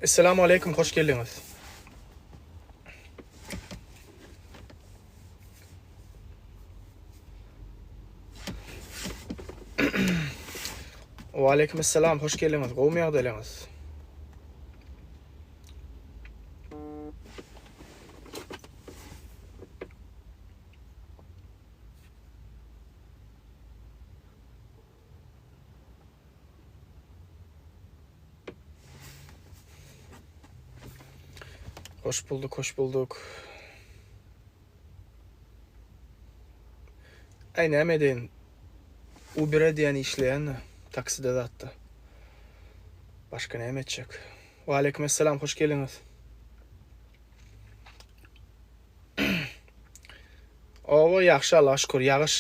Esselamu aleýkum, hoş geldiňiz. Waleýkim esselam, hoş geldiňiz. Gowumy ýagdaýlaryňyz? Hoş bulduk, hoş bulduk. Aý näme edeýin? Uber edýän işleýän takside zatda. Başga näme etjek? Waleýkim esselam, hoş geldiňiz. Oba ýagşy Allaha şükür ýagyş.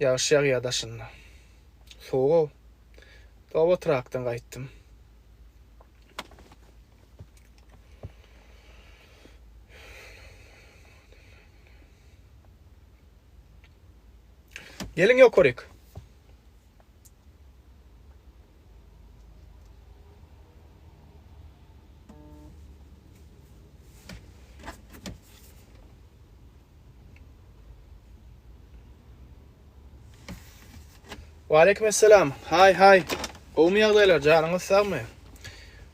Ýagyş ýagýar daşynda. Sowugow. Toba trakdan gaýtdym. Geliň ýokaryk. Waleýkim esselam. Haý haý. Gowumy ýagdaýlar? Janyňyz sagmy?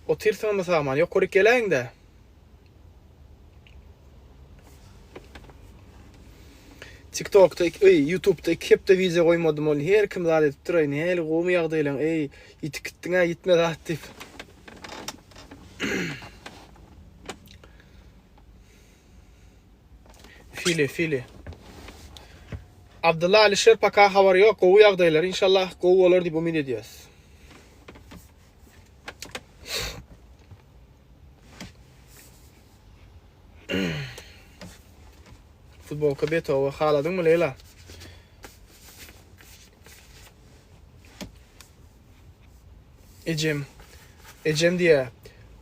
Otyrsyňyzmy sagman? Ýokaryk geläýiň-dä. TikTokda, eý, YouTube'da iki hepde wideo goýmadym ol her kim zat edip dur, eý, nähili gowumy ýagdaýlaň, eý, ýitip gitdiň-ä, ýitme zat diýip. Fili, fili. Abdylla Alişer paka habar ýok, gowy ýagdaýlar, inşallah gowy bolar diýip umyt edýäs. Futbolka betowa haladyňmy Leýla? Ejem. Ejem diýä.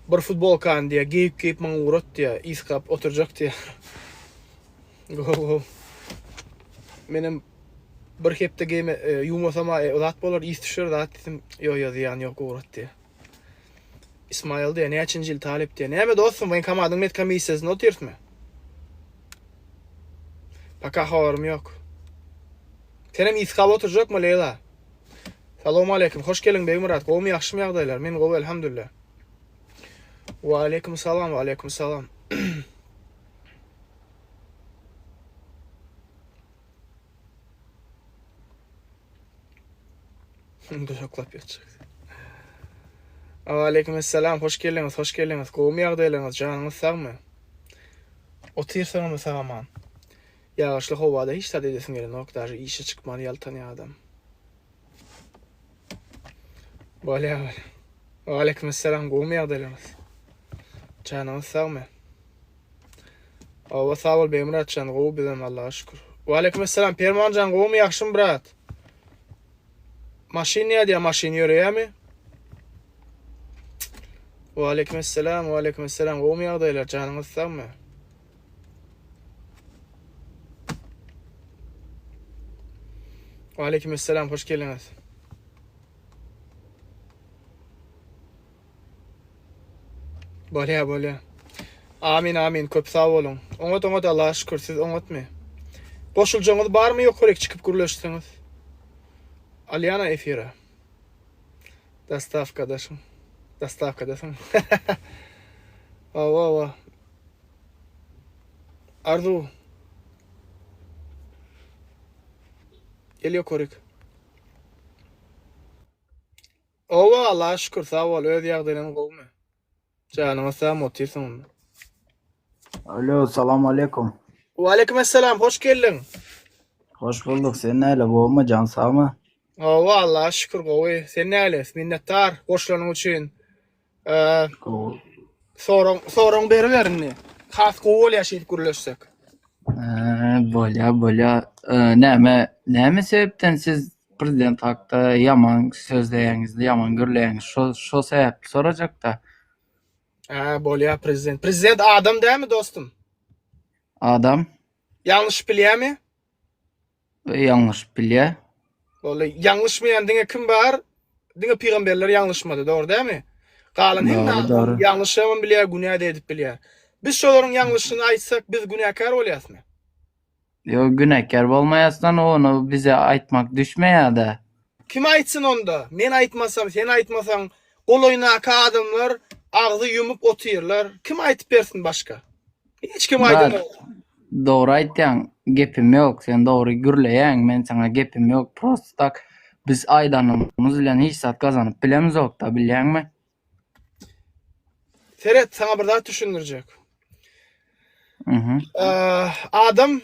Bir futbolkany diýä geýip geýip maňa ugrat diýä. Ysgap oturjak diýä. Gowy gowy. Menem bir hepde geýme e, ýuwmasam e, zat bolar, ys düşer zat diýsem, ýo ýo zyýany ýok ugrat diýä. Ismail diýä, näçinji ýyl talyp diýä. Näme dostum, woýenkomatyň medkomissiýasynda otyrysmy? Paka habarym ýok. Senem ysgap oturjakmy Leýla? Salowmaleýkim, hoş geldiň Begmyrat, gowumy ýagşymy ýagdaýlar? Men gowy elhamdülillah. Waleýkim salam, waleýkim salam. Gujaklap ýatjak. Waleýkim esselam, hoş geldiňiz, hoş geldiňiz. Gowumy ýagdaýlaryňyz, janyňyz sagmy? Otyrsyňyzmy sag-aman? Ýagyşly howada hiç zat edesiň gelenok, daže işe çykman ýaltanýar adam. Bolýar bolýar. Waleýkim esselam, gowumy ýagdaýlaryňyz? Janyňyz sagmy? Hawa sag bol Begmyratjan gowy bizem Allaha şükür. Waleýkim esselam Permanjan gowumy ýagşymy brat? Maşyn nädýär maşyn ýöreýärmi? Waleýkim esselam waleýkim esselam gowumy ýagdaýlar janyňyz sagmy? Waleýkim esselam hoş geldiňiz. Bolýa bolýa. Amin amin köp sag boluň. Oňat oňat Allaha şükür siz oňatmy? Goşuljaňyz barmy ýokaryk çykyp gürleşseňiz. Alýana efire. Dostawkadaşyň. Dostawkadasyň. Hawa hawa. Arzuw. Gel ýokaryk. Owa Allaha şükür sag bol öz ýagdaýlaň gowumy? Janyňyz sagmy otyrsyň onda? Alo, salam aleýkum. Waleýkim esselam hoş geldiň. Hoş bulduk. Sen näle, gowumy, jan sagmy? Hawa Allaha şükür gowy. Sen näle? Minnetdar goşulanyň üçin. Gowy. Sorag sorag beriber indi. Has gowy bolýar şeýdip gürleşsek. Bolýa, bolýa. Näme, näme sebäpden siz prezident hakda ýaman sözleýäňiz, ýaman gürleýäňiz? Şo, şo sebäpli sorajakda. Hä, bolýar prezident. Prezident adam dälmi dostum? Adam. Ýalňyşyp bilýärmi? Ýalňyşyp bilýär. Boldy. Ýalňyşmaýan diňe kim bar? Diňe pygamberler ýalňyşmady, dogry dälmi? Galan hemme Dogry, adam dogry. ýalňyşam bilýär, günä-de edip bilýär. Biz şolaryň ýalňyşyny aýtsak, biz günäkär bolýasmy? Ýok, günäkär bolmaýasdan ony bize aýtmak düşmeýär-dä. Kim aýtsyn onda? Men aýtmasam, sen aýtmasaň, golaýyndaky adamlar agzy ýumup otyrlar. Kim aýtyp bersin başga? Hiç kim Brat, aýdanok. dogry aýtýaň, gepim ýok, sen dogry gürleýäň, men saňa gepim ýok, prosto tak biz aýdanymyz bilen hiç zat gazanyp bilemizokda, bilýäňmi? Seret, saňa bir zat düşündirjek. Mhm. Adam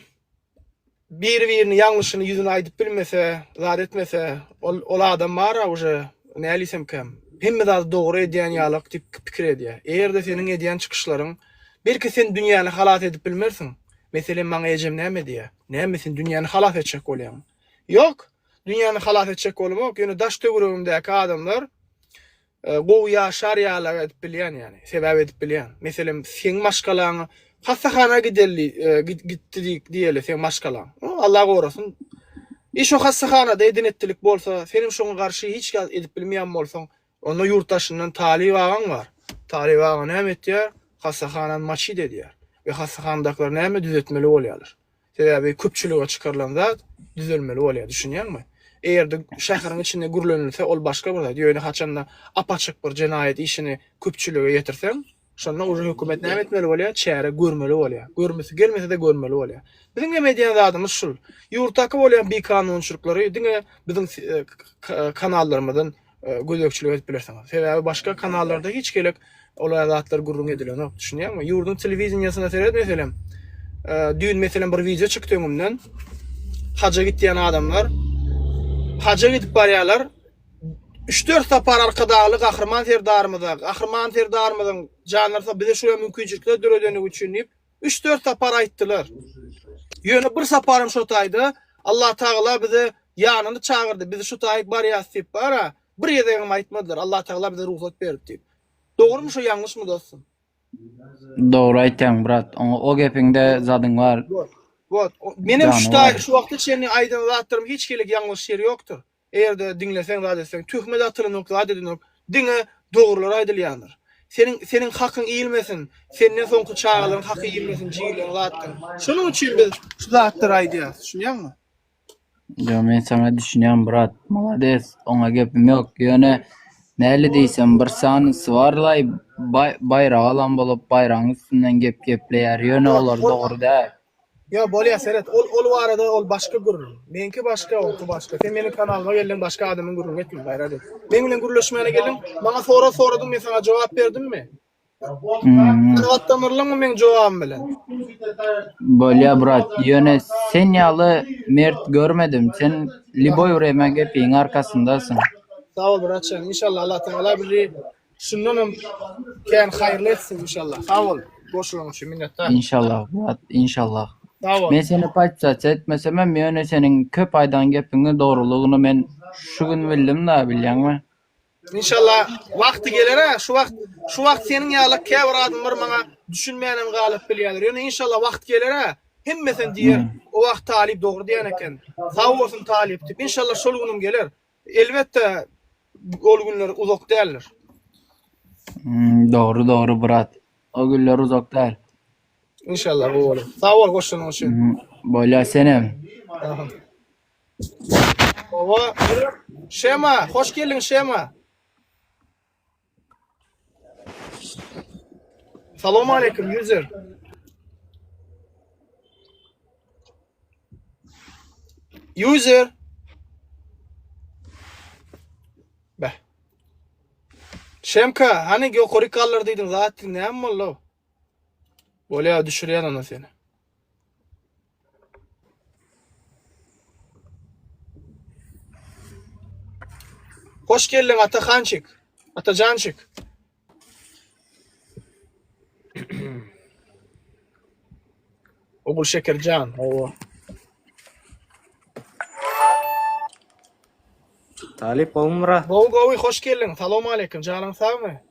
biri-birini ýalňyşyny ýüzüne aýdyp bilmese, zat etmese, ol ol adam bar-a uje nälisemkäm, hemme zady dogry edýän ýalak diýip pikir edýär. Eger-de seniň edýän çykyşlaryň, belki sen dünýäni halas edip bilmersiň. Meselem, maňa ejem näme diýýär? Näme sen dünýäni halas etjek bolýaň? Ýok, dünýäni halas etjek bolamok, ýöne daş-töweregimdäki adamlar gowy ýaşar ýaly edip bilýän ýani, sebäp edip bilýän. Meselem, seň maşgalaňy hassahana gideli, gitdi diýeli seň maşgalaň. Allah gorasyn. I şo hassahanada eden-etdilik bolsa, senem şoňa garşy hiç zat edip bilmeýän bolsaň, onda ýurt daşyndan Talyp agaň bar. Talyp aga näme etýär? Hassahanany maçit edýär. We hassahanadakylar näme düzetmeli bolýarlar. Sebäbi köpçülige çykarylan zat düzelmeli bolýar, düşünýäňmi? Eger-de şäheriň içinde gürlenilse, ol başga bir zat. Ýöne haçanda ap-açyk bir jenaýat işini köpçülige ýetirseň, şonda uje hökümet näme etmeli bolýar? Çäre görmeli bolýar. Görmesi gelmese-de görmeli bolýar. Biziň hem edýän zadymyz şul. Ýurtdaky bolýan bikanunçylyklary diňe biziň kanallarymyzdan gözegçilik edip bilersiňiz. Sebäbi başga kanallarda hiç gelek olar zatlar gürrüň edilenok. Düşünýäňmi? Ýurduň telewideniýesine seret meselem. Düýn meselem bir wideo çykdy öňümden. Haja gitýän adamlar haja gidip barýarlar. 3-4 sapar Arkadagly Gahryman Serdarymyza, Gahryman Serdarymyzyň janlary sag bize şular mümkinçilikler döredeni üçin diýip Üç-dört sapar aýtdylar. Ýöne bir saparam şo taýda Allah Tagala bize ýanyna çagyrdy, bizi şu taýyk barýas diýip bar-a, bir gezegem aýtmadylar, Allah Tagala bize rugsat berdi diýip. Dogrumy şo ýalňyşmy dostum? Dogry aýtýaň brat, oňa o gepiňde zadyň bar. Wot, wot. Menem şu Jany taý bar. şu wagta çenli aýdan zatlarym hiç hili ýalňyş ýeri ýokdur. Eger-de diňleseň zat etseň, töhmet atylanok, zat edilenok, diňe dogrular aýdylýandyr. Seniň seniň hakyň iýilmesin, senden soňky çagalaryň haky iýilmesin jigileň zatdan. Şonuň üçin biz şu zatlary aýdýarys, düşünýäňmi? Ýok men saňa düşünýän brat, malades, oňa gepim ýok. Ýöne näli diýsem bir sanysy barlaý baýrak alan bolup baýragyň üstünden gep gepleýär, ýöne olar dogry däl. Ýo bolýa seret ol ol barada ol başga gürrüň. Meňki başga oňky başga. Sen meniň kanalyma geldiň başga adamyň gürrüňini etme gaýrat et. Meň bilen gürleşmäne geldiň maňa sorag soradyň men saňa jogap berdimmi? Kanagatlanyrlyňmy meň jogabym bilen? Bolýa brat ýöne sen ýaly mert görmedim sen liboý wremä gepiň arkasyndasyň. Sag bol bratjan inşallah Allah tagala bizi Şundanam kän haýyrly etsin inşallah. Sag bol goşulaň üçin minnetdar. Inşallah brat inşallah. Sag bol. Men seni podpisatsa etmesemem ýöne seniň köp aýdan gepiňi dogrulygyny men şu gün bildim da bilýäňmi. Inşallah wagty geler-ä şu wagt şu wagt seniň ýaly käbir adamlar maňa düşünmänem galyp bilýärler ýöne inşallah wagt geler-ä hemmesem diýer o wagt talyp dogry diýen eken sag bolsun talyp diýip inşallah şol günüm geler Elbetde ol günler uzak däldir. Hmm, dogry dogry brat. O günler uzak däl. Inşallah gowy bolar. Sag bol goşanyň üçin. Hmm, bolýa senem. Aha. Owa. Şema, hoş geldiň Şema. Salam aleyküm user. User. Beh. Şemka, hani ýokary galdyr diýdiň, zat näme boldy? Bolýa düşürýän onda seni. Hoş geldiň Atahançik. Atajançik. Ogul Şekerjan, hawa. Talyp gowymy Myrat? Gowy gowy hoş geldiň. Salam aleyküm. Janyň sagmy?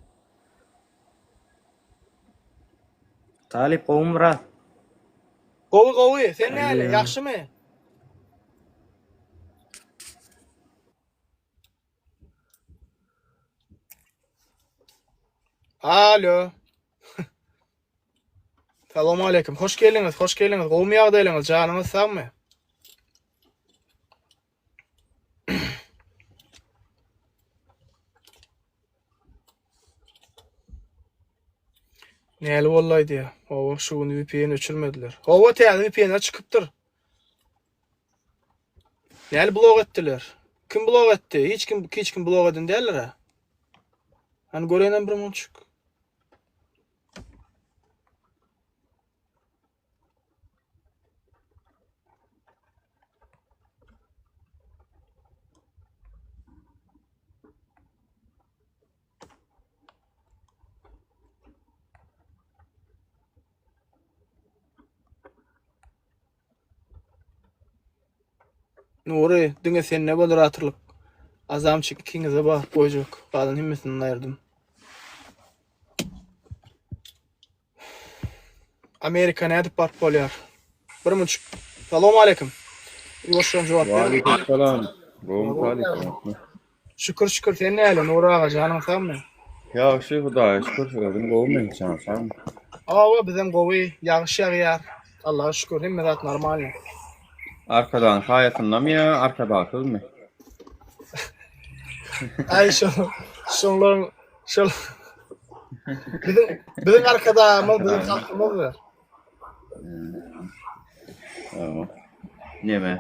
Talyp gowymy Myrat? Gowy gowy. Sen näle? Ýagşymy? Alo. Salam aleýkum. Hoş geldiňiz, hoş geldiňiz. Gowumy ýagdaýlaryňyz? Janyňyz sagmy? Näli boldy diýýär. Hawa, şu gün VPN öçürmediler. Hawa, täze VPN-ler çykypdyr. Näli blok etdiler? Kim blok etdi? Hiç kim hiç kim blok eden däldir. Hani görenem bir munçuk. Nury, diňe sende moderatorlyk. Azamçyk ikiňize baryp goýjak. Galan hemmesinden aýyrdym. Amerika nädip baryp bolýar? Bir munçuk. Salam aleýkum. Ýuwaşjan jogap ber. Waleýkim salam. Gowmy talyp? Şükür şükür sen näle Nury aga janyň sagmy? Ýagşy Hudaýa şükür özüň gowmy janyň sagmy? Hawa bizem gowy ýagyş ýagýar Allaha şükür hemme zat normalny. Arkadagyň saýasyndamy ýa arkadagsyzmy? Aý şo şoňlaryň şol biziň biziň arkadagymyz biziň halkymyzdyr. Hawa. Neme?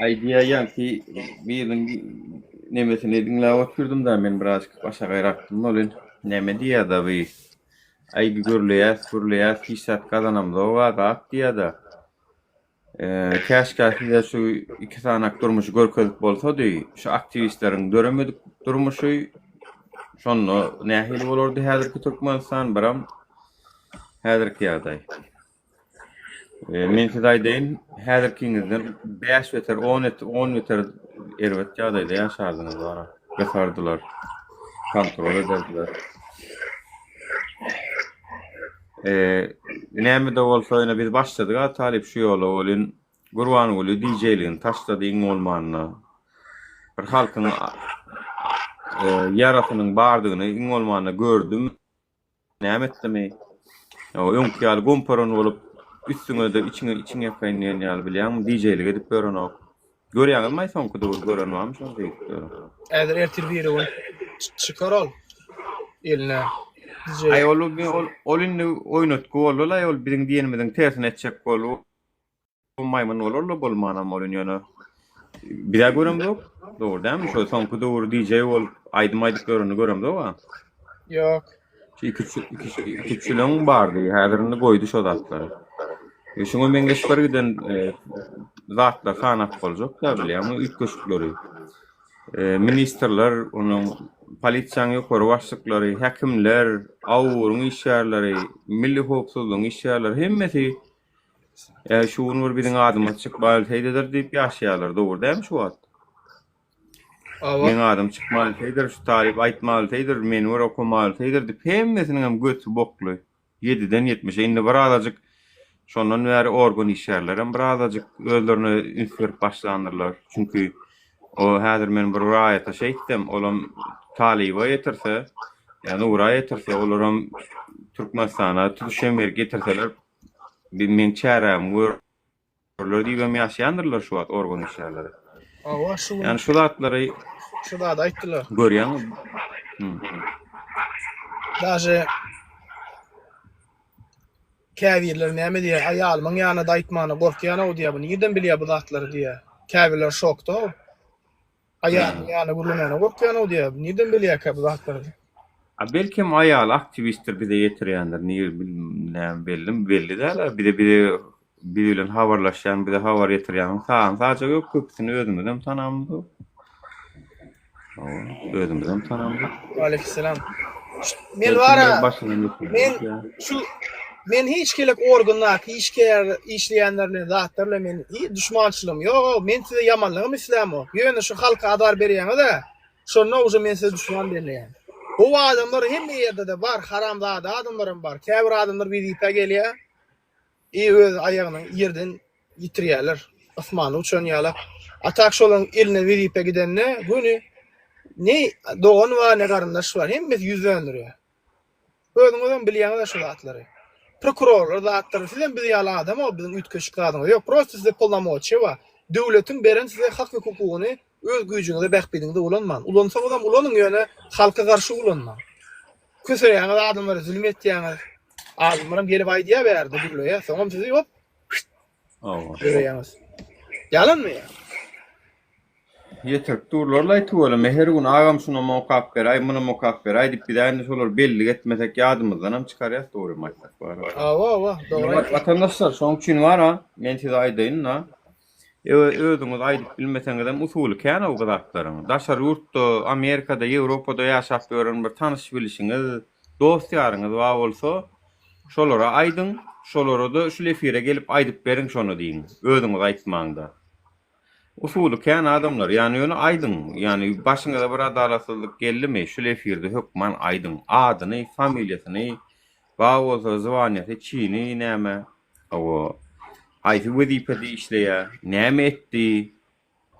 Aýdýa ýaňky biriniň nemesini diňläp otyrdym-da men birazjyk başagaýrakdym welin neme diýýär-de bi Aý bi gürleýäs gürleýäs hiç zat gazanamzog-a zat diýýär-de. Käşgä size şu iki sanak durmuşy görkezip bolsady, şu aktiwistleriň döremedik durmuşy şonda nähili bolardy häzirki Türkmenistan biram häzirki ýagdaý. Men size aýdaýyn, häzirkiňizden bäş beter, on et, on beter erbet ýagdaýda ýaşardyňyz bara. Gysardylar, kontrol ederdiler. Näme-de bolsa, ýöne biz başladyk-a talyp şu ýola welin, Gurbanguly DJ-ligini taşlady iň bolmanda. Bir halkyň ýarasynyň bardygyny iň bolmanda gördüm. Näme etdimi? Öňki ýaly gomparan bolup, üstüňe-de içiňe içiň ýakaýyn diýen ýaly bilýäňmi, DJ-lik edip ýörenok. Görýäňizmi aý soňky döwür gören barmy şony beýdip ýören? Häzir ertir biri gün çykar ol eline DJ. Aý ol ol indi oýnatgy boldy-laý ol biziň diýenimiziň tersini etjek boldy. Maýmyn bolarla bolmanam bolyn ýöne bizä göremzok dogry dälmi şo soňky döwür DJ bolup aýdym aýdyp ýörenini göremzok a. Ýok. Şu iki iki iki çüleň bardy häzir indi goýdy şo zatlary. E, şuňa meňzeş bir giden e, zatlar sanap boljak da bilýäňmi üýtgeşikleri. E, ministrler, onuň polisiýanyň ýokary başlyklary, häkimler, AUR-yň işgärleri, milli howpsuzlygyň işgärleri hemmesi Ä şu gün bir biziň adymyz çykmaýylsaýdydyr diýip ýaşaýarlar. Dogry dälmi şu wagt? Hawa. Meň adym çykmaýylsaýdyr, şu talyp aýtmaýylsaýdyr, meni bir okamaýylsaýdyr diýip hemmesiniň hem göti bokly. Ýediden ýetmişe. Indi bir azajyk şondan bäri organ işgärlerem bir azajyk özlerine üns berip başlandyrlar. Çünki o häzir men bir raýata şeýtsem, olam talyba ýetirse, ýa Nura ýetirse, olaram Türkmenistana tutuş hem getirseler Bir meň çärämi görerler diýibem ýaşaýandyrlar şu wagt organ işgärleri. Hawa şu gün. Ýani şu zatlary şu zady aýtdylar. Görýäňmi? Hmm. Daže käbirler näme diýýär, aýalymyň ýanyna-da aýtmana gorkýan-ow diýýär, bu nirden bilýär bu zatlary diýýär. Käbirler şokda-ow. Aýalynyň ýanyna gürlemäne gorkýan-ow diýýär. Nirden bilýärkä bu zatlary? A belkem aýaly aktiwistdir bize ýetirýändir nir näme bellimi belli däl bize bize biz bilen habarlaşýan bize habar ýetirýäniň sany sajagy ýok köpüsini özümizem tanamyzok. Hawa özümizem tanamyzok. Waleýkimsalam. Men bara men şu men hiç kelek organdaky işgär işleýänler bilen zatlar bilen men hiç duşmançylygym ýok. Men size ýamanlygam islämok. Ýöne şu halka azar berýäňiz-ä. Şonda uje men size duşman belleýän. Gowy adamlar hemme ýerde-de bar, haramzada adamlaram bar. Käbir adamlar wezipä gelýär. I öz aýagyny ýerden ýitirýärler. Asmana uçan ýalak. A tak şolaryň eline wezipe gidende göni. Ne dogan bar, ne garyndaş bar. Hemmesi ýüz döndürýär. Özüňizem bilýäňiz-ä şu zatlary. Prokurorlar zatlar, sizem biz ýaly adam-ow, biziň üýtgeşik zadyňyz ýok. Prosta sizde polnomoçiýa bar. Döwletiň beren size hak we hukugyny öz güýjüňize, bähbidiňize ulanman. Ulansaňyzam ulanyň, ýöne halka garşy ulanmaň. Köseýäňiz adamlara, zülüm etýäňiz. Adamlaram gelip aýdýar bärde gürleýär. Soňam sizi hop Görýäňiz. Ýalanmy ýa? Ýetirip durlar-laý tüweleme her gün agam şunam okap beräý munam okap beräý diýip bizä indi şolary bellik etmesek ýadymyzdanam çykarýas dogrymy aýtsak bar. Hawa hawa dogry aýtýaň. Watandaşlar şoň üçin bar-a men size aýdaýyn-da özüňiz aýdyp bilmeseňizem usuly kän-ow bu zatlaryň. Daşary ýurtda Amerikada Ýewropada ýaşap ýören bir tanyş bilişiňiz dost ýaryňyz bar bolsa Şolara aýdyň, şolara-da şul efire gelip aýdyp beriň şony diýiň, özüňiz aýtmaňda. Usuly kän adamlar, ýany ýöne aýdyň, ýany başyňyza bir adalatsyzlyk geldimi, şul efirde hökman aýdyň, adyny, familiýasyny, bar bolsa zwaniýasy, çini näme, hawa, haýsy wezipede işleýär, näme etdi,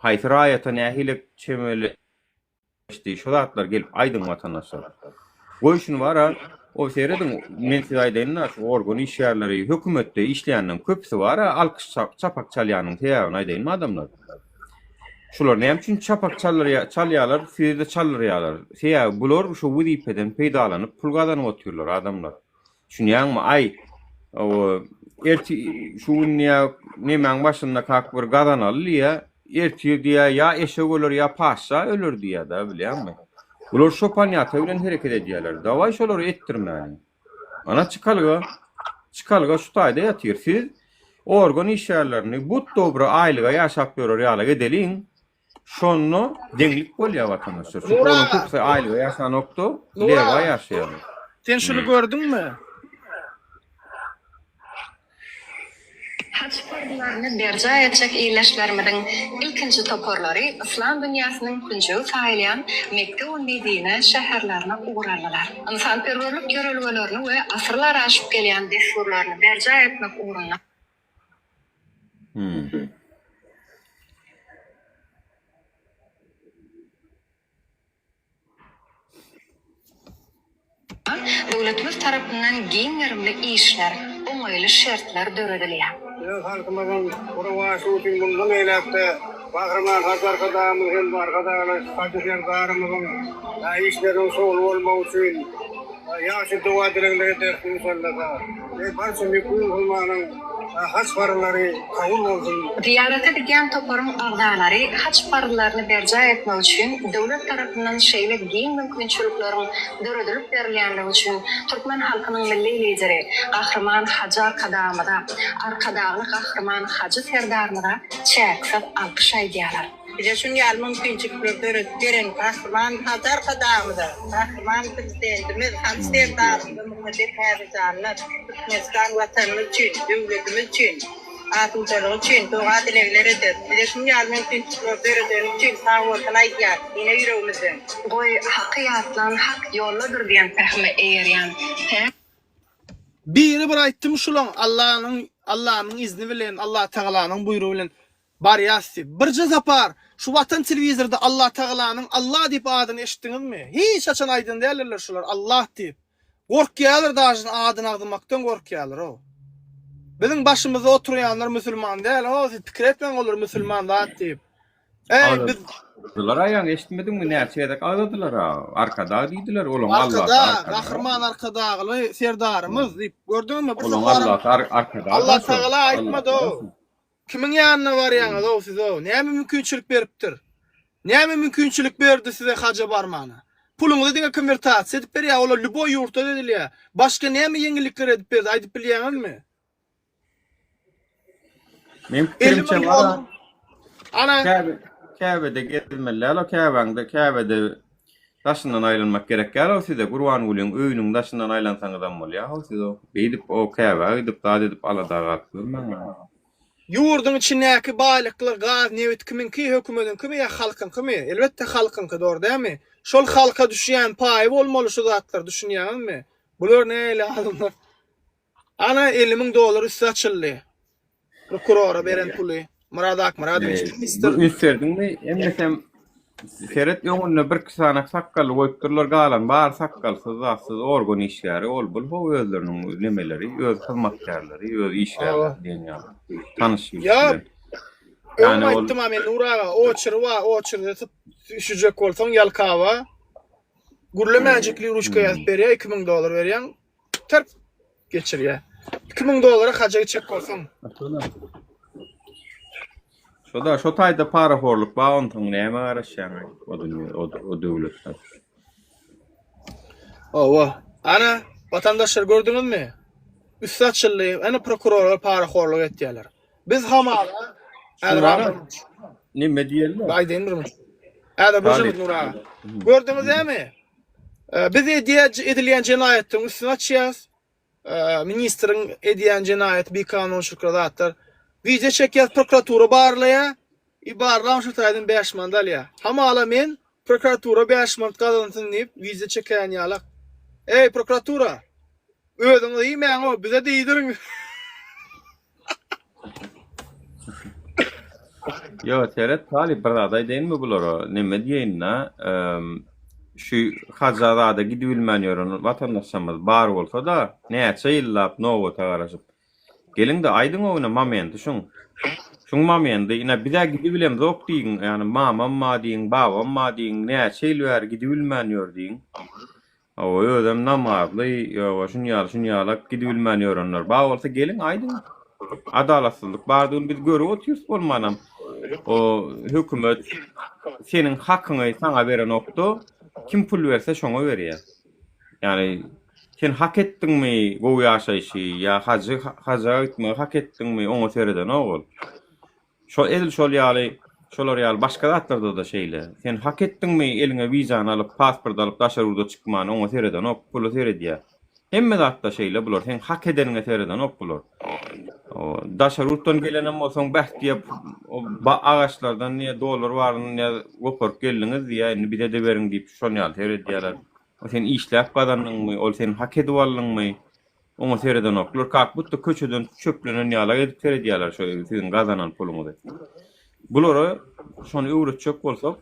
haýsy raýata nähili çemele. Geçdi. Şo zatlar gelip aýdyň watandaşlar. Goý şuny bara, o serediň, men size aýdaýyn-da, şu organ işgärleri, hökümetde işleýänleriň köpüsi bara alkyş çapak çalýanyň sebäbini aýdaýynmy adamlar? Şular näme üçin çapak çaldyrýar, çalýarlar, sizi-de çaldyrýarlar. Sebäbi bular şu wezipeden peýdalanyp pul gazanyp otyrlar adamlar. Düşünýäňmi? Aý, o erti şu gün diýä nemäň başynda kak bir gazanaly diýä, ertir diýä ýa eşek öler ýa paşşa öler diýä-da, bilýäňmi? Bular şo panýata bilen hereket edýärler. Dawaý şolary etdirmäliň. Ana çykalga, çykalga şu taýda ýatyr. Siz organ işgärlerini but dobra aýlyga ýaşap ýörer ýaly edeliň. Şonda deňlik bolýar watandaşlar. Çünki Nura olaryň köpüsi aýlyga ýaşanokda, Nura leba ýaşaýarlar. Sen şuny gördüňmi? Haj parzlaryny berjaý etjek ildeşlerimiziň ilkinji toparlary yslam dünýäsiniň künjegi saýylýan Mekge we Medine şäherlerine ugur aldylar. Ynsanperwerlik ýörelgelerini we asyrlar aşyp gelýän dessurlaryny berjaý etmek ugrunda Hmm. Döwletimiz tarapyndan giň gerimli işler, oňaýly şertler döredilýär. Öz halkymyzyň rowaçlygy üçin mundan beýläk-de Gahryman Hajy Arkadagymyz hem-de Arkadagly Hajy Serdarymyzyň işleriniň şowly bolmagy üçin Ýagşy doga-dilegler ederis inşallada. Eý barça mümin musulmanyň haç parzlary kabul bolsun. Zyýarata gidýän toparyň agzalary haç parzlaryny berjaý etmek üçin döwlet tarapyndan şeýle giň mümkinçilikleriň döredilip berilýänligi üçin türkmen halkynyň Milli Lideri Gahryman Hajy Arkadagymyza, Arkadagly Gahryman Hajy Serdarymyza çäksiz alkyş aýdýarlar. Bize şuny ýaly mümkinçilikleri döredip beren Gahryman Hajy Arkadagymyza, Gahryman Prezidentimiz Hajy Serdarymyza mukaddes häzirjanlar, Türkmenistan Watanymyz üçin, döwletimiz üçin, asudalygy üçin doga-dilegler ederis. Bize şuny ýaly mümkinçilikleri döredeni üçin sagbolsun aýdýarys ene ýüregimizden. Goý, Haky ýatlan hak ýoldadyr diýen pähime eýerýän päk. Biri bir aýtdymy şulaň Allanyň Allanyň izni bilen Allatagalanyň buýrugy bilen Barýas diýip. Birje sapar şu Watan telewizorda Allatagalanyň Allah diýip adyny eşitdiňizmi? Hiç haçan aýdan däldirler şular Allah diýip. Gorkýarlar dažyn adyny agzamakdan gorkýarlar-ow. Biziň başymyzda oturýanlar musulman däl-ow, siz pikir etmäň olar musulman zat diýip. Eý biz Agzadylar aýaň eşitmediňmi näçe gezek agzadylar a Arkadag diýdiler olaň Allasy Arkadag, Arkadag. Gahryman Arkadagly Serdarymyz diýip gördüňizmi bir Olaň saparam Allasy Arkadag. Allatagala aýtmady-ow. Kimiň ýanyna barýaňyz-ow siz-ow? Näme mümkinçilik beripdir? Näme mümkinçilik berdi size haja barmana? Puluňyzy diňe konwertasiýa edip berýär, olar lýuboý ýurtda-da edilýär. Başga näme ýeňillikler edip berdi, aýdyp bilýäňizmi? Meň 50 pikirimçe müň bar-a, dollar. Ana, Käbe, Käbede gezmeli däl-o, Käbäňde, Käbede daşyndan aýlanmak gerek däl-ow size, Gurbangulyň öýüniň daşyndan aýlansaňyzam bolýa-how siz-ow. Beýdip o Käbä gidip, zat edip alada galyp ýörmäň-ä. Ýurduň içindäki baýlyklar, gaz, nebit kimiňki, hökümediňkimi ýa halkyňkymy? Elbetde halkyňky, dogry dälmi? Şol halka düşýän paýy bolmaly şu zatlar, düşünýäňizmi? Bular nähili adamlar? Ana 50 müň dollar üsti açyldy. Prokurora beren puly. Myrat Akmyradowiç Bu ministr. üns berdiňmi? Hemmesem. Seret öňünde birki sany sakgally goýupdyrlar galan bary sakgalsyz zatsyz organ işgäri ol bul how özleriniň nemeleri öz hyzmatkärleri öz işgärleri diýen ýaly tanyş Ýa bilen. öň Ýani ol aýtdym-a men Nur aga oçeri bar oçerde düşüjek bolsaň ýalkaba gürlemänjikli ruçka ýazyp berýär 2000 dollar berýäň Tarp geçirýär. 2000 dollara haja gitjek bolsaň. Şo-da şo taýda parahorluk bar onsoň näme garaşýaň o dünýe o, o döwletden. Owa. Ana, watandaşlar gördüňizmi? Üsti açyldy. Ana prokurorlar parahorluk etýärler. Biz hamala häzir Nime diýeli? Aýdaýyn bir minut. Häzir bir minut Nur aga. Gördüňiz dämi? Biz edilýän jenaýatlaryň üstüni açýas. Ministriň edýän jenaýaty bikanunçylykly zatlar. Wideo çekýäs, prokuratura barlaýar. I barlan şu taýdan 5 manat alýar. Hamala men prokuratura 5 manat gazansyn diýip wideo çekäýen ýalak. Eý prokuratura! Özüňiz iýmäň-ow, bize-de iýdiriň. Ýo, seret Talyp bir zat aýdaýynmy bulara? Neme diýeýin-dä, şu haja zada gidibilmän ýören watandaşlarymyz bar bolsa-da, näçe ýyllap nobata garaşyp. Geliň-de aýdyň-ow ine momenty şuň. Şuň momendi, ine biz-ä gidibilemzok diýiň, ýagny mamam bar diýiň, babam bar diýiň, näçe ýyl bäri gidibilmän ýör diýiň. Hawa, özem namazly, ýowa, şun ýaly, şun ýalak gidibilmän ýörenler bar bolsa geliň aýdyň. Adalatsyzlyk bardygyny biz görüp otyrys bolmanam. O hökümet seniň hakyňy saňa berenokda, kim pul berse şoňa berýär. Ýagny sen hak etdiňmi gowy ýaşaýşy ýa hajy haja gitmegi hak etdiňmi oňa seredenok ol. Şo edil şol ýaly, şolar ýaly başga zatlarda-da şeýle. Sen hak etdiňmi eliňe wizany alyp, pasport alyp daşary ýurda çykmany oňa seredenok, pula seredýär. Hemme zatda şeýle bular, seň hak edeniňe seredenok bular. O daşary ýurtdan gelenem bolsaň bäh diýip o agaçlardan diýe dollar baryny diýe goparyp geldiňiz diýe indi bize-de beriň diýip şon ýaly seredýärler. O sen işläp gazandyňmy, ol sen hak edip aldyňmy? Oňa seredenoklar, kak budda köçeden çöplenen ýalak edip seredýärler şo siziň gazanan puluňyzy. Bulara şony öwretjek bolsak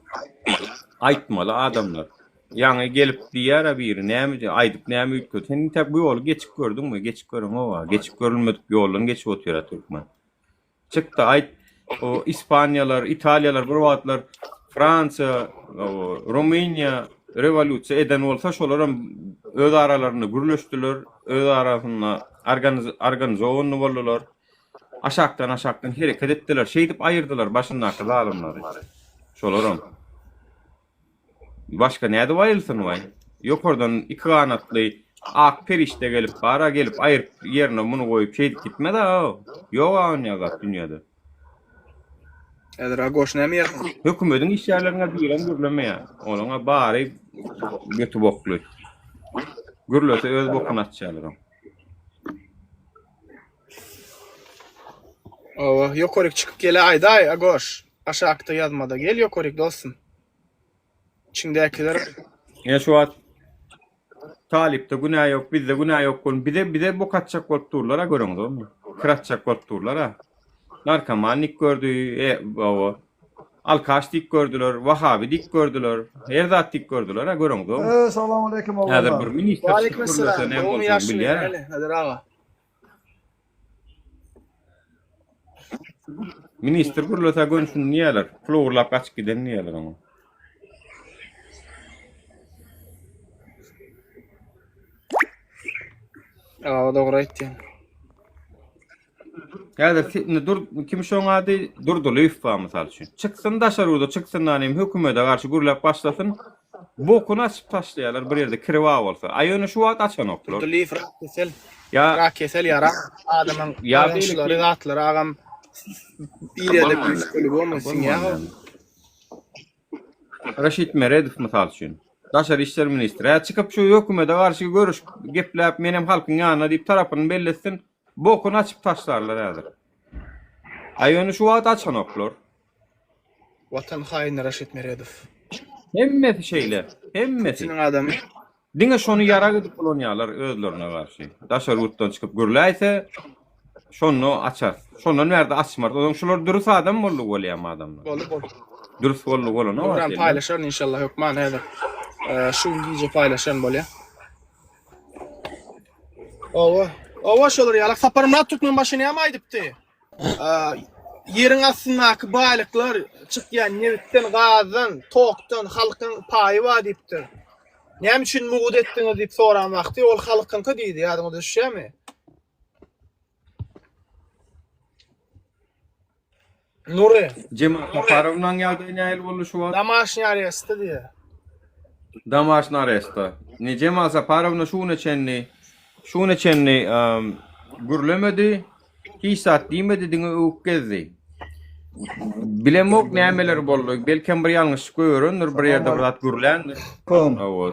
aýtmaly adamlar. Ýaňy gelip diýýär-ä biri näme diýýär, aýdyp näme üýtgedi. Sen intäk bu ýoly geçip gördüňmi? Geçip göreňok-a. Geçip görülmedik ýoldan geçip otyr-a türkmen. Çykda aýt, o Ispaniýalar, Italiýalar bir wagtlar Fransiýa, o Rumyniýa rewolýusiýa eden bolsa, şolaram öz aralarynda gürleşdiler, öz arasynda organizowanny boldular. Aşakdan aşakdan hereket etdiler. Şeýdip aýyrdylar başyndaky zalymlary. Şolaram. Başga nädip aýrylsyn waý. Ýokardan iki ganatly ak perişde gelip bara gelip aýryp ýerine muny goýup şeýdip gitmez-a. Ýog-a onýa zat dünýede. Häzir Agoş näme ýazdy? Hökümediň işgärleriň-ä birem gürlemeýär. Olaň-a bary göti bokly. Gürlese öz bokuny açýarlar oň. Hawa, ýokaryk çykyp gele aýdaý Agoş. Aşakda ýazmada gel ýokaryk dostum. Içiňdäkiler Ýa şu wagt Talypda günä ýok, bizde günä ýok bolup, bize bize bok atjak bolup durlar-a göreňizokmy? Kir atjak bolup durlar-a. Narkoman diýip gördi, e, hawa. Alkaş diýip gördüler, wahabi diýip gördüler, her zat diýip gördüler-a göreňizokmy? Eee, salam aleýkum Häzir oglanlar. bir ministr çykyp Waleýkim gürlese esselam. näme Gowumy boljagyny ýaşuly bilýär-ä. näle Nadir aga. Ministr gürlese gönsün diýerler. Pul ogurlap gaçyp giden diýerler oňa. Aa, dogry aýtýaň. Häzir indi dur kim şoň ady Durdylyýew bar mysal üçin. Çyksyn daşary ýurda çyksyn da hem hökümete garşy gürläp başlasyn. Bokuny açyp taşlaýarlar bir ýerde kiri bar bolsa. A ýöne şu wagt açanoklar. Durdylyýew rak kesel. Ýa Rak kesel ýa rak adamyň Ýa gazançlary beýleki- zatlary agam bir ýerde güýç bölüp bolmasyn ýa. Raşid Meredow mysal üçin. Daşary işler ministri. Hä çykyp şu hökümete garşy görüş gepläp menem halkyň ýanynda diýip tarapyny belletsin. Bokuny açyp taşlarlar häzir. A ýöne şu wagt açanoklar. Watan haýyny Raşid Meredow. Hemmesi şeýle. Hemmesi. Putiniň adamy. Diňe şony ýarag edip ulanýarlar özlerine garşy. Daşary ýurtdan çykyp gürläýse, şonda açarys. Şondan bärde açmarys. Ozan şular dürüs adam boldy bolýamy adamlar. Boldy boldy. Dürs boldy bolanok. Döwran paýlaşaryn inşallah hökman häzir. Şu gün gije paýlaşaryn bolýa. Owa. Owa şolar ýaly. Saparmyrat Türkmenbaşy näme aýdypdy? Ýeriň astyndaky baýlyklar çykýan nebitden, gazdan, tokdan halkyň paýy bar diýipdir. Näme üçin mugt etdiňiz diýip soran wagty ol halkyňky diýdi. Ýadyňyza düşýärmi? Nury. Jemal Saparownaň ýagdaýy nähili boldy şu wagt? Damaşny arestde diýýär. Damaşny arestde. Ne Jemal Saparowna şu güne çenli şu güne çenli gürlemedi. Hiç zat diýmedi, diňe öwüp gezdi. Bilemok nämeler boldy. Belkem bir ýalňyşlyk goýberendir, bir ýerde bir zat gürländir. Hawa.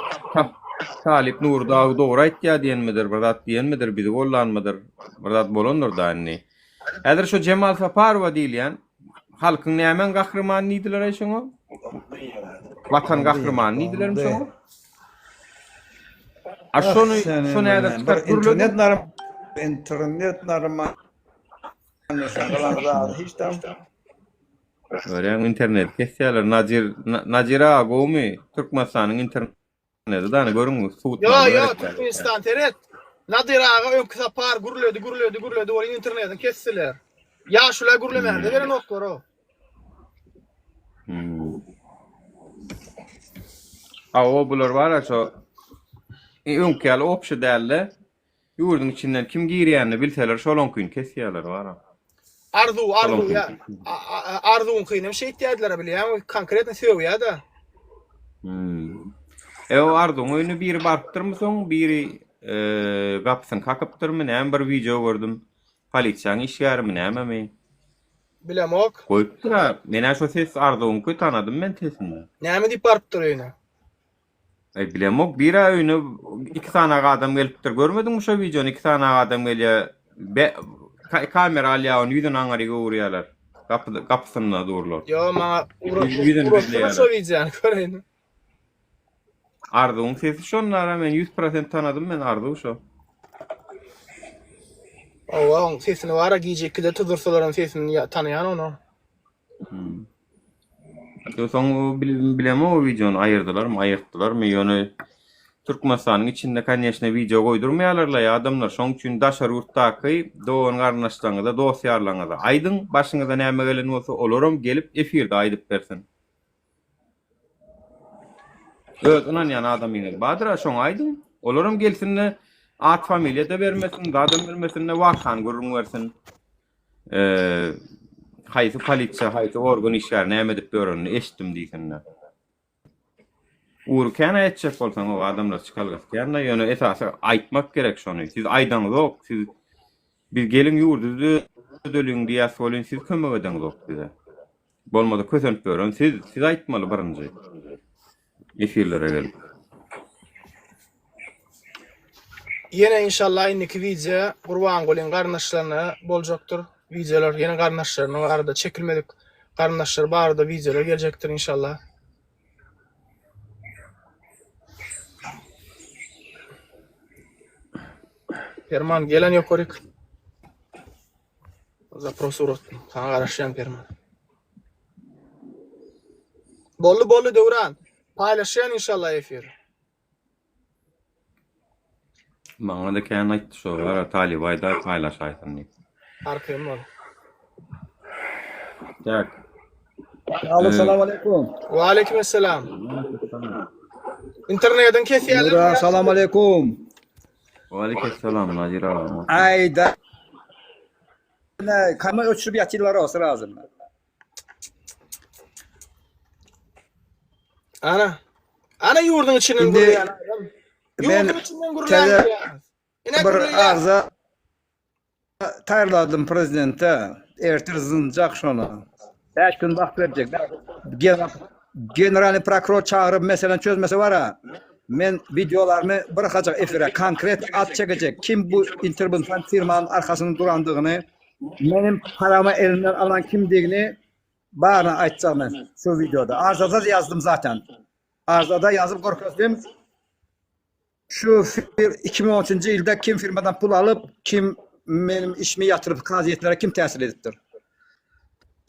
Talyp Nury dagy dogry aýtýar diýenmidir, bir zat diýenmidir, bizi gollanmydyr. Bir zat bolandyr da indi. Häzir şu Jemal Saparowa diýilýän halkyň nämäň gahrymany diýdiler-aý şoňa? Watan gahrymany diýdilermi şoňa? A şony şony häzir çykaryp gürledi. Internet narm internet narman hiç tam. Görýäň internet kesýärler. Nazir Nazir aga gowmy? Türkmenistanyň internet Nede dany görüň subutnama Ýo ýo Türkmenistan seret. Nadir aga öňki sapar gürledi gürledi gürledi welin internetini kesdiler. Ýaşula gürlemäne berenoklar o. Hmm. Awo bular bar şo öňki ýaly obşy dälde Ýurduň içinden kim girýänini bilseler şolaňkyny kesýärler wara. Arzuw arzuw ýa arzuwyňkyny hem şeýtýärdiler bilýäňmi konkretno sögýärde. Hmm. E o arzuwyň öýüne biri barypdyrmy soň biri e, gapysyny kakypdyrmy näme bir wideo gördüm. Polisiýanyň işgärimi nämemi? Bilemok. Goýupdyr-a. Men-ä şo ses arzuwyňky tanadym men sesini. Näme diýip barypdyr öýüne? Aý bilemok bir-ä öýüne iki sany adam gelipdir. Görmediňmi şo wideony? Iki sany adam gelýär. Be kamera alýar ony ýüzüni aňaryk öwürýärler. Gapy gapysynda durlar. Ýo maňa Ýüzüni gizleýärler. Şo wideony göreýin. Arzuwyň sesi şonda men 100% tanadym men Arzuw şo. Hawa oň sesini bara gije 2-de tuzdursalar hem sesini tanaýan onuň. Hmm. Soň bilemok o wideony aýyrdylarmy, aýyrtdylarmy, ýöne Türkmenistanyň içinde koneçne wideo goýdurmaýarlar-la adamlar, şoň üçin daşary ýurtdaky dogan-garyndaşlaryňyza, dost-ýarlaryňyza aýdyň, başyňyza näme gelen bolsa, olaram gelip efirde aýdyp bersin. Öz ynanýan adamyňyz bardyr-a, şoňa aýdyň. Olaram gelsin-de, at-familiýa-da bermesin, zadam bermesin-de, wakany gürrüň bersin. Haýsy polisiýa, haýsy organ işgäri näme edip ýörenini eşitdim diýsinler. Ury kän aýtjak bolsaň o adamlar çykalgasy kän-de, ýöne esasy aýtmak gerek şony. Siz aýdaňyzok, siz biz geliň ýurdy düzedeliň diýýäs welin siz kömek edeňzok bize. Bolmasa kösenip ýören siz, siz aýtmaly birinji. Efirlere gelip. Ýene inşallah indiki wideo Gurbangulyň garyndaşlaryna boljakdyr. Wideolar ýene garyndaşlaryna barada çekilmedik garyndaşlar barada wideolar geljekdir inşallah. Perman gelen ýokaryk. Zapros uratdym. Saňa garaşýan Perman. Boldy boldy Döwran. Paýlaşýan inşallah efir. Maňa da kän aýtdy şo gara talyp aýdaý paýlaşaýsyn diýip. Arkaýyn bol. Tak. Alo salam aleýkum. Wa aleýkum esselam. Internetiň kesýärler. Nura salam aleýkum. Wa aleýkum esselam Nazir aga. Aýda. Kama öçürip ýatyrlar o srazı. Ana. Ana ýurduň içinden gürleýän adam. Ýurduň içinden gürleýän. Ine bir arza taýýarladym prezidente. Ertir zyňjak şony. 5 gün wagt berjek. Generalny prokuror çagyryp meseleni çözmese bara men wideolarymy bir hajak efire konkret at çekecek. Kim bu interbensan firmanyň arkasynda durandygyny Menim paramy elimden alan kimdigini baryny aýtjak men şu wideoda. Arzada ýazdym zaten. Arzada ýazyp görkezdim. Şu fir 2013-nji ýylda kim firmadan pul alyp, kim menim işimi ýatyryp kazyýetlere kim täsir edipdir.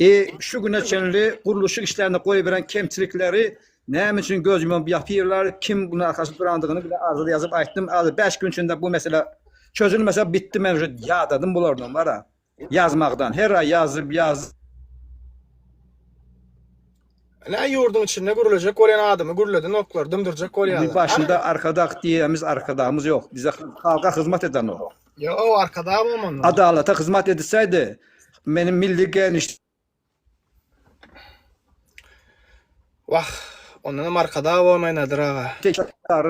E şu güne çenli gurluşyk işlerinde goýberen kemçilikleri näme üçin göz ýumup ýapyrlar, kim bunuň arkasynda durandygyny bile arza ýazyp aýtdym. Azy 5 gün içinde bu mesele çözülmese bitdi men uje ýadadym bulardan bara. Ýazmakdan her aý ýazyp ýaz. Nä ýurduň içinde gürlejek bolýan adamy gürledenoklar, dymdyrjak bolýarlar. Başynda arkadag diýýämiz arkadagymyz ýok. Bize halka hyzmat edenok. Ýo arkadagam onda. Adalata hyzmat edilseydi meniň milli geniş Wah, ondanam arkadag bolmaý Nadir aga. Tekrar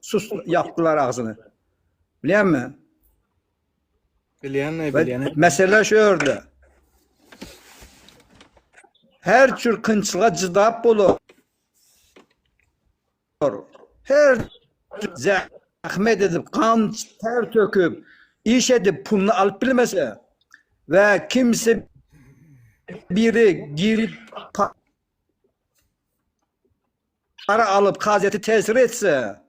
sus ýapdylar agzyny. Bilýäňmi? Bilýän, bilýän. Mesele şu ýerde. Her tür kynçylyga jydap bolar. Her zähmet edip, gan ter töküp, iş edip puluny alyp bilmese we kimse biri girip para alyp kazyýete tesir etse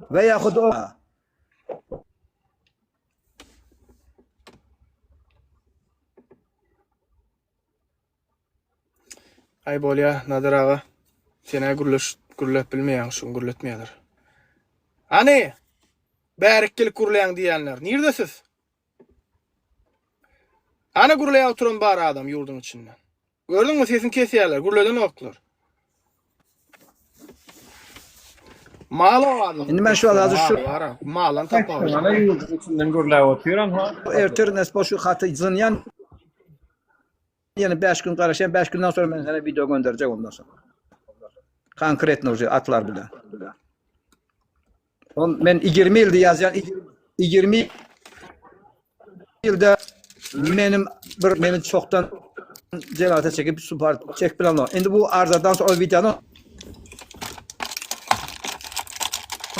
we ýahud o Aý bolýa Nadir aga. Senä gürleş gürläp bilmeýäň şuň gürletmeýärler. Hany? Bärik gelip gürläň diýýänler. Nirde siz? Hany gürläp oturan bar adam ýurduň içinde. Gördüňmi sesini kesýärler, gürledenoklar. Mal o adam. Indi men şu azazy şu Malan tapawudy. Mana ýurduň içinden gürläp otyran ha. Ertir nesip şu haty zynýan Ýene 5 gün garaşýan, 5 günden sonra men sana video gönderjek ondan sonra. Konkretno уже atlar bilen. On men 20 ýylda ýazýan, 20 ýylda menim bir meni çokdan jelata çekip supar çek bilen. Indi bu arzadan sonra o videonu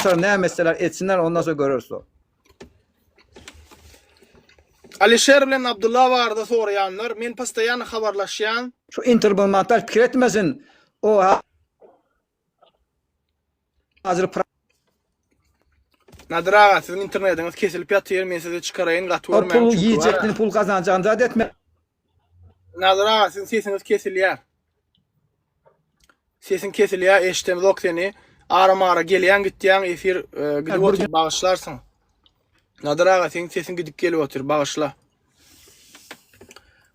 sonra ne meseleler etsinler ondan sonra görürüz. Alişer bilen Abdulla barada soraýanlar, men postoýanno habarlaşýan. Şu intermontaj pikir etmesin. O hazir Nadir aga siziň internetiňiz kesilip ýatyr, men sizi çykaraýyn gaty O görmäň pul çünki ýiyjekini pul gazanjagyny zat etme. Nadir aga siziň sesiňiz kesilýär. Sesiň kesilýär eşdemzok seni. Aram-ara gelýäň gitýäň efir e, gidip otyr bagyşlarsyň. Nadir aga seň sesiň gidip gelip otyr bagyşla.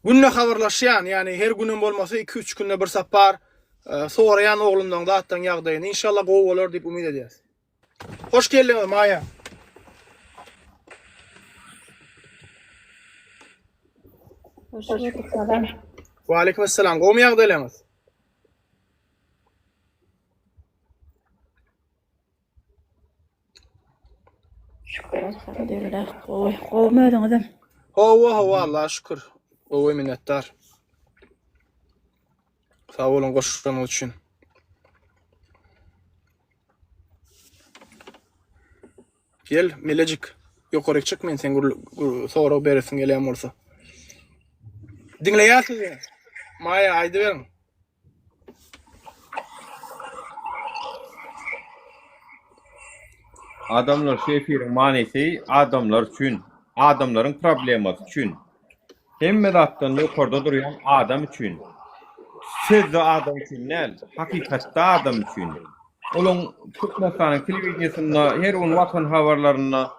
Günde habarlaşýan, ýani her günem bolmasa 2-3 günde bir sapar e, soraýan oglumdan zatdan ýagdaýyny inşallah gowy bolar diýip umyt edýäs. Hoş geldiňiz Maýa. Hoş bulduk salam. Waleýkim assalam. Gowmy ýagdaýlaryňyz? Şükür elhamdülillah. Gowy. Gowmy özüňizem? Hawa, hawa, Allaha şükür. Gowy minnetdar. Sag boluň goşulanyňyz üçin. Gel, Melejik. Ýokaryk çyk, men sen sorag beresiň gelýän bolsa. Diňleýär sizi. Maýa, aýdyberiň. Adamlar şu efiriň manysy adamlar üçin, adamlaryň problemasy üçin. Hemme zatdan ýokarda durýan adam üçin. Sözde adam üçin däl, hakykatda adam üçin. Olaň Türkmenistanyň telewideniýesinde her gün Watan habarlarynda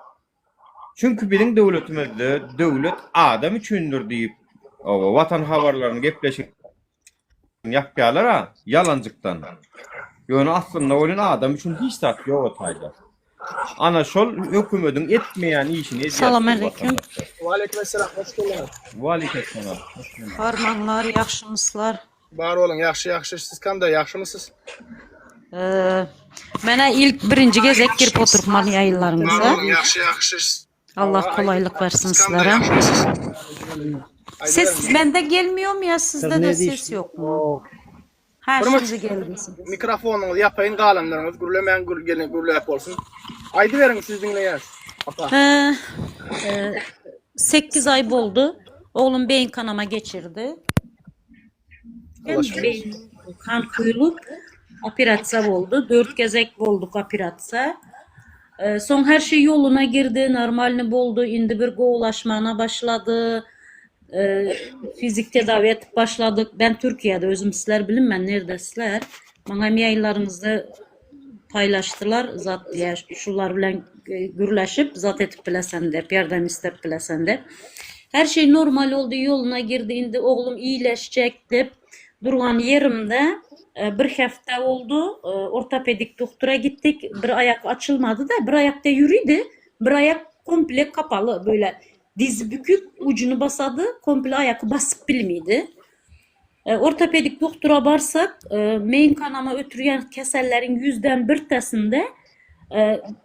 Çünki biziň döwletimizde döwlet adam üçindir diýip, Watan habarlaryny gepleşigini ýapýarlar-a ýalanjykdan. Ýöne aslynda welin adam üçin hiç zat ýok o taýda. Ana şol hökümediň etmeýän işini edýär. Salam aleyküm. Waleýkim esselam, hoş geldiňiz. Waleýkim esselam. Hoş geldiňiz. Harmanlar, ýagşymyslar? Bar boluň, ýagşy ýagşy. Siz kanda, ýagşymysyz? Menä ilk birinji gezek girip oturypman ýaýynlaryňyza. Bar boluň, ýagşy ýagşy. Allah kolaýlyk bersin sizlere. Ses mende gelmiyormy ya sizde de ses ýokmy? Ha şimdi geldi ses. Mikrofonyňyzy ýapaýyn galanlaryňyz gürlemäň gür gelin gürläp bolsun. Aýdyberiň sizi diňleýäs. Apa. 8 aý boldy. Oglum beýin kanama geçirdi. Beýin kan kuýulyp operasiýa boldy. 4 gezek bolduk operasiýa. Soň her şey ýoluna girdi, normalny boldy. Indi bir gowulaşmana başlady. Fizik tedawi etip başladyk. Ben Türkiýede özüm sizler bilinmän nirde sizler. Maňa hem ýaýynlaryňyzda paýlaşdylar zat diýä şular bilen gürleşip zat edip bilesen dep ýardam istep bilesen dep. Her şey normal oldy ýoluna girdi indi oglum iýleşjek dep durgan ýerimde bir hepde oldy ortopedik doktora gitdik bir aýak açylmady da bir aýakda ýüridi bir aýak komple kapaly böyle Dizi bükük, ujuny basady, komple aýaky basyp bilmidi. Ortopedik doktora barsak, meň kanama ötürýän keselleriň ýüzden birtesinde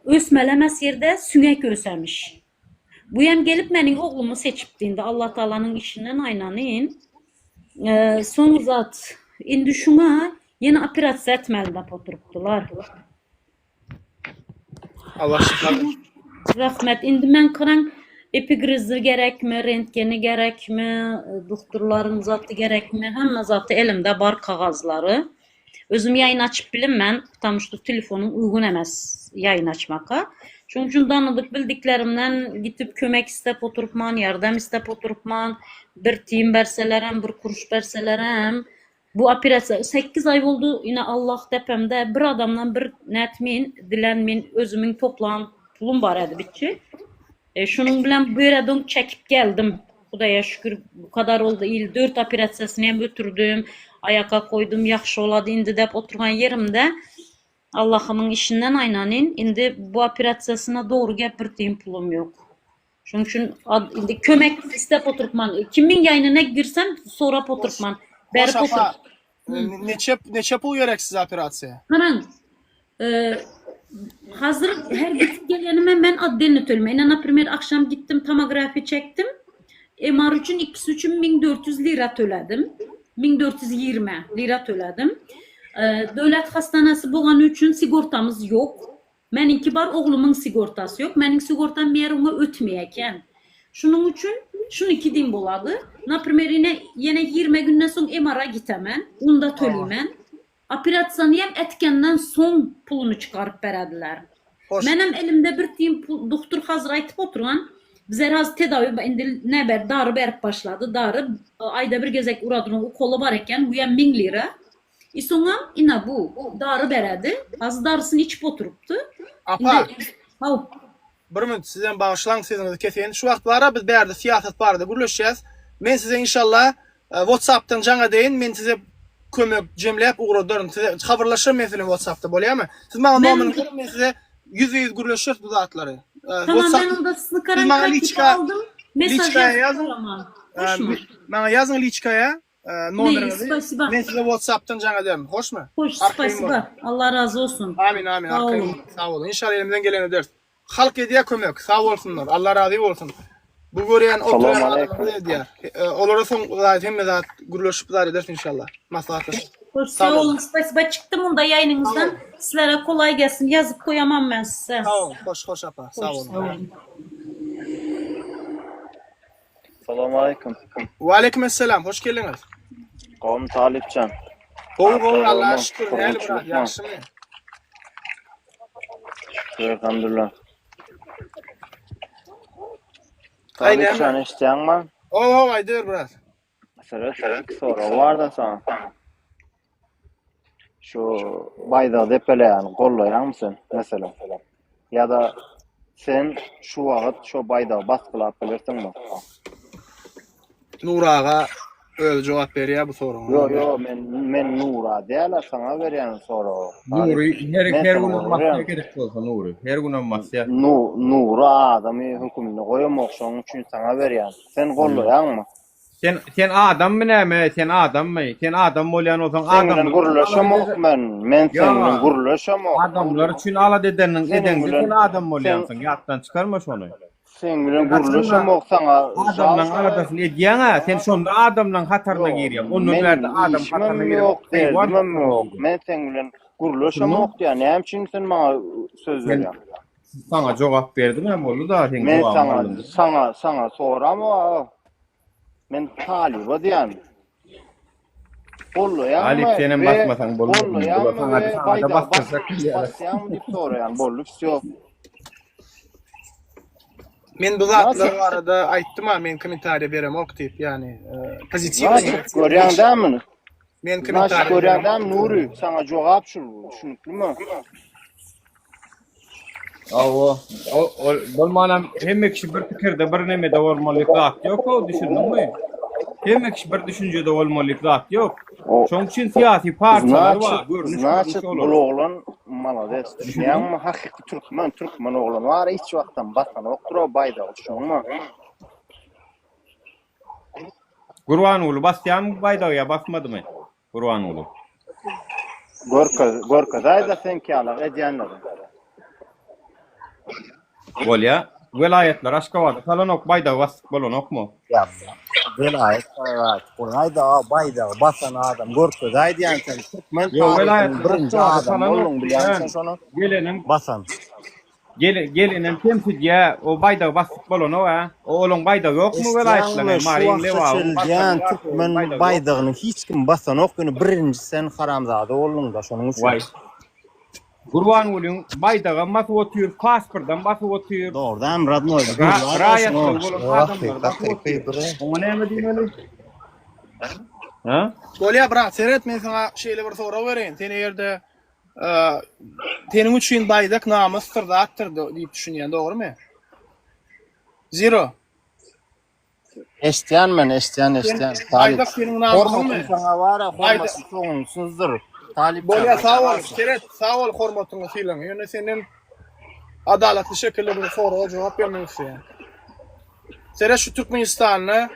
ösmelemes ýerde süňek ösemiş. Bu hem gelip meniň oglumy seçipdi indi Allatagalanyň işinden aýnanyn. Soň zat, indi şuňa ýene operasiýa etmeli dap oturypdylar. Allah şypa bersin. Rahmet. Indi men karaň epigrizi gerekmi, rentgeni gerekmi, doktorlaryň zaty gerekmi, hemme zaty elimde bar kagazlary. Özüm ýaýyn açyp bilinmen, потому что telefonym uýgun emes ýaýyn açmaka. Şonuň üçin danydyk bildiklerimden gitip kömek istep oturypman, ýardam istep oturypman, bir tiýin berselerem, bir kuruş berselerem Bu operasiýa sekiz aý boldy ine Allah depemde bir adamdan bir nätmin dilenmin özümiň toplan pulum bar edi bitji. E, şunuň bilen bu ýere doň çekip geldim. Hudaýa şükür bu kadar oldy il dört operasiýasyny hem ötürdim. Aýaka koýdum ýagşy bolady indi dep oturgan ýerimde Allahymyň işinden aýnanyn indi bu operasiýasyna dogry gep bir tiýin pulum ýok. Şonuň üçin indi kömek istep oturypman. Kimiň ýaýnyna girsem sorap oturypman. Berip otur. Neçe neçe pul gerek size operasiýa? Garaň. Hazır her gitip gelýänime men otdelno töleýän. Ine, naprimer, akşam gitdim, tomografiýa çekdim. MR üçin ikisi üçin 1400 lira töledim. 1420 lira töledim. Döwlet hastanasy bolany üçin sigortamyz ýok. Meniňki bar oglumyň sigortasy ýok. Meniň sigortam meger oňa ötmeýä eken. Şunuň üçin şunyňky diýim bolady. Naprimer ine ýene 20 günden soň MRA gitemen. Onda töleýmen. Operasiýany hem etkenden soň puluny çykaryp berediler. Menem elimde bir tiýin pul doktor hazir aýtyp oturan bize raz tedawi indi ne ber dary berip başlady. Dary aýda bir gezek uradylan ukoly bar eken. Bu hem 1000 lira. I soňam ina bu dary beredi. Az darysyny içip oturypdy. Apa. Haw. Bir minut sizem bagyşlaň sözüňizi keseýin. Şu wagt bara biz bärde syýasat barada gürleşýäs. Men size inşallah WhatsAppdan jaň edeýin. Men size kömek jemläp ugradaryn. Size habarlaşaryn men siz bilen WhatsAppda bolýamy? Siz maňa nomeriňizi beriň men size ýüzbe-ýüz gürleşeris bu zatlary. Tamam men onda Siz maňa liçka aldym. Mesaj ýazyň. Maňa ýazyň liçkaýa. Nomeriňizi Spasiba. men size WhatsAppdan jaň ederin. Hoşmy? Hoş, spasiba. Allah razy olsun. Amin, amin. Arkaýyn boluň. Sag boluň. Inşallah elimizden geleni ederis. Halk edýär kömek. Sag bolsunlar. Allah razy bolsun. Bu görýän oturan adamlar edýär. Olara soň zat hemme zat gürleşip zat ederis inşallah. Maslahatlaşyp. Hoş, sag boluň. Spasiba. Çykdym onda ýaýynyňyzdan. Sizlere kolaý gelsin. Ýazyp goýamam men size. Sag boluň. Hoş, hoş apa. Sag boluň. Salam aleýkum. Waleýkim esselam, hoş geldiňiz. Gowmy Talypjan? Gowy gowy Allaha şükür, näli brat, ýagşymy? Şükür elhamdülillah. Talypjan eşitýäňmi? Hawa hawa aýdyber brat. Seret, sorag barda saňa. Şu baýdagy depeleýäni gollaýaňmy sen, meselem? Ýa-da sen şu wagt şo baýdagy basgylap bilersiňmi? Nury aga özi jogap berýär bu soraga. Ýo, ýo, men men Nura däl-ä, saňa berýän soragy. Nury her Men her saňa günem berýän. basýa gerek bolsa Nury. Her günem basýa. Nu Nury adamy höküminde goýamok, şonuň üçin saňa berýän. Sen gollaýaňmy? Sen sen adammy näme sen adammy sen adam bolýan bolsaň Seň bilen adamlar gürleşemok men men seň bilen gürleşemok adamlar üçin alada edeniň Seniň edeňde bilen sen adam sen bolýansyň ýatdan çykarma şony. seň bilen Sen haçanda gürleşemok saňa adamlaň žalka aladasyny edýäň-ä sen şonda adamlaň hataryna Ýok girýäň ondan meniň bärde adam işimem hataryna ýok giremok haýwan derdimem hataryna ýok girýäň. men seň bilen Şunda gürleşemok diýýän näme üçin sen maňa söz sen berýäň saňa jogap berdim-ä boldy-da seň Men jogabyňy saňa aldym. saňa saňa soramok Men talyba diýýän. Talyp Gollaýaňmy senem we basmasaň bolmaz indi. Bular gollaýaňmy saňa we saňa-da baýdagy basdyrjak diýýärler. basýaňmy diýip soraýan. Boldy wsýo. Men bu zatlar barada aýtdym-a, men kommentariýa beremok diýip, ýagny pozitiw. Znaçit, görýäň däl muny? Men Znaçit, kommentariýa görýäň beremok. däl Nury, saňa jogap şul, düşüniklimi? Hawa, o ol bolmanam hemme kişi bir pikirde, bir nemede bolmaly zat ýok-ow, düşündiňmi? Hemme kişi bir düşünjede bolmaly zat ýok. Şoň üçin syýasy partiýalar bar, Znaçit, görnüş görnüş znaçit, bul olar. oglan malades, düşünýäňmi? Hakyky türkmen, türkmen oglany bar, hiç wagtam basanokdyr o baýdagy, düşündiňmi? Gurbanguly basýarmy bu baýdagy ýa basmadymy? Gurbanguly. Görkez, görkezäýdä seňki ýalak edýänleri. Bolýa. Welaýatlar Aşgabada salanok baýdagy basdyk bolanokmy? Ýa welaýat welaýat goýaýda baýdagy basan adam görkezäý diýýän sen türkmen Ýok taryhynyň welaýatlar birinji Aşgabada adamy salanok bolduň bilýäňmi diýýän. sen şony Gelenem basan. Gele, gelenem kemsidýä, o baýdagy basdyk bolanok a. O olaň baýdagy ýokmy welaýatlaryň, Eşitýäňmi şu Maryň, wagta Lebabyň, çenli Balkanyň, diýýän Daşoguzyň türkmen baýdagy ýokmy? baýdagyny hiç kim basanok ýöne birinji sen haramzada bolduňda şonuň üçin. Waý. Gurbangulyň baýdagam basyp otyr, pasportam basyp otyr. Dogrudanam radnoý Ra gürrüň raýatlygy bolan Hakyky, adamlar basyp hakyky otyr. bre. Oňa näme diýmeli? Ha? Bolýa brat, seret men saňa şeýle bir sorag bereýin. Sen eger-de seniň üçin baýdak namysdyr, zatdyr diýip düşünýän, dogrymy? Zero. Eşitýän men, eşitýän, eşitýän. Talyp. Baýdak seniň namysyňmy? Hormatym saňa bar, hormatym soňsuzdyr. Talyp Bolýa, sag bol. Seret, sag bol hormatyňa, sylagyňa. Ýöne senden adalatly şekilde bir soraga jogap bermek isleýän. Seret şu Türkmenistanda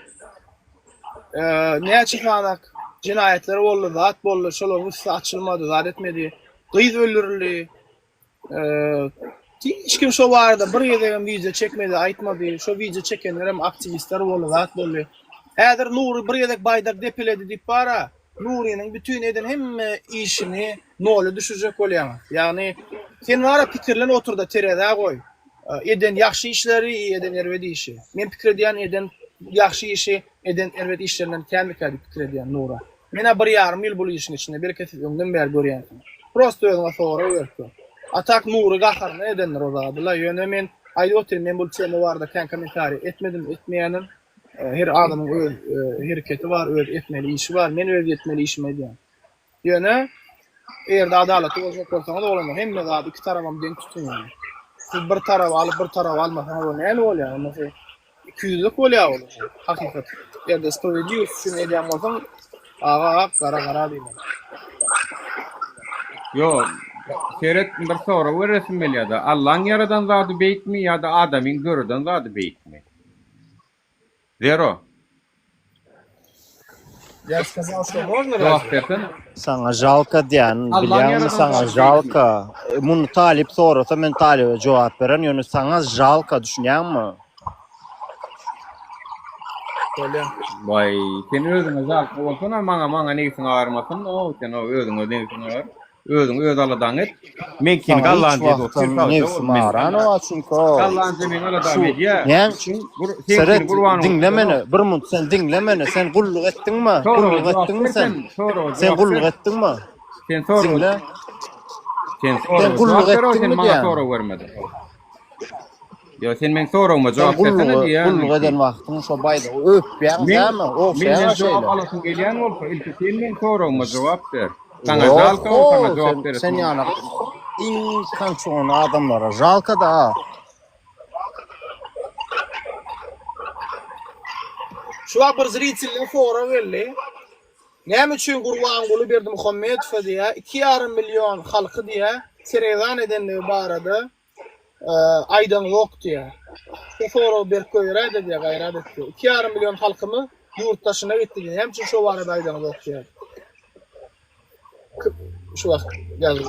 näçe sanak jenaýatlar boldy, zat boldy, şolaryň üsti açylmady, zat etmedi. Gyz öldürildi. Hiç kim şo barada bir gezegem wideo çekmedi, aýtmady. Şo wideo çekenlerem aktiwistler boldy, zat boldy. Häzir Nury bir gezek baýdak depeledi diýip bar-a, Nurynyň bütin eden hemme işini nola düşürjek bolýaňyz. Ýagny sen bar-a pikirlen otur-da terezä goý. Eden ýagşy işleri i eden erbet işi. Men pikir edýän eden ýagşy işi eden erbet işlerinden känmikä diýip pikir edýän Nura. Menä bir ýarym ýyl bul işiň içinde belki siz öňden bäri görýänsiňiz. Prosta özüňe sorag berip gör. A tak Nury gaharyna edendir o zady-la. Ýöne men aýdyp otyryn men bul tema barada kän kommentariý etmedim etmeýänem. Her adamyň öz hereketi bar öz etmeli işi bar. Men öz etmeli işimi edýän. Ýöne eger-de adalatly boljak bolsaňyz oglanlar hemme zady iki tarabam deň tutuň ýöne. Siz bir taraby alyp bir taraby almasaňyz o näli bolýar onda siz ikiýüzlük bolýar ol hakykat. Eger-de sprawiedliwost üçin edýän bolsaň aga ak gara gara diýmeli. Ýok, seret bir sorag beresim gelýärde. Allaň ýaradan zady beýikmi ýa-da adamyň döreden zady beýikmi? Zero. Ya сказал, что можно Jogap разве? bersene. Saňa žalka diýen, Allaň bilýäňmi ýaradan saňa zady beýikmi? žalka. E, Muny talyp sorasa men talyba jogap beren, ýöne saňa žalka düşünýäňmi? Bolýa. Waý, sen özüňe žalka bolsana, maňa maňa nebsiň agyrmasyn, o sen o özüňe nebsiň agyr. Özüň öz aladaňy et. Meňkini Saňa hiç gallanjy edip otyr, wagtam sagja bol. nebsim Men aranok çünki o gallanjy meň aladamy şu edýär. näme üçin Gur seňkini seret Gurbanow diňle meni edenok. bir munt sen diňle meni sen gulluk etdiňmi Soraga gulluk jogap etdiňmi ber sen sen, soraga sen jogap gulluk ber. etdiňmi Sen soraga diňle Sen sen soraga gulluk jogap ber, o sen etdiňmi maňa diýýän sorag bermediň. Ýo, sen meň soragyma sen jogap bersene gullugy diýýän gulluk ilki. eden wagtyň şo baýdagy öpýäň Men dämi menden ogşaýaň jogap şeýle alasyň gelýän bolsa, ilki sen meň soragyma jogap ber. Saňa Ýok žalka ol saňa ho jogap sen beresim sen gelmez. ýaly iň kançon adamlara žalka da. Şu wagt bir zritelden sorag geldi. Näme üçin Gurbanguly Berdimuhamedowa diýä 2,5 million halky diýä sergezdan edenligi barada aýdaňzok diýä. Şu soragy berip goýberäýdä diýä gaýrat et diýä. 2,5 million halkymyz ýurt daşyna gitdi diýä. Näme üçin şo barada aýdaňzok diýä. Şu wagt ýazdy.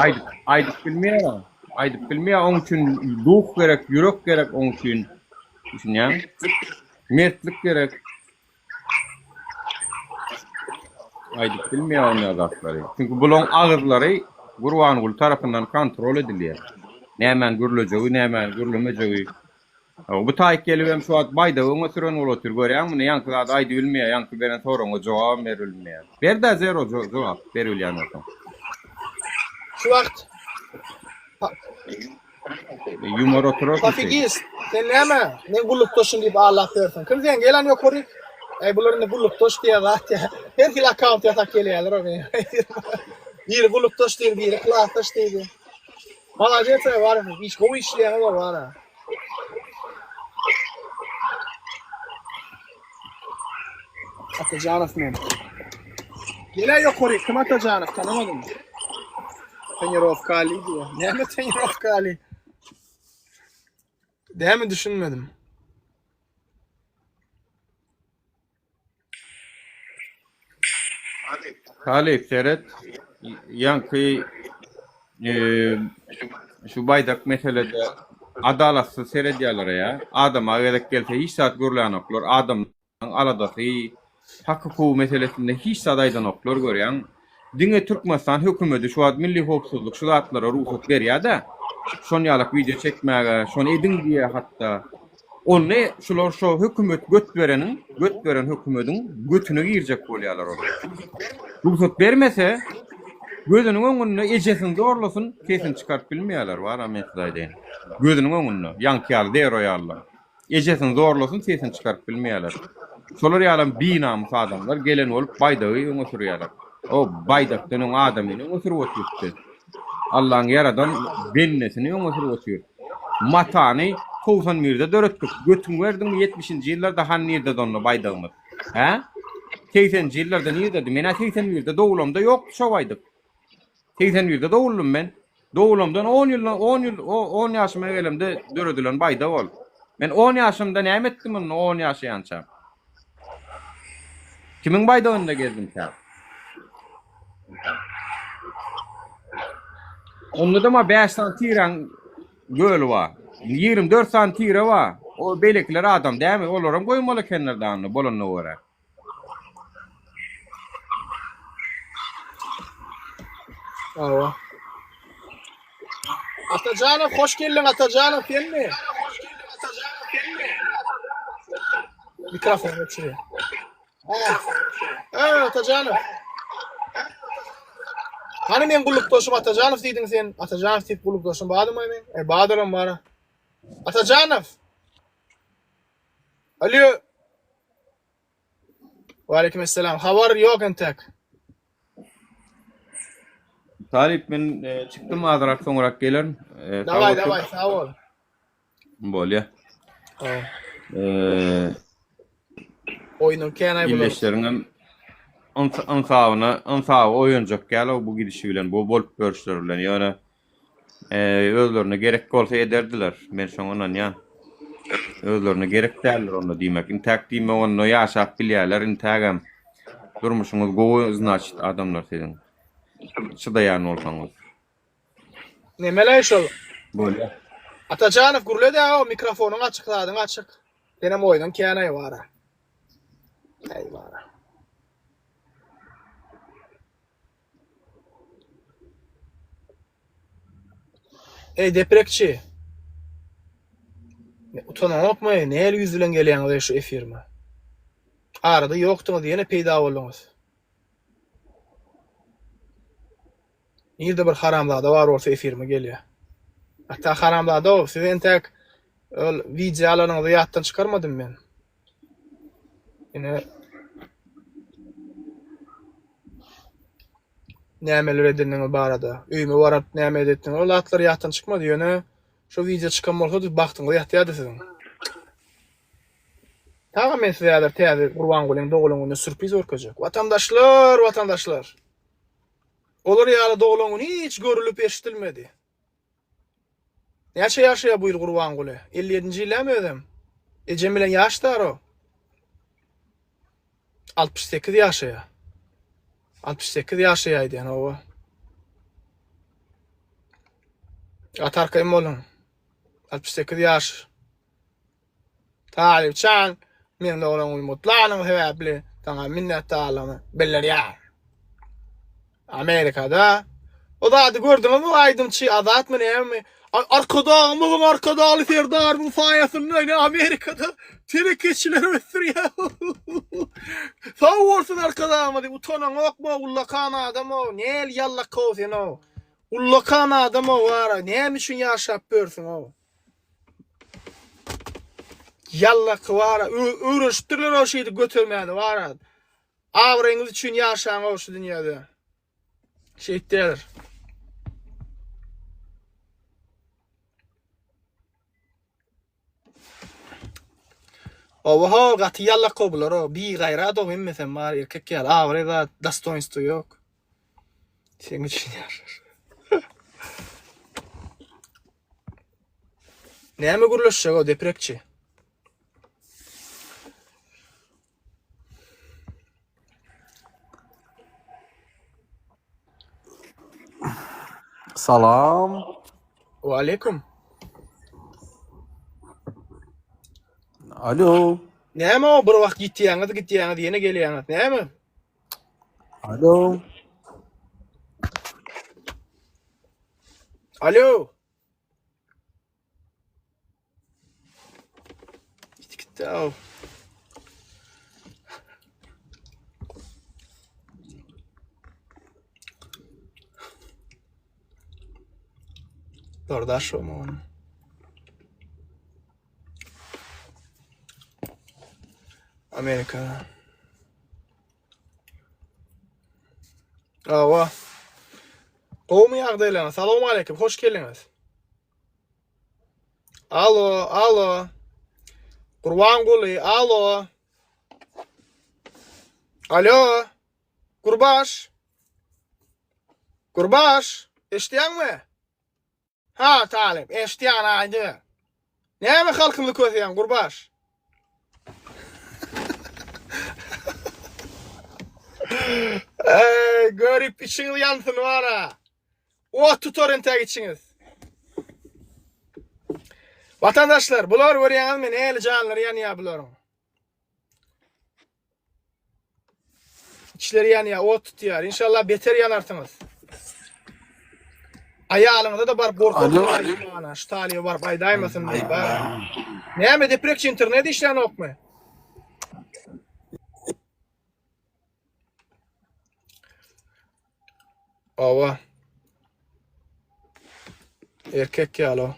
Aýdyp, aýdyp bilmeýär. Aýdyp bilmeýär. Oň üçin duh gerek, ýürek gerek oň üçin. Düşünýäňmi? Mertlik gerek. Aýdyp bilmeýär onda zatlary. Çünki bulaň agyzlary Gurbanguly tarapyndan kontrol edilýär. Nämäni gürlejegi, nämäni gürlemejegi. Bu taýyk gelip hem şu wagt baýdagy öňe süren bolup otyr. Görýäňmi muny? Ýaňky zady aýdybilmeýär, ýaňky beren soragyňa jogabam beribilmeýär. Ber-dä zero jogap beribilýän bolsaň. Şu wagt Ýumar oturarsyň sen. Pofigist. Sen näme? Men gullukdaşym diýip aldap ýörsüň. Kim sen? Gel han ýokaryk. Äý bular indi gullukdaş diýýär zat diýýär. Her hili akkaunt ýasap gelýärler o meniň. Biri gullukdaş diýdi, biri klasdaş diýdi. Malades aý bar iş gowy işleýäňiz o bar. Atajanow men. Gel-ä ýokaryk, kim Atajanow tanamadym. Trenirowka Ali diýýär. Näme trenirowka Ali? Näme düşünmedim. Talyp seret, ýaňky şu baýdak meselede adalatsyz seredýärler ýa. Adama gezek gelse hiç zat gürlänoklar. Adam aladasy, hak-hukugy meselesinde hiç zat aýdanoklar görýäň. Diňe Türkmenistan hökümedi şu wagt milli howpsuzlyk şu zatlara rugsat berýär-de. Şon ýalak wideo çekmäge, şony ediň diýýär hatda. Onda şular şo hökümet göt bereniň, göt beren hökümediň götüne girjek bolýarlar olar. Rugsat bermese, gözüniň öňünde ejesini zorlasyn, sesini çykaryp bilmeýärler, bar-a men size aýdaýyn. Gözüniň öňünde, ýaňky ýaly, zero ýalylar. Ejesini zorlasyn sesini çykaryp bilmeýärler. Şolar ýalam binamys adamlar gelen bolup baýdagy öňe sürýärler. O baýdakdan öň adamyny öňe sürüp otyrypdy. Allaň ýaradan bendesini öňe sürüp otyr. Matany 91-de döretdik. Götüň berdiňmi 70-nji ýyllarda han nirdedi onda baýdagymyz? Hä? 80-nji ýyllarda nirdedi? Men-ä 81-de doglamda ýokdy şo baýdak. 81-de doguldym men. Dogulamdan on ýyldan on ýyl on ýaşyma gelemde döredilen baýdak ol. Men on ýaşymda näme etdim onda on ýaşaýançam? Kimiň baýdagynda gezdimkäm? Onda-da ma bäş sany tiräň göli bar. 24 sany tire bar. O beýlekiler adam dämi? Olaram goýmaly ekenler da onda bolanyna görä. Hawa. Atajanow hoş geldiň Atajanow senmi? Mikrofon öçürýär. Ha, Atajanow. Hany meň gullukdaşym Atajanow diýdiň sen? Atajanow diýip gullukdaşym bardymy meň? E, bardyram bar. Atajanow. Alo. Waleýkim esselam. Habar ýok entek. Talyp men e, çykdym azrak soňrak gelerin. E, sag Daway otur. daway sag bol. Bolýa. Ha. E, Oýnuň kän aý bular. illeşleriňem ynsabyna ynsaby oýanjak ýaly bu gidişi bilen bu bolup görüşleri bilen ýöne Özlerine gerek bolsa ederdiler. Men şoňa ynanýan. Özlerine gerek däldir onda diýmek. Intäk diýmek onda ýaşap bilýärler intägem. Durmuşyňyz gowy znaçit adamlar siziň. Çydaýan bolsaňyz. Nemeleý şol? Bolýa. Atajanow gürle-dä o mikrofonyň açyk zadyň açyk. Senem oýnuň kän-aý bara. Äý bara. Eý deprekçi. Utanaňokmy? Nähili ýüz bilen gelýäňiz eý şu efirime? Arada ýokduňyz, ýene peýda bolduňyz. Nirde bir haramzada bar bolsa efirime gelýär. Ata haramzada-ow, siz entäk ol wideo alanyňyzy ýatdan çykarmadym men. Ine nämeler edeniňiz barada, öýüme baryp näme edetdiňiz, ol zatlar ýatdan çykmady, ýöne şo wideo çykan bolsady bagtyňyz ýatýardy siziň. Taga men size häzir täze Gurbangulyň doglan gününe sürpriz görkezjek. Watandaşlar, watandaşlar! Olar ýaly doglan gün hiç görülip eşidilmedi. Näçe ýaşaýar bu ýyl Gurbanguly? 57-nji ýyl dämi özem? Ejem bilen ýaş daro. 68 ýaşaýar. 68 ýaşaýar diýen owa. Gaty arkaýyn boluň. 68 ýaş. Talypjan, meň doglan günüm gutlanyň sebäpli saňa minnetdarlygymy bildirýän. Amerikada o zady gördüňizmi aýdymçy Azatmy näme? Arkadagymyzyň Arkadagly Serdarymyň saýasynda ine Amerikada telekeçiler ösdürýär. Sag bolsun Arkadagymyz diýip utanaňokmy ullakan adam-ow, näl ýallak-ow sen-ow. Ullakan adam-ow ara, näme üçin ýaşap ýörsüň-ow. Ýallaky bar-a, öwrenişipdirler-ow şeýdip götermäni bar-a. Abraýyňyz üçin ýaşaň-ow şu dünýäde. Şeýtýärler. Oba-ho, gaty ýallak-ow bular-ow. Bigaýrat-ow hemmesem bar, erkek ýaly. Abraý zat, dostoýnstwo ýok. Seň üçin ýaşar. Näme gürleşjek o deprekçi? Salam. Wa aleýkum. Alo. Näme o bir wagt ýitýäňiz, gitýäňiz, ýene gelýäňiz. Näme? Alo. Alo. Git gitdi aw. Dordaş olmaly. Amerika. Awa. Gowmy ýagdaýlaryňyz? Salowmaleýkim, hoş geldiňiz. Alo, alo. Gurbanguly, alo. Alo. Gurbaş. Gurbaş, eşidýäňmi? Ha, talyp, eşidýän aýdyber. Näme halkymyzy köseýäň, Gurbaş? Eý, görip içiňiz ýansyn bara. Ot tutar entäk içiňiz. Watandaşlar, bular görýäňizmi, näli janlary ýanýar bularyň. Içleri ýanýar, ot tutýar. Inşallah beter ýanarsyňyz. Aýalyňyza-da baryp gorkuzmaň. Ana, şu talyba baryp aýdaýmasyn diýip. Näme deprekçi internet işlänokmy? Awa. Erkek ýaly.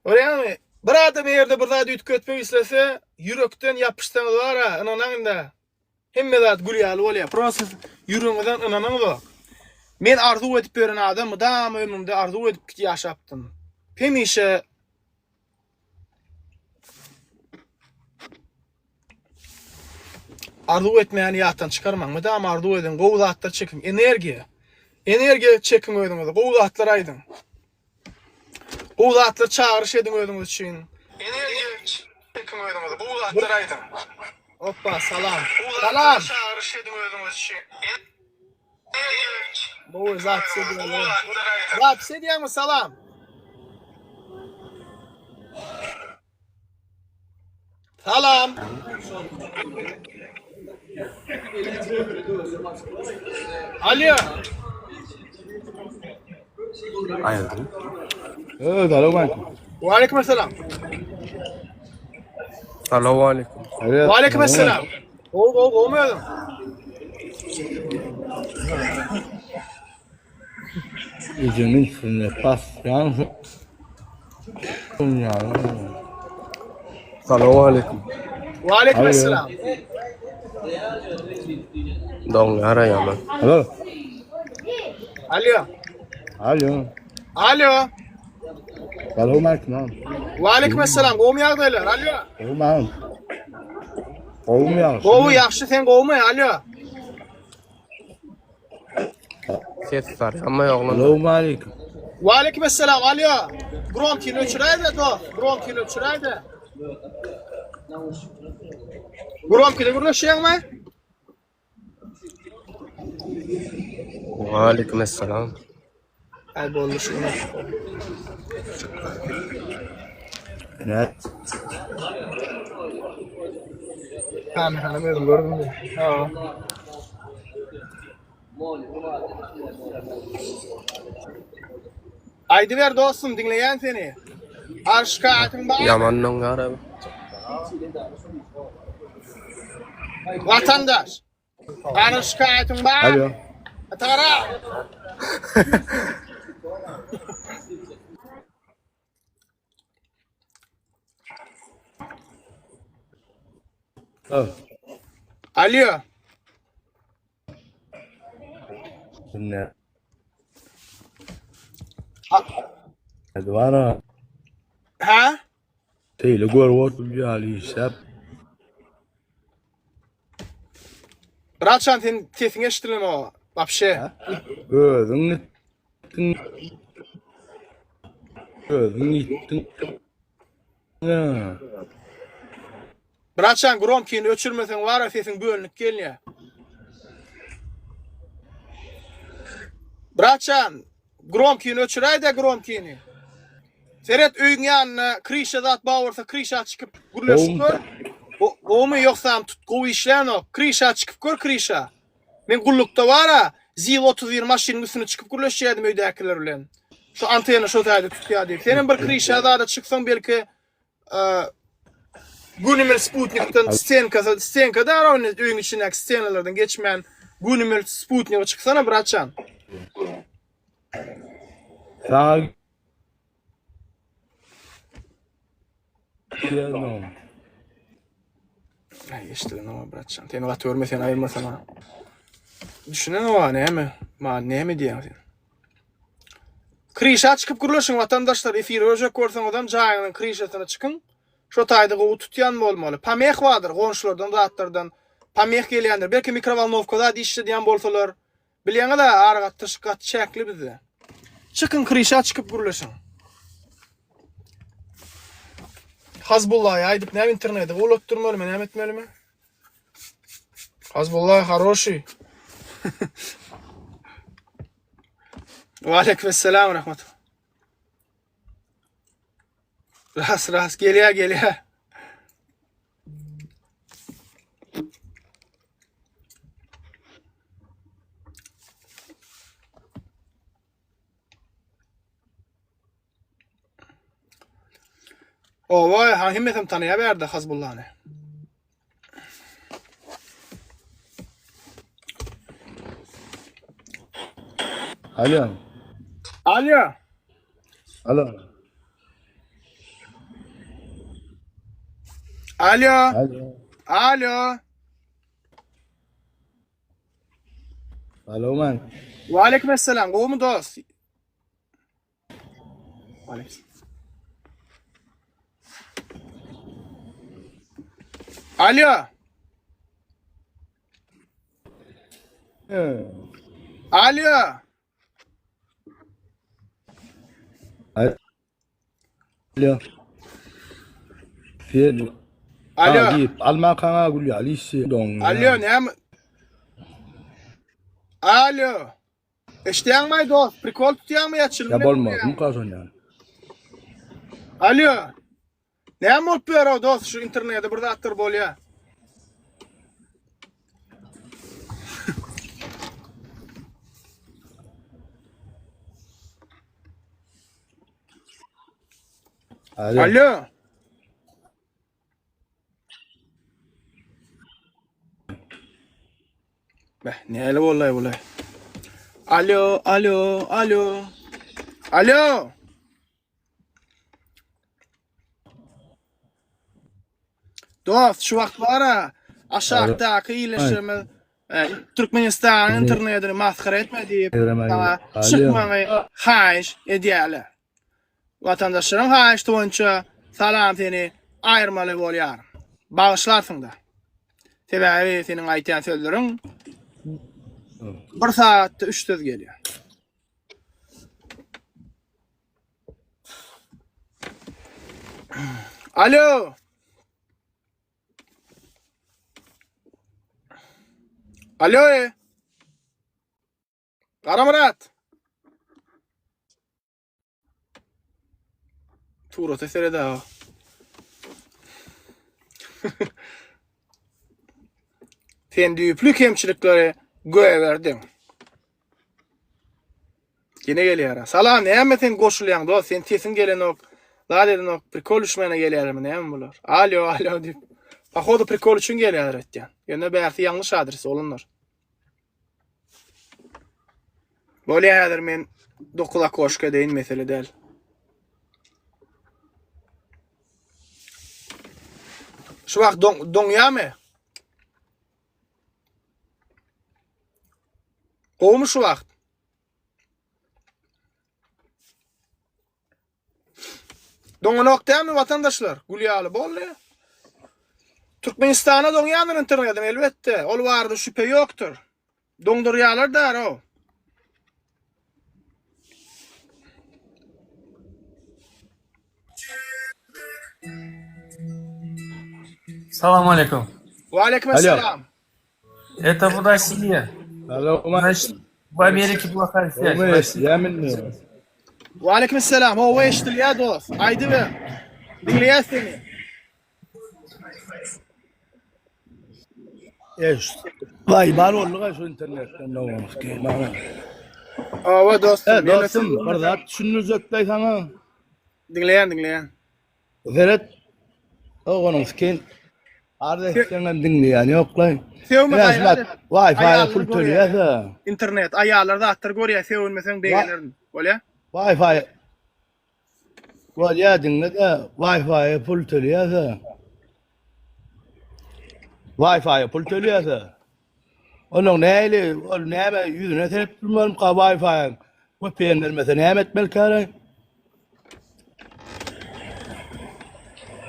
Görýäňmi? Bir adam eger-de bir zady üýtgetmek islese, ýürekden ýapyşsaňyz bar-a, ynanaň indi. Hemme zat gül ýaly bolýar. Prosta ýüregiňizden ynanyňyzok. Men arzuw edip ýören adam mydama ömrümde arzuw edip ýaşapdym. Hemişe Arzuw etmäni ýatdan çykarmaň. Mydama arzuw ediň, gowy zatlar çekiň. Energiýa. Energiýa çekiň özüňize. Gowy zatlar aýdyň. Gowy zatlar çagyryş ediň özüňiz üçin. Energiýa çekiň özüňize. Gowy zatlar aýdyň. Hoppa, salam. Salam. Çagyryş ediň özüňiz üçin. Gowy zapis edýärler. Zapis edýäňmi salam? Salam. Alo. Aýyrdyň. Evet, alo aleyküm. Wa aleyküm esselam. Salam aleyküm. Evet. Wa aleyküm esselam. Gowy gowy gowmy özüň? Ejemiň üstünde basýan Salam aleyküm. Wa aleyküm esselam. Doňýar aýaman. Alo. Alo. Alo. Alo. Salam aleyküm. Wa aleyküm esselam. Gowmy ýagdaýlar? Alo. Gowmy? Gowmy ýagşy? Gowy, ýagşy, sen gowmy? Alo. Ses sarýanmy oglan? Salam aleyküm. Wa aleyküm esselam. Alo. Gromkini öçüräýde dost. Gromkini öçüräýde. Gromkide gürleşýäňmi? Wa aleyküm esselam. Ay boldy şu. Ne? Kamerany özüm gördüm. Ha. Aýdyber dostum diňleýän seni. Arş şikaýatyň bar. Ýaman doňýar abi. Watandaş. Arş şikaýatyň bar. Alo. Atara. Alýo. Ne? Dwara. Ha? Teýle görüp otur ýaly işläp. Raçan sen sesiň eşdilenok. Wapşe. Özüň gitdiň. Özüň gitdiň. Braçan gromkini öçürmeseň wara sesiň bölünip gelýä. Braçan gromkini öçüräýdä gromkini. Seret öýüň ýanynda krişa zat bar bolsa krişa çykyp gürleşip gör. Gowmy ýogsam tut gowy işlänok. Krişa çykyp gör krişa. Men gullukda bara Zil 31 maşynyň üstüne çykyp gürleşýärdim öýdäkiler bilen. Şu antena şo taýda tutýar diýip. Senem bir krişa zada çyksaň belki Gönümel sputnikden stenka stenka da ony öýüň içindäki stenalardan geçmän gönümel sputnige çyksana braçan. Saňa Diýen Ay eşdilen ama braçan. Seni gaty görme seni aýyrmasana. Düşünen owa näme? Ma näme diýýäň sen? Krişa çykyp gürleşiň watandaşlar efir görjek bolsaňyzam jaýyňyzyň krişasyna çykyň. Şo taýda gowy tutýan bolmaly. Pomeh bardyr goňşulardan zatlardan pomeh gelýändir. Belki mikrowolnowka zat işledýän bolsalar. Bilýäňiz-ä aragatnaşyk gaty çäkli bizde. Çykyň krişa çykyp gürleşiň. Hazbullaýa aýdyp näme interneti gowlatdyrmalymy näme etmelimi? Hazbullaý haroşi. Waleýkim esselam rahmet. Ras ras gelýär gelýär. Owa, ha hemmesem tanaýar bärde Hazbullany. Alo. Alo. Alo. Alo. Alo. Alo. Alo man. Waleýkim esselam. Gowumy dost? Waleýkim. Alo. Alo. Alo. Sen Alo. Diýip, alma kaňa gül ýaly işi doň. Alo, näme? Alo. Eşidýäňmi dost? Prikol tutýaňmy ýa çynyň? Ýa bolmaz, muka şonýan. Alo. Näme bolup ýör o dost şu internete bir zatlar bolýa. Alo. Alo. Beh, näle boldy bulay? Alo, alo, alo. Alo. Dost, şu wagt bara aşakdaky ildeşlerimiz e, Türkmenistanyň internetini masgara etme diýip, saňa çykmagy haýyş edýärler. Watandaşlaryň haýyşty boýunça salam seni aýyrmaly bolýar. Bagyşlarsyň-da. Sebäbi seniň aýtýan sözleriň bir sagatda üç söz gelýär. Alo. Alo. Garamyrat. Surata seret aga. Sen düýpli kemçilikleri goýberdiň. Ýene gelýär. Salam, näme sen goşulýaň dost? Sen sesiň gelenok. Zat edenok. Prikol düşmäne gelýärmi näme bular? Alo, alo diýip. Pohodu prikol üçin gelýärler etýän. Ýöne bärsi ýalňyş adres olanlar. Bolýar häzir men 9 okoşka edeýin mesele däl. Şu wagt doň doňýarmy? Gowumy şu wagt? Doňanok dälmi watandaşlar? Gül ýaly boldy. Türkmenistana doňýandyr internetim elbetde. Ol barada şübhe ýokdur. Doňdurýarlar däro. Salam aleyküm. Wa aleyküm esselam. Это в России. Значит, в Америке плохая связь. В России. Wa aleyküm esselam. Hawa eşidilýär dost. Aýdyber. Diňleýäs seni. Eş. Vay bar oldu şu internetden ne Hawa dostum. E dostum bir zat düşündirjekday sana. Diňleýän diňleýän. Seret. Onuň skin. Arz etseňem diňleýän ýoklaý. Sögme gaýrat et. Wi-Fi pul töleýärse. Internet aýallar zatlar görýär sögünmeseň begenerin. Bolýa? Wi-Fi Bolýa diňle-de Wi-Fi pul töleýärse. Wi-Fi pul töleýärse. Onuň näli ol näme ýüzüne seredip durmalymyka Wi-Fi-iň VPN bermese näme etmelikäre?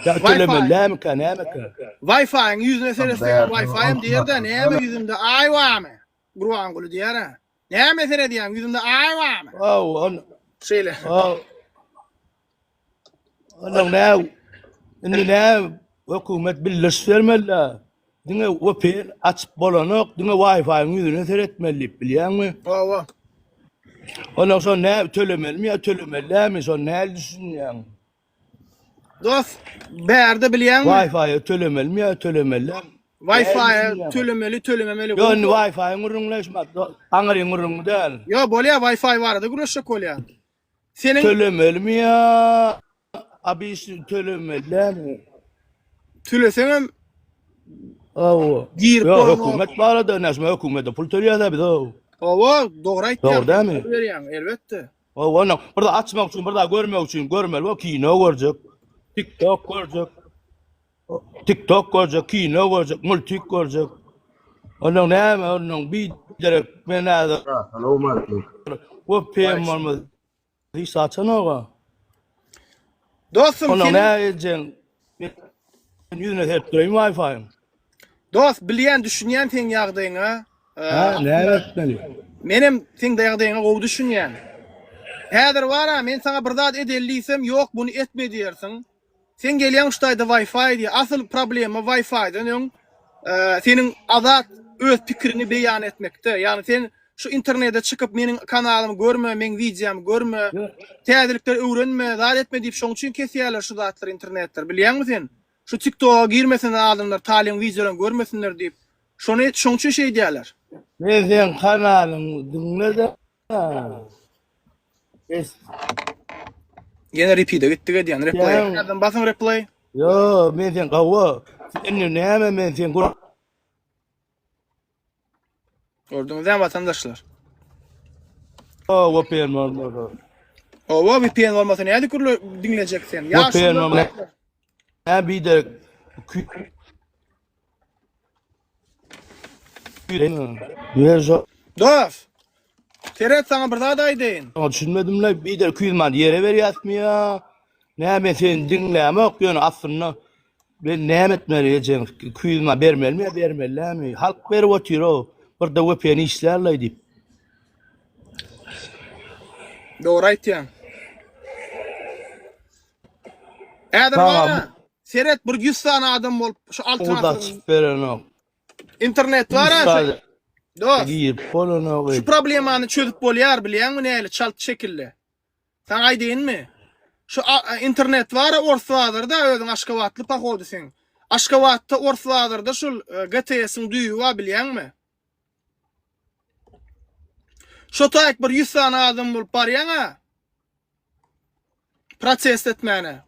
Ýa tölemeli dälmikä nämeka? Wi-Fi-iň ýüzüne seretseň Wi-Fi-em diýer-de näme ýüzünde aý barmy? Gurbanguly diýer-ä. Näme seredýäň ýüzünde aý barmy? Haw on Şeýle. Haw. Onuň nä indi nä hökümet bildiriş bermeli-dä. Diňe VPN açyp bolanok, diňe Wi-Fi-iň ýüzüne seretmeli diýip bilýäňmi? Hawa. Ondan soň nä tölemelimi ýa tölemeli dälmi, şony nähili düşünýäň? Dost, bärde bilýäňmi? Wi-Fi-e tölemelimi ýa tölemeli dälmi? Wi-Fi-e tölemeli, tölememeli. Ýok, indi Wi-Fi-iň gürrüňine şumat, aňryň gürrüňi däl. Ýok, bolýar, Wi-Fi barada gürleşjek bolýan. Seniň Tölemelimi ýa abiş tölemeli dälmi? Töleseňem Hawa. Girip Ýok, bolanok. hökümet barada näme hökümete pul töleýär biz o. Hawa, dogry aýtýaň. Dogry dälmi? Pul berýäň, elbetde. Hawa, onda bir zat açmak üçin, bir zat görmek üçin görmeli bol, kino görjek, TikTok görjek. TikTok görjek, kino görjek, multik görjek. Onda näme, onda bir derek men häzir. Salowmaleýkim. VPN bolmaz. Hiç saçanoga. Dostum Onda seniň näme edjeň? Men ýüzüne serip duraýyn Wi-Fi-iň. Dost bilýän düşünýän seň ýagdaýyňa. Ha, näme etmeli? Menem seň ýagdaýyňa gowy düşünýän. Häzir bara men saňa bir zat edeli diýsem, ýok muny etme diýersiň. Sen gelýäň şu taýda Wi-Fi diýýär. Asyl problema Wi-Fi-den öň seniň azat öz pikiriňi beýan etmekde. Ýagny sen şu internete çykyp meniň kanalymy görme, meň wideomy görme, täzelikleri öwrenme, zat etme diýip şoň üçin kesýärler şu zatlary internetler. Bilýäňmi sen? Şu TikToka girmesinler adamlar, Talyň wideolaryny görmesinler diýip. Şony şoň üçin şeýdýärler. Men seň kanalyňy diňle-de. Es. Ýene repeat-e gitdik edýän. Replay. Ýa. Basyň replay. Ýo, men sen gawa. Indi näme men sen gür. Gördüňiz dämi watandaşlar? O, VPN bolmasa. Owa, VPN bolmasa nädip gürle diňlejek sen? VPN bolmasa. Nä biderek. Dos! Seret saňa bir zat aýdaýyn. Oňa düşünmedim-le, bider 200 manat ýere berýäsmi ýa? Näme seni diňlämok, ýöne aslynda men näme etmeli ejeň 200 manat bermelimi ýa bermeli dälmi? Halk berip otyr-ow, birde VPN işlärlaý diýip. Dogry aýtýaň. Häzir bar-a, seret bir 100 sany adam bolup şu altyn Ol açyp berenok. Internet bar-a şu. Dost. Girip bolanok. Şu problemany çözüp bolýar bilýäňmi näli çalt şekilde. Saňa aýdaýynmy? Şu internet bar-a ors bazarda özüň aşgabatly pohody sen. Aşgabatda ors bazarda şul e, GTS-iň düýbi bar bilýäňmi? Şo taýyk bir 100 sany adam bolup barýaň-a. Protest etmäne.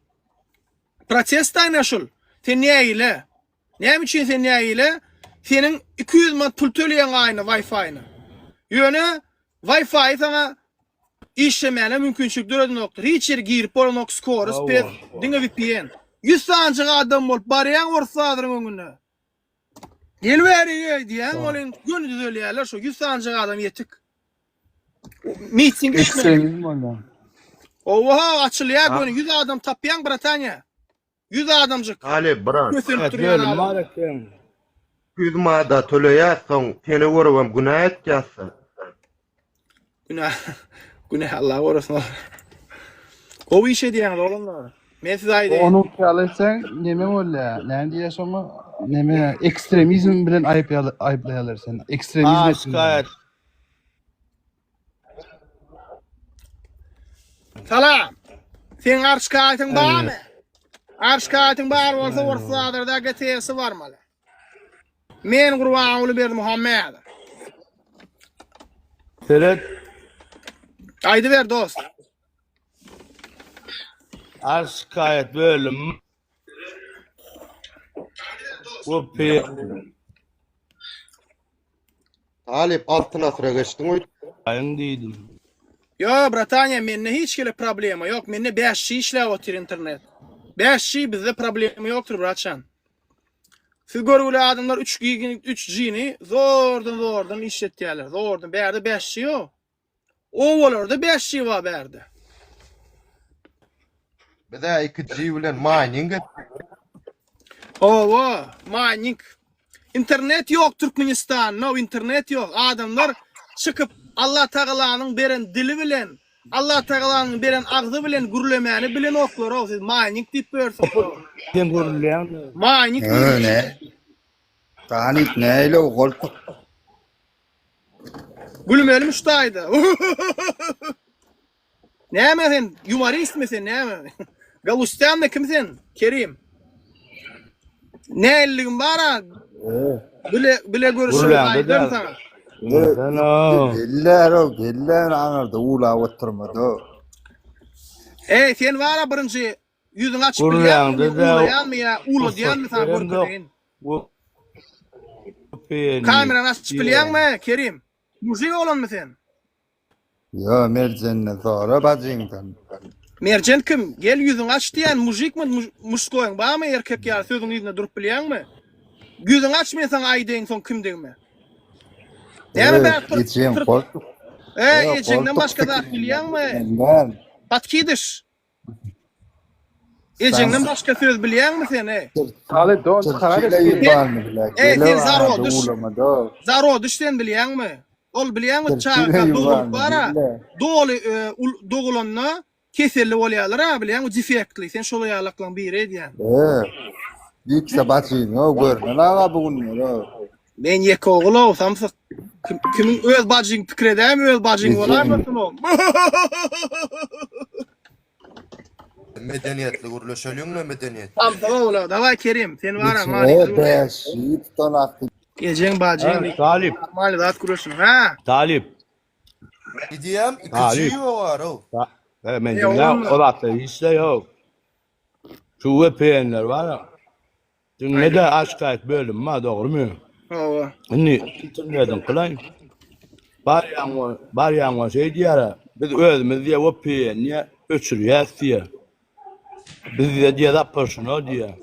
Protest aýna şul. Sen nägile? Näme üçin sen nägile? Seniň 200 manat pul töleýäň aýyna Wi-Fi-na. Ýöne Wi-Fi saňa işlemäne mümkinçilik döredenokdyr. Hiç ýere girip bolanok, skorost pes, diňe VPN. 100 sanjyk adam bolup barýaň ors bazaryň öňüne. Gel bäri diýýäň, olyň göni düzelýärler şo 100 sanjyk adam ýetik. Miting etme. Ekstremizm bolýar. Owa, açylýar göni 100 adam tapýaň bratanya. 100 adamjyk. Talyp brat. Kösenip durýan Bölüm adam. bar eken. 200 manada töleýäs soň seni görübem günä etýäs-dä. Günä. Günä Allah gorasyn. Gowy iş edýäňiz oglanlar. Men size aýdaýyn. Onu ýaly etseň neme bolýar? Näme diýýär şoňa? Neme ekstremizm bilen aýyplaýarlar seni. Ekstremizm Ha, etdiň. şikaýat. Salam. Seň arşkaýtyň barmy? Arşkaýtyň bar bolsa Orsladarda GTS barmaly. Men Gurbanguly Berdimuhamedow. Seret. Aýdyber dost. Arz şikaýat bölüm. Bu pi Talyp altyn asyra geçdiň öýt. Aýyň diýdim. Ýo brataniýa mende hiç hili problema ýok mende 5G işläp otyr internet. 5G bizde problema ýokdur braçan. Siz görgüli adamlar 3 gigini 3G-ni zordan zordan işletýärler. Zordan bärde 5G ýok. Obalarda 5G bar bärde. Bizä 2G bilen mining et. Oba, mining. Internet ýok Türkmenistanda, internet ýok. Adamlar çykyp Allah Tagalanyň beren dili bilen, Allah Tagalanyň beren agzy bilen gürlemäni bilenoklar-ow, siz mining diýip börsüňiz-ow. Sen gürleýäň. Mining Hä, ne? Talyp näle goltuk. Gülmelimi şu taýda? Näme sen ýumoristmi sen näme? Galustyanmy kim sen? Kerim. Näilligim bar-a? Bile bile görüşürüz aýdaryn saňa. Geller o, geller aňyrda ulap oturmady. Eý, sen bar-a birinji ýüzüňi açyp bilýärmiň, ulaýanmy ýa uladýanmy saňa görkezeýin. Kamerany açyp bilýäňmi, Kerim? Mužik oglanmy sen? Ýo, Merjenden sora bajyňdan. Merjen kim? Gel ýüzüňi aç diýýän mužikmi muşkoýyň barmy erkek ýaly sözüň yzynda durup bilýäňmi? Ýüzüňi aç men saňa aýdaýyn soň kimdigimi. Näme bäri tur Ejeň goltuk. Eý ejeňden başga zat bilýäňmi? Patkidiş. Ejeňden başga söz bilýäňmi sen eý? Talyp don çykarar Eý sen zarodyş. Zarodyş sen bilýäňmi? Ol bilýäňmi çaga dogulup bara doly e, dogulanda keselli bolýarlar-a bilýäňmi defektli. Sen şol ýalaklaryň biri edýän. Eee. Diýipse bajyň o görmeli aga bu günler o. Men ýeke ogul-ow samsyk. Kim, kimiň öz bajyň pikir edäými öz bajyň bolaýmasyn o. Medeniýetli gürleşeliňle medeniýetli. Samsyk ogul-ow. Daway Kerim, sen bara many. Bäş, ýedi akdy. Ejeň bajyň. Talyp. Normal zat gürleşin. Ha. Talyp. Gidýäm, ikinji ýok ar-ow. He, men diňle, o zatlar hiç-de ýok. Şu VPN-ler bar. Diňle-de aşkaýt bölüm bar, dogrumy? Hawa. Indi internetiň kylaý. Barýaň, barýaň şeý diýýär, biz özümiz diýýär VPN diýýär, öçürýäs diýýär. Bizde diýýär zaprşino diýýär.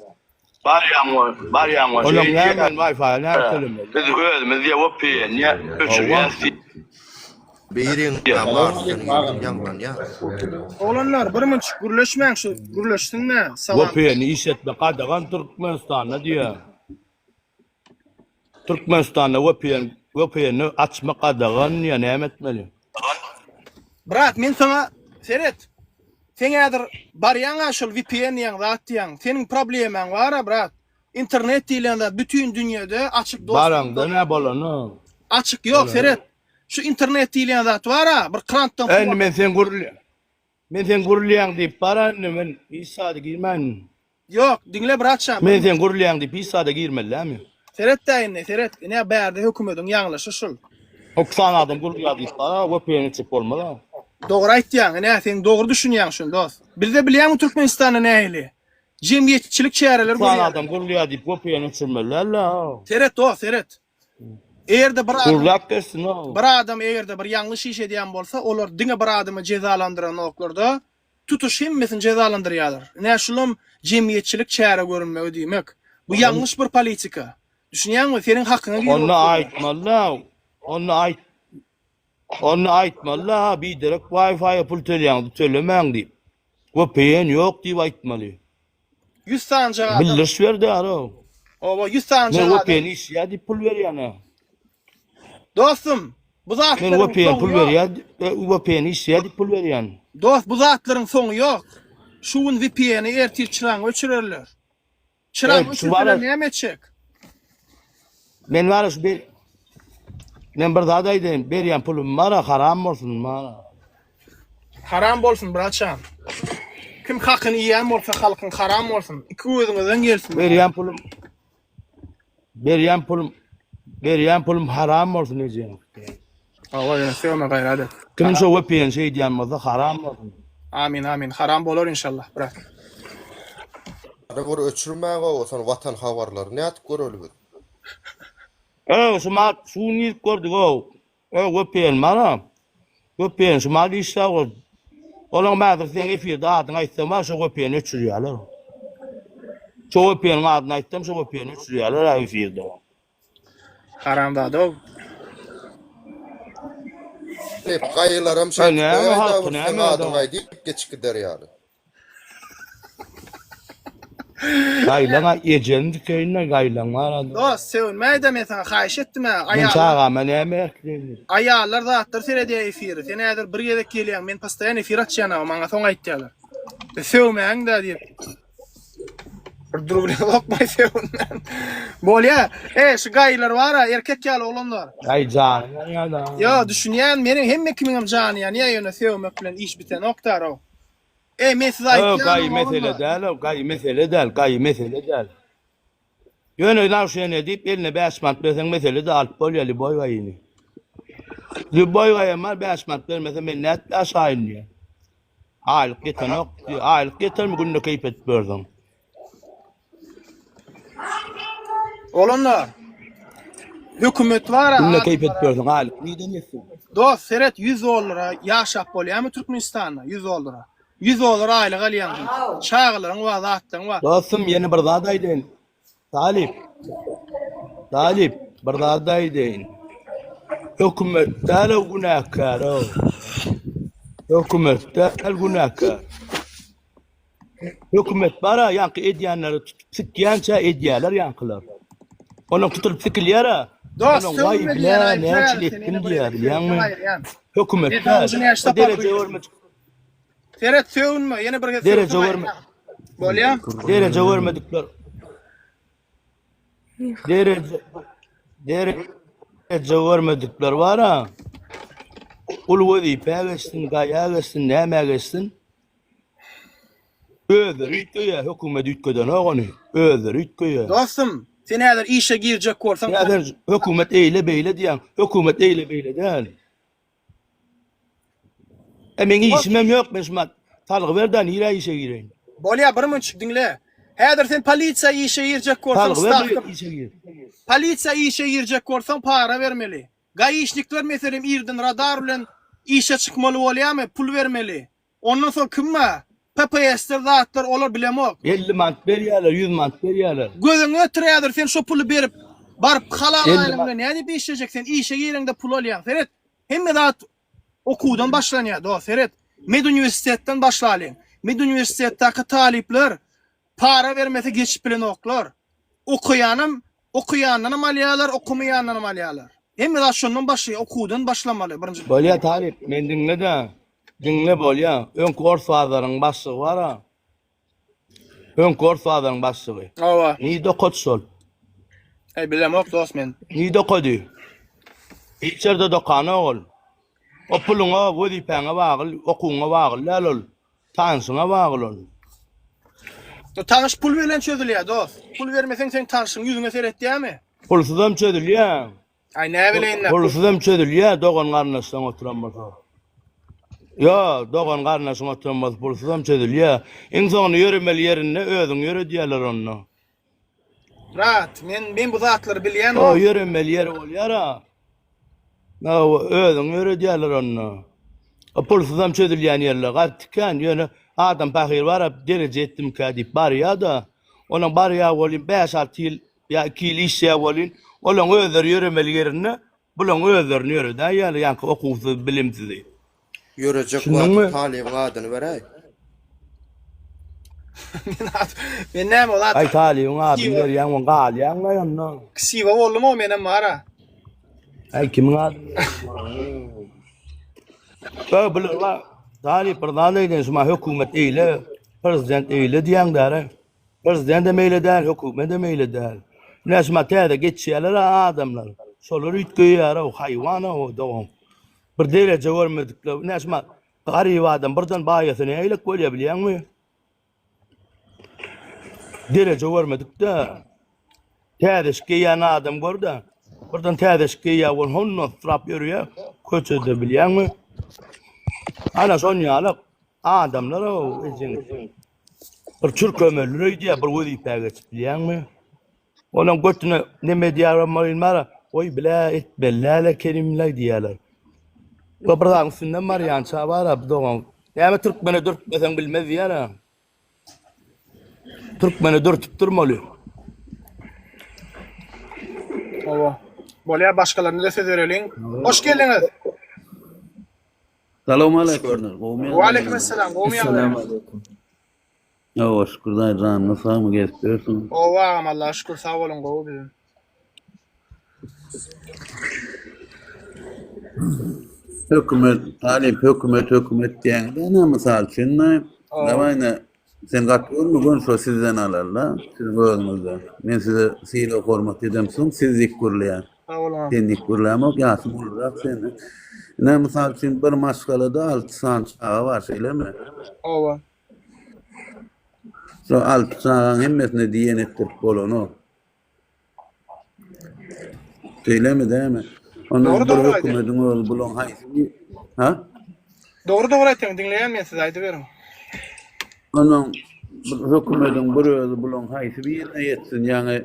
Barýaň, barýaň şeý diýýär. Onuň näme Wi-Fi näme tölemeli? Biz özümiz diýýär VPN diýýär, öçürýäs diýýär. Biriň barsyny ýaňlanýar. Oglanlar bir munçuk gürleşmäň şu gürleşsinle salam. VPN-i işletmek gadagan Türkmenistanda diýýär. Türkmenistanda VPN VPN-i açmak gadagan diýýär näme etmeli? Brat men saňa seret. Sen häzir barýaňa şol VPN diýen zat diýýäň. Seniň problemaň bara brat. Internet diýlen zat bütin dünýede açyk dost. Baraňda nä bolany? Açyk ýok seret. Şu internet diýilýän zat bar-a, bir krantdan suw Indi men sen gürl Men sen gürlýäň diýip bar indi men hiç zada girmäýin. Ýok, diňle bratjan. Men sen gürlýäň diýip hiç zada girmeli dämi? Seret-dä indi, seret. Ine bärde hökümediň ýalňyşy şul. 90 adam gürlýär diýip bar-a, VPN etjek bolmaz-a. Dogry aýtýaň, ine sen dogry düşünýäň şuny dost. Bizde bilýäňmi Türkmenistanda nähili? Jemgyýetçilik çäreleri 90 görýärler. adam gürlýär diýip VPN öçürmeli däl-ä. Seret dost, seret. Eger-de bir adam Gürläp geçsin-ow. bir adam eger-de bir ýalňyş iş edýän bolsa, olar diňe bir adamy jezalandyranoklar-da, tutuş hemmesini jezalandyrýarlar. Ine, şulam jemgyýetçilik çäre görülmegi diýmek. Bu ýalňyş bir politika. Düşünýäňmi? Seniň hakyňa girip Onda oturýarlar. aýtmaly-da, onda aýt. Onda aýtmaly-da, biderek Wi-Fi-a pul töleýäňiz, tölemäň diýip. VPN ýok diýip aýtmaly. 100 sanjak adam. Bildiriş berdi aro. Oba 100 sanjak Men adam. VPN işleýär diýip pul berýän-ä. Dostum, bu Men zatlaryň VPN soňy pul ýok. berýär, VPN işleýär diýip pul berýän. Dost, bu zatlaryň soňy ýok. Şu gün VPN-i ertir çyraňy öçürerler. Çyraňy Ey, şu öçürseler bara näme etjek? Men bara şu ber Men bir zat aýdaýyn, berýän pulum bara haram bolsun bara. Haram bolsun braçan. Kim hakyny iýen bolsa halkyň haram bolsun. Iki gözüňizden gelsin. Berýän pulum Berýän pulum Berýän pulum haram bolsun ejeň. Hawa ýöne sögme gaýrat et. Kim şo VPN şeýdýän bolsa haram bolsun. Amin amin haram bolar inşallah brat. Hany bir öçürmäň ow soň watan habarlary nädip göreli biz. Öw şu mat şu gün girip gördük ow. Öw VPN bar-a. VPN şu mal işläp ol. Olaň häzir seň efirde adyňy aýtsaň bar şo VPN öçürýärler. Şo VPN-iň adyny aýtsam şo VPN öçürýärler efirde. Haramzada. Hep gaýylaram Ay şeýdip näme goýaýda halky bir seň näme adyňy adam. aýdyp geçip gider ýaly. Gaýlaň ejeni dikeýin-de gaýlaň bar adam. Dost sögünmäýdä men saňa haýyş etdim-ä Men aýallar çagama näme erkleýin. aýallar zatlar seredýä efiri sen häzir bir gezek gelýäň men postoýan efir açýan-a maňa soň aýtýalar. Sögmäň-dä diýip. Bir dur bilen bakmay sögünmän. Bolýa. E, şu gaýylar bar-a, erkek ýaly oglanlar. Gaý jany ýanýar-da. Ýo, düşünýän, meniň hemme kimiňem jany ýanýar, ýöne sögmek bilen iş bitenok darow. E, men size Ýo, aýtýanam gaý mesele oglanlar. däl-ow, gaý mesele däl, gaý mesele däl. Ýöne naruşeniýe diýip eline 5 manat berseň mesele-de alyp bolýar lýuboý gaýyny. Lýuboý gaýam bar 5 manat bermese men nädip ýaşaýyn diýýär. Aýlyk ýetenok diýýär. Aýlyk ýetermi günde keýp edip ýörseň. Oglanlar. Hökümet bar-a. Günde keýp edip ýörseň aýlyk nirden ýetsin? Dost, seret 100 dollara ýaşap bolýarmy Türkmenistanda 100 dollara? 100 dollar aýlyk alýaň diý. Çagalaryň bar, zatlaryň bar. Dostum ýene bir zat aýdaýyn. Talyp. Talyp bir zat aýdaýyn. Hökümet däl-ow günäkär-ow. Hökümet däl günäkär. Hökümet bar-a ýaňky edýänleri tutup sikýänçä edýäler ýaňkylar. Onuň tutulyp sikilýär-ä. Dost, Onuň waý sögünme bile diýýän aýyp näme üçin däl, sen etdim ýene bir diýýär gezek bilýäňmi? sögünseň aýyrýan. Hökümet Men saňa däl. ujy näçe O sapar dereje guýdum. görmedik. Seret sögünme, ýene bir gezek Dereje sögsem görme. aýyrýan. Bolýa? Dereje görmedikler. Dereje dereje görmedikler bar-a. Uly wezipä geçsin, gaýa geçsin, nämä geçsin. Özleri üýtgeýär, hökümet üýtgedenok ony. Özleri üýtgeýär. Dostum, sen häzir işe girjek bolsaň, Ýa sen hökümet eýle beýle diýýäň. Hökümet eýle beýle däl. E meň işimem ýok, men şumat salgy ber-dä nirä işe gireýin. Bolýa bir munçik diňle. Häzir sen polisiýa işe girjek bolsaň Salgy ber stawka bir işe gir. Polisiýa işe girjek bolsaň para bermeli. Gaişnikler meselem irden radar bilen işe çykmaly bolýamy pul bermeli. Ondan soň kim bar? PPS-ler zatlar olar bilemok. 50 manat berýärler, 100 manat berýärler. Gözüňi ötür häzir sen şo puly berip baryp halal 50 aýlyň bilen nädip işlejek sen işe gireňde pul alýaň seret hemme zat okuwdan başlanýar dost seret meduniwersitetden başlalyň meduniwersitetdaki talyplar para bermese geçip bilenoklar okaýanam okaýandanam alýarlar okamaýandanam alýarlar hemme zat şondan başlaýar okuwdan başlamaly birinji Bolýa talyp men diňle-de diňle bolýa öňki ors bazaryň başlygy bar-a Öňki ors bazaryň başlygy. Hawa. Nirde okady şol? Eý bilemok dost men. Nirde okady? Hiç ýerde dokanok ol. O puluňa, wezipäňe bagly, okuwyňa bagly däl ol. Tanşyňa bagly ol. Tanyş pul bilen çözülýär dost. Pul bermeseň seň tanşyň ýüzüňe seretýärmi? Pulsuzam çözülýär. Aý näbileýin-dä. Pulsuzam çözülýär dogan garyndaşlaň oturan bolsa. Ýo, dogan garyndaşyň oturan bolsa pulsuzam çözülýär. Iň soňunda ýöremeli ýerinde özüň ýöredýärler onda. Brat, men men bu zatlary bilýän O ýöremeli ýeri bolýar-a. Hawa, özüň ýöredýärler onda. O pulsuzam çözülýän ýerler gaty kän, ýöne adam pahyr baryp dereje etdimkä diýip barýar-da. Onuň barýar welin bäş-alty ýyl ýa iki ýyl işleýär welin, olaň özleri ýöremeli ýerinde. Bulaň özlerini ýöredäýýärler, ýaňky okuwsyz, bilimsizi. Ýörejek Düşündiňmi? wagty talybyň adyny beräý. Men at, men näme ol at. Aý talybyň adyny Ksiwa. berýäň, oň galýaň-laý onda. Ksiwa boldum o menem bar-a. Aý kimiň adyny Ö bular bar. Talyp bir zat aýdaýyn, şuma hökümet eýle, prezident eýle diýýäň däre. Prezident hem eýle däl, hökümet hem eýle däl. Ine şuma täze geçýärler-ä adamlar. Şolar üýtgeýär-ow, haýwan-ow dogan. Bir dereje görmedikler. Ine şuma garyp adam birden baýasa nägilek bolýar bilýäňmi? Dereje görmedik-de. Täze eşik geýýän adam gör-de. Birden täze eşik geýýär bol, hondan syrap ýörýär köçede bilýäňmi? Ana şon ýaly adamlar-ow ejeňiz. Bir çürkemeldir öýdýär, bir wezipä geçip bilýäňmi? Onuň götüne neme edýärem bolýan bara, goý bile etmeli däl ekenimle diýýärler. We bir zadyň üstünden barýança bara bu dogan. Näme türkmene dürtmeseň bilmez diýýär-ä. Türkmene dürtüp durmaly. Hawa. Bolýar başgalaryna-da söz bereliň. Hoş geldiňiz. Salowmaleýkim. Gowmy ýagdaýlaryňyz? Waleýkim-essalam. Gowmy ýagdaýlaryňyz? Essalawmaleýkum. Hawa şükür daýy janyňyz sagmy gezip ýörsüň. Gowy agam Allaha şükür sag boluň gowy bizem. Hökümet talyp hökümet hökümet diýýäňiz ene mysal üçin daýy. Dawaý ine sen gaty görme gön şo sizden alarla siziň özüňizden. Men size sylag hormat edemsoň siz diýip gürleýän. Sag boluň agam. Sen diýip gürlämok ýaşym ulurak senden. Ine mysal üçin bir maşgalada alty sany çaga bar şeýlemi? Hawa. Şo alty çagaň hemmesine diýen etdirip bolanok. Şeýlemi dämi? Ondan Dogry bir dogry aýdýaň. hökümediň özi bulaň haýsy bir ha? Dogry dogry aýtýaň diňleýän men sizi aýdyberiň. Ondan bir hökümediň bir özi bulaň haýsy birine ýetsin ýaňy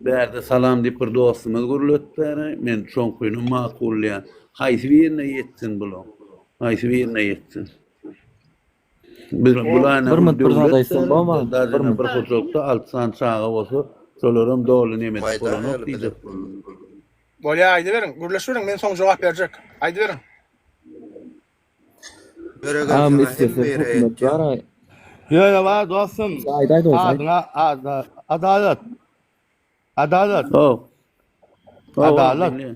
bärde salam diýip bir dostumyz gürletdi men şoňkyny makullaýan. Haýsy birine ýetsin bulaň? Haýsy birine ýetsin? Biz bulaýna Bir minut bir zat döwlet aýtsam bolmaz. daže Bir minut. bir hojalykda 6 sany çaga bolsa, şolaram doly neme edip Maýda bolanok ýaly diýjek bize. boldum. Bolýar aýdyberiň gürleşiberiň men soň jogap berjek. Aýdyberiň. Börek Agam alsaň islese hemme ýere hökümet ýetýär. bar aý. Ýöne bar dostum, Aýdaý dost aýt. adyňa ada adalat. Adalat. Haw. Haw, Adalat. diňle.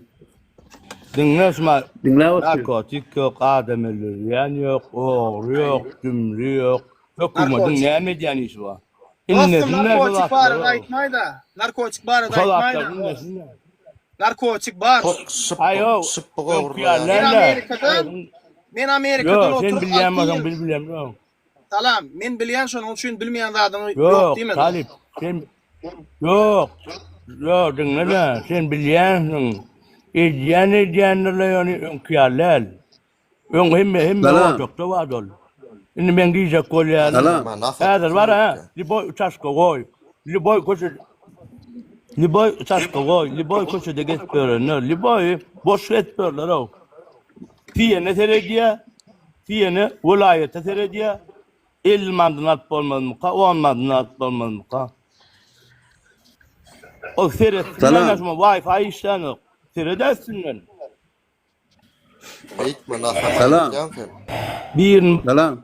Diňle şuma Diňläp otyr. narkotik ýok, adam öldürýän ýok, ogry ýok, dümri ýok. Hökümetiň Narkotik. näme edýän işi bar? Dostum Indesinler şu narkotik barada zatlary. aýtmaýda. Narkotik barada Şo zatlary aýtmaýda. indesinler. Narkotik bar. Aý-ow, Şypbyk öňki ogurlaýar. Men ýaly däl-le. Amerikadan men Amerikadan Ýok, sen oturyp bilýän 6 bolsaň ýyl bil bilem ýok. Salam, men bilýän şonuň üçin bilmeýän zadyňy ýok Ýok, diýme. talyp, sen ýok. Ýok, diňle-de, sen bilýänsiň. Edýän edýändirler ýöne öňki ýaly däl. Öň hemme hemme Salam. ojakda bardy ol. Indi men diýjek bolýanym. Salam. Häzir bar ha, liboý uçaşka goý. Liboý köçe Liboý uçaşka goý, liboý köçede gezip ýörenler, liboý boş gezip ýörler-ow. Diýene seredýär, diýene welaýata seredýär. 50 mandyny alyp bolmazmyka, 10 mandyny alyp bolmazmyka? Ol seretsin Salam. ýa şuma Wi-Fi işlänok. Seredä üstünden. Beýtme nasam Salam. aýtýaň sen. Birini Salam.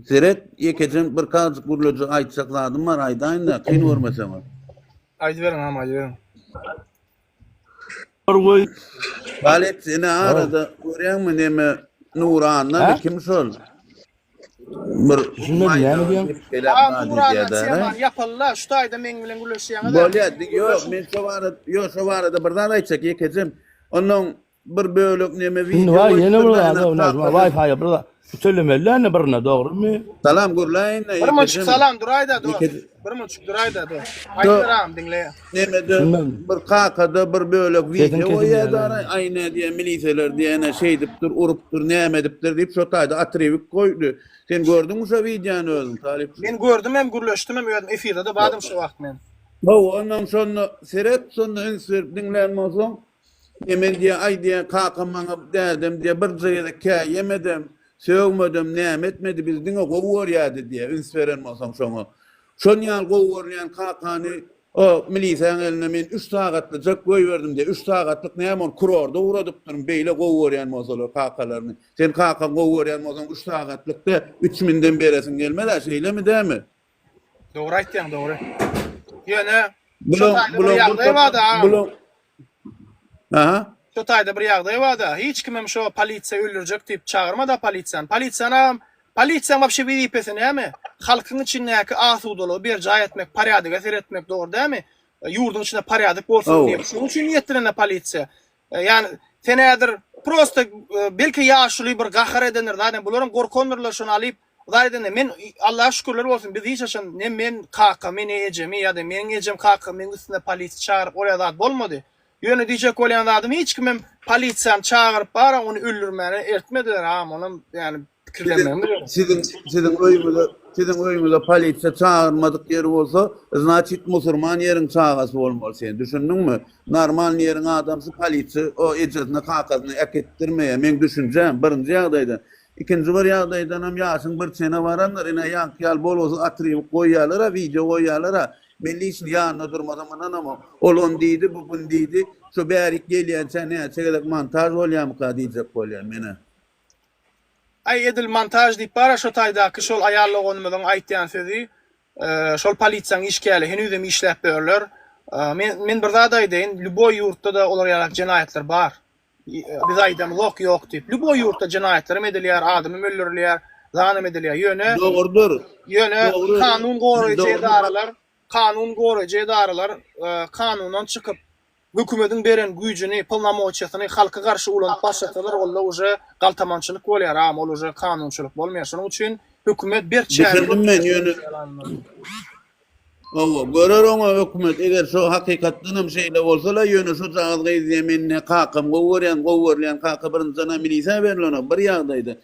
Seret, ýekeje bir kazjyk gürlejek aýtjak zadym bar, aýdaýyn-da, kyn görmeseňiz. Aýdyberiň agam aýdyberiň. Bir goý. Talyp seni arada görýäňmi neme Nury Annamy Hä? kim şol? Bir Düşünmedim näme maýdagy diýýäň? depgeläp Agam zat Nury Anna edýär-dä. temany ýapalyla şu taýda meň bilen gürleşýäňiz-ä. Bolýa, ýok men şo barada, ýok şo barada bir zat aýtjak ýekejem. Onnoň Bir bölek neme Indi wideo bar ýene bir goýupdyr zat da ýok, ene Wi-Fi-a bir zat tölemeli ene birine dogrymy? Salam gürläýin-de Bir munçuk ýekejem. salam duraýda dost. Ýekeje. Bir munçuk duraýda dost. Şu Aýdyber agam diňleýän. nemede Düşünmedim. bir kakada bir bölek Sesiň wideo kesilýär goýýar ene. dara aýna diýen miliseler diýen ene şeýdipdir urupdyr näme edipdir diýip şo taýda atribik goýdy. Sen gördüňmi şo wideony özüň talyp? Men gördüm hem gürleşdim hem özüm efirde-de bardym şo wagt men. Hawa ondan şonda seret şonda üns berip diňlän bolsaň Emen diýýär, aý diýýär, kakam maňa dädem diýýär, birje gezek käýemedem, sögmedem, näme etmedi, bizi diňe gowy görýärdi diýýär, üns beren bolsaň şoňa. Şon ýaly gowy görülýän kakany. O milisäň eline men üç sagatlyjak goýberdim diýýär. Üç sagatlyk näme ony kurorda ugradypdyryn beýle gowy görýän bolsalar kakalaryny. Sen kakaňy gowy görýän bolsaň üç sagatlykda üç münden beresiň gelmez-ä şeýlemi dämi? Dogry aýtýaň dogry. Ýöne şo Bulaň taýda bir bulaň bir ýagdaý barda agam. bulaň Aha. Şo taýda bir ýagdaý barda. Hiç kimem şo polisiýa öldürjek diýip çagyrmada polisiýany. Polisiýany agam polisiýaň wapşe wezipesi näme? Halkyň içindäki asudalygy berjaý etmek, porýadyga seretmek dogry dämi? Ýurduň içinde porýadyk bolsun Hawa. diýip. Şonuň üçin niýetlenende polisiýa. Ýani sen häzir prosta belki ýaşuly bir gahar edendir zaten bularam gorkandyrlar şony alyp zat edende men Allaha şükürler bolsun biz hiç haçan ne men kakamy ne ejemi ýa-da meniň ejem kakam meň üstüne polisiýa çagyryp ol ýa zat bolmady. Ýöne diýjek bolýan zadym hiç kimem polisiýany çagyryp bara ony öldürmäne ertmediler agam onam ýani pikirlenmegimiz gerek. Siziň siziň öýüňize siziň öýüňize polisiýa çagyrmadyk ýeri bolsa znaçit musurman ýeriň çagasy bolmaly sen düşündiňmi normalny ýeriň adamsy polisiýa o ejesine kakasyny äkitdirmeýär meň düşünjäm birinji ýagdaýda ikinji bir ýagdaýdanam ýaşyň bir çene barandyr ine ýaňky ýaly bolgusyz atribut goýýalara wideo goýýalara men liçni ýanynda durmasam ynanamok ol ony diýdi bu buny diýdi şo bärik gelýänçä näçe gezek montaž bolýamyka diýjek bolýan menä. Aý edil montaž diýip bara şo taýdaky şol aýal doganymyzyň aýtýan sözi şol polisiýaň işgäli henizem işläp ýörler. Men men bir zat aýdaýyn lýuboý ýurtda-da olar ýalak jenaýatlar bar. Biz aýdamyzok ýok diýip. Lýuboý ýurtda jenaýatlaram edilýär, adamam öldürilýär, zanam edilýär. Ýöne Dogrudyr. Ýöne Dogry. kanun goraýjy Dogry. edaralar kanun goraýjy edaralar kanundan çykyp Hökümediň beren güýjüni, polnomoçiýasyny halka garşy ulanyp başlasalar onda uje galtamançylyk bolýar agam ol uje kanunçylyk bolmaýar şonuň üçin hökümet berk çäre Düşündim men ýöne Hawa görer oňa hökümet eger şo hakykatdanam şeýle bolsala ýöne şojagaz gyz diýen men ne kakam gowy görýän gowy görülýän kaka birinjiden-ä milisä berilenok bir ýagdaýda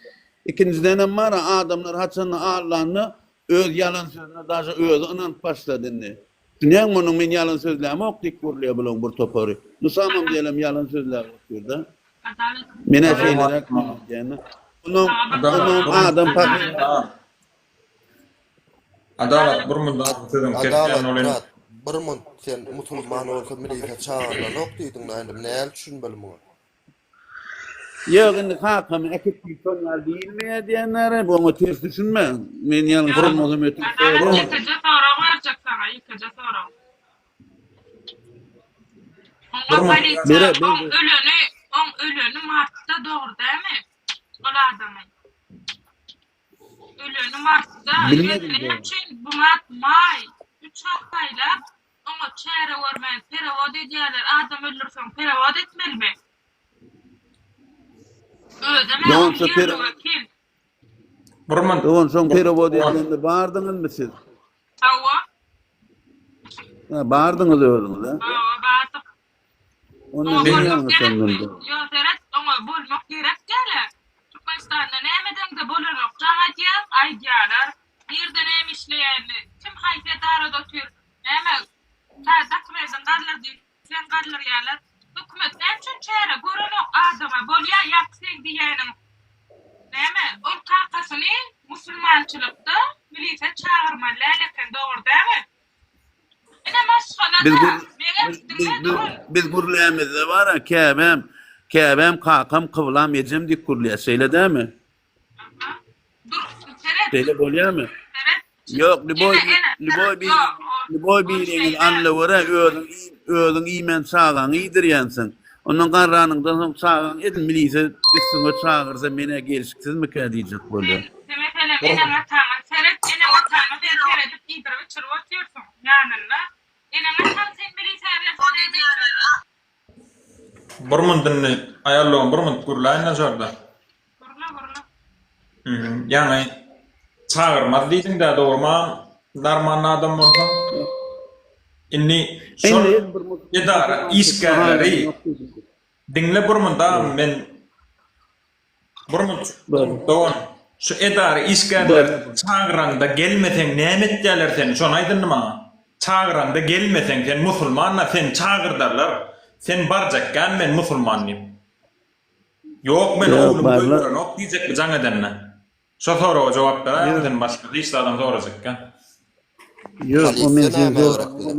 ikinjidenem bara adamlar haçanda aldanda öz ýalan sözüne daže özi ynanyp başlady indi. Düşünýäňmi munuň men ýalan sözlämok diýip gürleýär bulaň bir topary. Nu samom delem ýalan sözläp otyrda. Menä şeýleräk diýýän. Onuň onuň adam pahyr. Adalat bir munda sözüňi kesýän Adalat bolýan. brat bir munt sen musulman bolsa milise çagyrylanok diýdiň indi näl düşünmeli muňa. Ýok indi kakamy äkit diýip şon ýaly diýilmeýär diýenlere bu oňa ters düşünme. Men ýalňyş bolmasam ötünç Adalat soraýan. ýekeje sorag berjek saňa ýekeje sorag. Oňa polisiýa Bere oň ber. öleni oň öleni martda dogry dämi ol adamyň. Öleni martda Bilmedim ýöne näme dogry. üçin bu mart maý üç aýlap oňa çäre görmän perewod edýärler adam öldürseň perewod etmelimi? Özem Dogan oň şo ýerli pere wekil. Bir munt. Dogan şoň perewod edilende bardyňyzmy siz? Hawa. Ha bardyňyz özüňiz ha? Hawa bardyk. Onda Oňa men bolmak ýalňyş gerekmi? anladym. Ýok seret, oňa bolmak gerek däl-ä. Türkmenistanda näme edeňde bolanok. Jaň edýäň, aýdýarlar. Nirde näme işleýänini, kim haýsy edarada otyr, näme tä dokumendiň galdyr diýseň galdyrýarlar. Hökümet näme üçin çäre görenok adama? Bolýa ýaňky seň diýýäniň näme, ol kakasyny musulmançylykda milise çagyrmaly däl eken, dogry dämi? Ine Biz maşgalada gür meňem biz diňle biz dogan. biz gürlämizde bara käbäm käbäm kakam kyblam ejem diýip gürlýäs şeýle dämi? Aha. Dur seret. Şeýle bolýamy? Seret. Ýok lýuboý Ene ene lýuboý seret bir ýok lýuboý ol biriňiz şeýle. anla görä özüň özüň iýmän çagaňy iýdirýänsiň. Ondan garranyňdan soň çagaň edil milise üstüňe çagyrsa menä gelşiksizmikä diýjek bolýan. Sen meselem eneň ataňa seret eneň ataňa sen seredip iýdirip içirip otyrsyň ýanynda eneň ataň sen milisä berse näme üçin. Bir munt indi aýal dogan bir munt gürläýin-de şorda. Gürle gürle. Ýaňy çagyrmaz diýdiň-dä dogrymy narmanly adam bolsaň. Indi şol edara işgärleri diňle bir munt agam men bir munt dogan şu edara işgärleri çagyraňda gelmeseň näme etýärler seni şony aýt indi maňa. Çagyraňda gelmeseň sen musulman-da seni çagyrdarlar sen barjakgäm men musulman diýip. Ýok men Ýok oglumy barlar. goýberenok diýjekmi jaň edende. Şo soraga jogap beräýiň sen başga hiç zadam sorajakka. Ýok o men Polisiýa sen nämä gerek bize?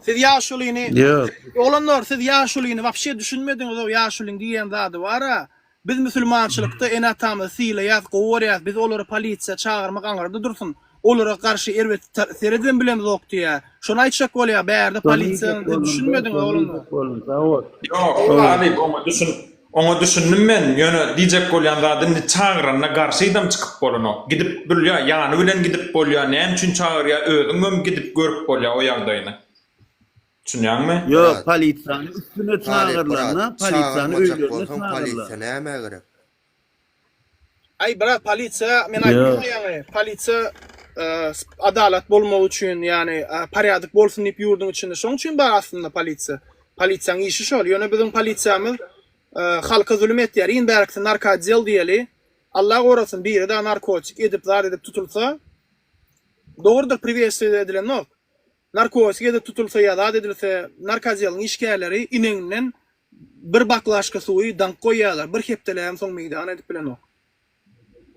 Siz ýaşulyny Ýok. Oglanlar siz ýaşulyny wapşe düşünmediňiz o ýaşulyň diýen zady bara. Biz müsülmançylykda ene-atamyzy sylaýas, gowy görýäs, biz olary polisiýa çagyrmak aňyrda dursun, olara garşy erbet seredibem bilemzok diýýä. Şony aýtjak bolýa, bärde Şony polisiýa diýjek siz boldum, düşünmediňiz şony oglanlar. diýjek boldum. Sag bol. Ýok, Talyp, oňa düşün, oňa düşündim men, ýöne diýjek bolýan zady indi çagyranda garşydam çykyp bolanok. Gidip bilýä, ýany bilen gidip bolýa, näme üçin çagyrýa özüňem gidip görüp bolýa o ýagdaýyny. Düşünýäňmi? Ýok, Brat, polisiýany üstüne Talyp çagyrylanda, brat, polisiýany çagyrmajak öýlerine bolsaň çagyrlar. polisiýa nämä gerek? Aý brat polisiýa men aýtdym Ýok. ýaňy polisiýa adalat bolmagy üçin ýagny porýadok bolsun diýip ýurduň içinde şoň üçin bar aslynda polisiýa. Polisiýaň işi şol. Ýöne biziň polisiýamyz halka zulum etýär. Iň bärkisi narkootdel diýeli. Allah gorasyn biri dagy narkotik edip zat edip tutulsa dogrudyr priwestiýa edilenok. Narkotik edip tutulsa ýa zat edilse narkootdeliň işgärleri ineginden Bir baklaşka suwy daňyp goýýarlar, bir hepdeläbem soň meýdan edip bilenok.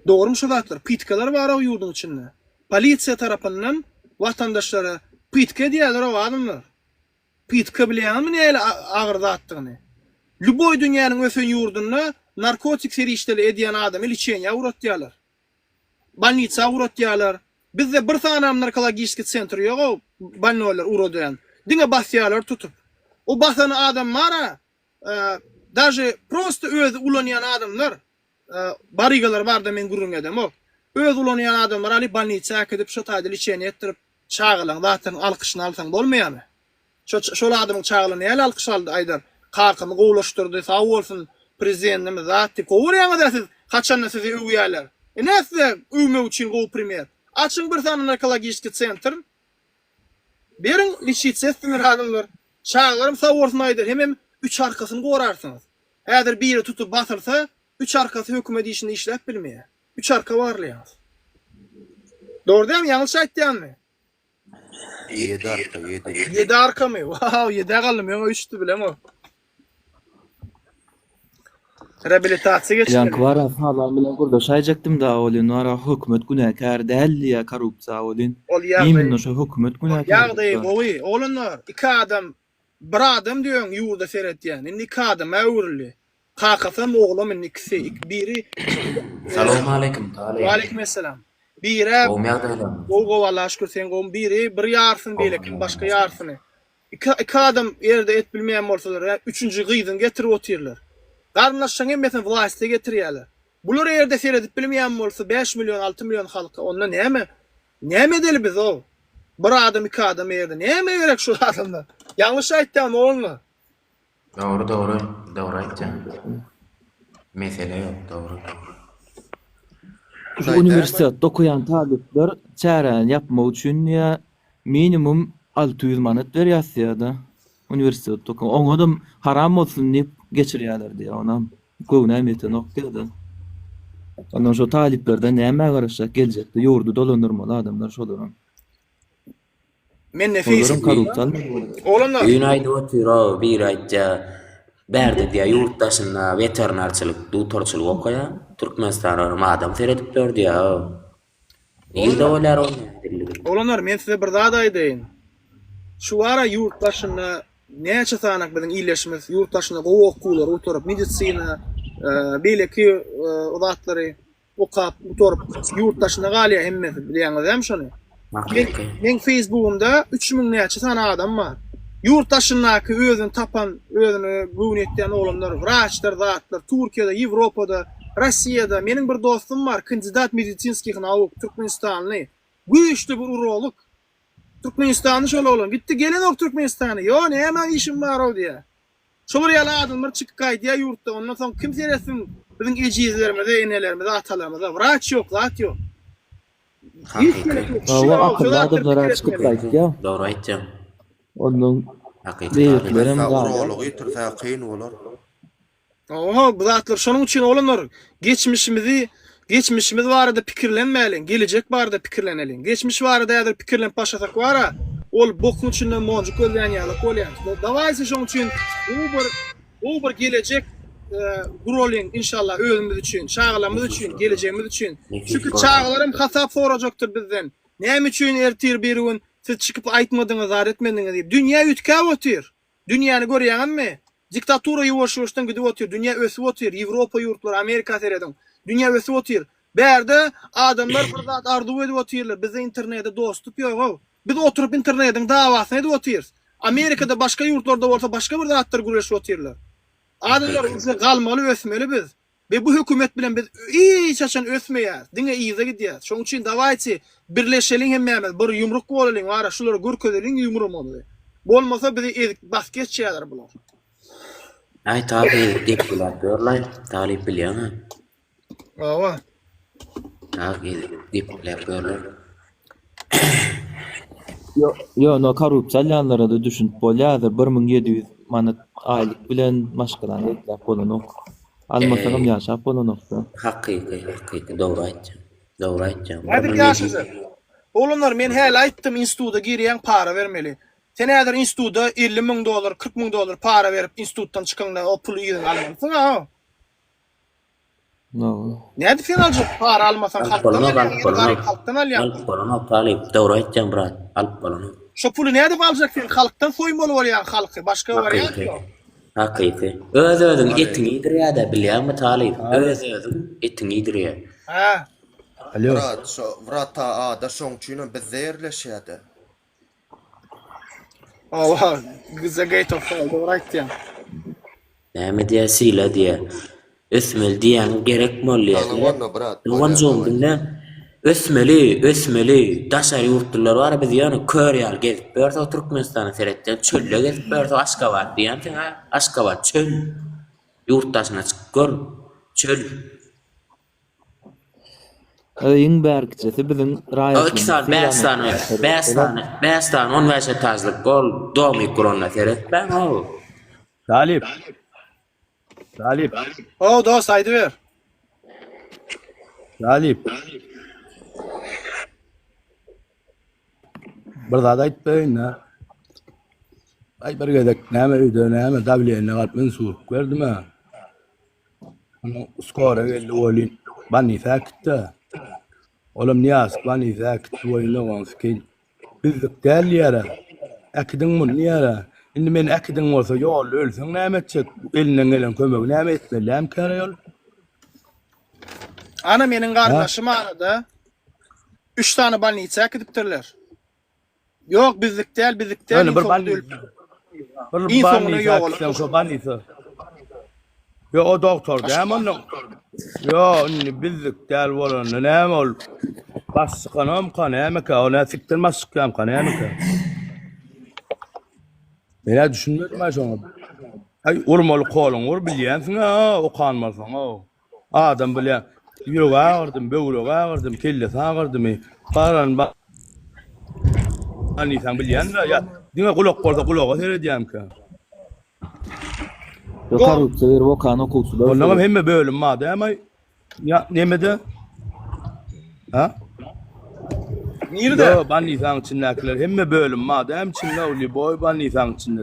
Dogrymy şu zatlar? Pytkalar bar-ow ýurduň içinde. Polisiýa tarapyndan watandaşlara pytka edýärler-ow adamlar. Pytka bilýäňizmi nähili agyr zatdygyny? Lýuboý dünýäniň ösen ýurdunda narkotik serişdeli edýän adamy liçeniýä ugratýarlar. Bolnisa ugratýarlar. Bizde bir sanam narkologiçki sentr ýogow bolnoýlar ugradýan. Diňe basýarlar tutup. O basan adam bara daže prosto özi ulanýan adamlar barygalar barda men gürrüň edemok. Özi ulanýan adamlar alyp bolnisa äkidip şo taýda liçeniýe etdirip çagalaň zatlaryň alkyşyny alsaň bolmaýamy? Şo şol adamyň çagalary näle alkyş aldy aýdar kakamy gowulaşdyrdy sag bolsun prezidentimiz zat diýip gowy görýäňizä siz haçanda sizi öwýäler ine size öwmek üçin gowy primer açyň bir sany narkologiçki sentr beriň liçitse etsinler adamlar çagalaram sag bolsun aýdar hemem üç arkasyny gorarsyňyz häzir biri tutup basylsa üç arkasy hökümet işinde işläp bilmeýär üç arka barlaýaňyz dogry dälmi ýalňyş aýtýanmy. Ýedi arka, ýedi. Ýedi arkamy? Wow, ýedä galdym. Öňe üçdi bilemok. Reabilitasiýa Ýaňky geçmeli. bara Salam bilen gürleşäýjekdim da welin bara hökümet günäkär däl diýýä korrupsiýa welin. Ol ýagdaý Imенно şo hökümet günäkär ýagdaýy diýip. gowy. Oglanlar, iki adam, bir adam diýöň ýurda seretýän. Indi iki adama öwrüldi. Kakasam oglam indi ikisi biri Salowmaleýkim Talyp. Waleýkim essalam. Birä Gowmy ýagdaýlaryňyz? gowy gowy Allaha şükür sen gowmy biri bir ýarsyny beýlekiniň başga ýarsyny. Iki iki adam ýerde et bilmeýän bolsalar ýa üçünji gyzyny getirip otyrlar. Garyndaşlaryň hemmesini wlaste getirýärler. Bular ýerde seredip bilmeýän bolsa 5 million 6 million halka onda näme näme edeli biz ow. Bir adam iki adam ýerde näme gerek şul adamlar. Ýalňyş aýtýan oglanlar. Dogry dogry dogry aýtýaň. Mesele ýok dogry. Şu uniwersitetde okaýan talyplar çäräni ýapmak üçin diýýä minimum 600 manat berýäs diýýä-de uniwersitetde okaň. Oňadam haram bolsun diýip geçirýärler diýýä onam. Göwnäm ýetenok diýýä-de. Ondan şo talyplardan nämä garaşjak geljekde ýurdy dolandyrmaly adamlar şolaram. Men ne Olaram Facebook. korrupsiýa almaly bolýar. Oglanlar. Düýn aýdyp otyr-ow, biri aýtýa, bärde diýýä, ýurt daşynda weterinarçylyk, dugtorçylyk okaýa, Türkmenistana adam seredip dur diýýä-ow. Nirde bolýar ol nädilligi? Oglanlar men size bir zat aýdaýyn. Şu ara ýurt daşynda näçe sanak biziň ildeşimiz ýurt daşynda gowy okuwlary gutaryp, medisina, beýleki zatlary okap gutaryp ýurt daşynda galýar hemmesi bilýäňizämi şony? Hakyky. Meň Facebookymda 3000 näçe sany adam bar. Ýurt daşyndaky özüni tapan, özüne göwni ýetýän oglanlar, wraçlar, zatlar, Türkiýede, Ýewropada, Rossiýada. Meniň bir dostum bar, kandidat medisinskih nauk, türkmenistanly. Güýçli bir urolog. Türkmenistanly şol oglan. Gitdi gelenok Türkmenistana. Ýo, näme işim bar-ow diýýär. Şolar ýaly adamlar çykyp gaýdýar ýurtda ondan soň kim seretsin biziň ejizlerimize enelerimize atalarymyza wraç ýok zat ýok. Hiç gerek ýok. Hawa akylly adamlar çykyp gaýtýar. Dogry aýtýaň. Ondan Hakyky beýlekilerem galýar. Urology ýitirse kyn bolar. Oho bu zatlar şonuň üçin oglanlar geçmişimizi geçmişimiz barada pikirlenmäliň gelejek barada pikirleneliň. Geçmiş barada häzir pikirlenip başlasak bara ol bokuň içinden monjuk gözleýän ýalyk bolýar. Dawaýsa şonuň üçin gowy bir gowy bir gelejek guralyň inşallah özümiz üçin, çagalarymyz üçin, gelejegimiz üçin. Çünki çagalaram hasap sorajakdyr bizden. Näme üçin ertir birigün. Siz çykyp aýtmadyňyz zat etmediňiz diýip. Dünýä üýtgäp otyr. Dünýäni görýäňizmi? Diktatura ýuwaş-ýuwaşdan gidip otyr. Dünýä ösüp otyr. Ýewropa ýurtlary, Amerika serediň. Dünýä ösüp otyr. Bärde adamlar bir zat arzuw edip otyrlar. Bizde internete dostup ýogow. Biz oturyp internetiň dawasyny edip otyrys. Amerikada başga ýurtlarda bolsa başga bir zatlar gürleşip otyrlar. Adamlar uje galmaly ösmeli biz. We bu hökümet bilen biz hiç haçan ösmeýäris. Diňe yza gidýäris. Şoň üçin dawaýçy birleşeliň hemmämiz bir ýumruk bolalyň wara şulara görkezeliň ýumrumyzy. Bolmasa bizi ezip basyp geçýärler bular. Aý talyp ezip depgiläp ýörlaý talyp bilýäňä. Hawa. Ak ezip depgiläp ýörler. Ýöne korrupsiýa alýanlara-da düşünip bolýar häzir 1700 manat aýlyk bilen maşgalany ekläp bolanok. Almasaňam ýaşap bolanokda. Hakyky hakyky dogry aýtýaň. Dogry aýtýaň. Nädip ýaşajak? Oglanlar men häli aýtdym instituda girýäň para bermeli. Sen häzir instituda 50 müň dollar 40 müň dollar para berip institutdan çykaňda o puly yzyňa almarsyň-a. Nädip sen aljak para almasaň Alyp halkdan bolanok, alýaň alyp ýene garyp bolanok. halkdan alýaň. Alyp bolanok talyp, dogry aýtýaň brat, alyp bolanok. Şo puly nädip aljak sen halkdan soýmaly bolýaň halky başga wariant Hakyky. ýok. Hakyky. Öz özüň etiňi iýdirýädä bilýäňmi talyp? Öz özüň etiňi iýdirýä. Hä. Alo. Brat şo wrata ada şoň üçinem bizde ýerleşýädä. Hawa, The Gate of Hell, dogry aýtýaň. Näme diýýär Syla diýýär. Ösmeli diýýäňiz gerek bolýar Saglyk diýýär. onda brat. Bolýar Doganjygym daway. diňle. Ösmeli, ösmeli. Daşary ýurtlular bar biz ýöne kör ýaly gezip ýörsek Türkmenistana seretseň çölde gezip ýörsek Aşgabat diýýänsiň a Aşgabat çöl. Ýurt daşyna çykyp gör. Çöl. Iň bärkijesi biziň O 2 raýatlarymyzy sany, 5 sany, 5 sany, 5 sany 15 etažlyk gol domik guranyna seretmäň how. Talyp. Talyp. How dost aýdyber. Talyp. Bir zat aýdyp bereýin-dä. Aý bir gezek näme öýde näme dawleniýe galyp insulk berdim-ä. Onuň skora geldi welin bolnisa äkitdi. Olam Nyýazow bolnisa äkitdi welin oňa bizlik däl diýýär-ä. Äkidiň muny diýýär-ä. Indi meni äkidiň bolsa ýolda ölseň näme etjek? Elinden gelen kömegi näme etmeli dämkäre ol? Ana meniň garyndaşym arada 3 sany bolnisa äkidipdirler. Ýok bizlik däl bizlik däl Ýöne iň bir soňunda bolnisa ölüpdir. bir Iň soňunda bolnisa ýogalan äkitseň şo bolnisa. Ýok o dogtor dämi onda? Ýok indi bizlik däl bolanda näme ol baş çykanamyka nämeka o nä sikden baş çykýamyka nämeka? Men-ä düşünmedim-ä şoňa. Aý urmaly koluňy ur bilýänsiň-ä okan bolsaň-ow. Adam bilýän ýüregi agyrdymy, böwregi agyrdymy, kellesi agyrdymy, galan diýseň bilýän-dä ýa diňe gulak bolsa gulaga seredýämkä. Ýok korrupsiýa berip okan okuwçylar. Ondanam hemme bölüm bar dämi? Ýa nemede? Ha? Nirede? Ýok, bolnisaň içindäkiler hemme bölüm bar dämi içinde, lýuboý bolnisaň içinde.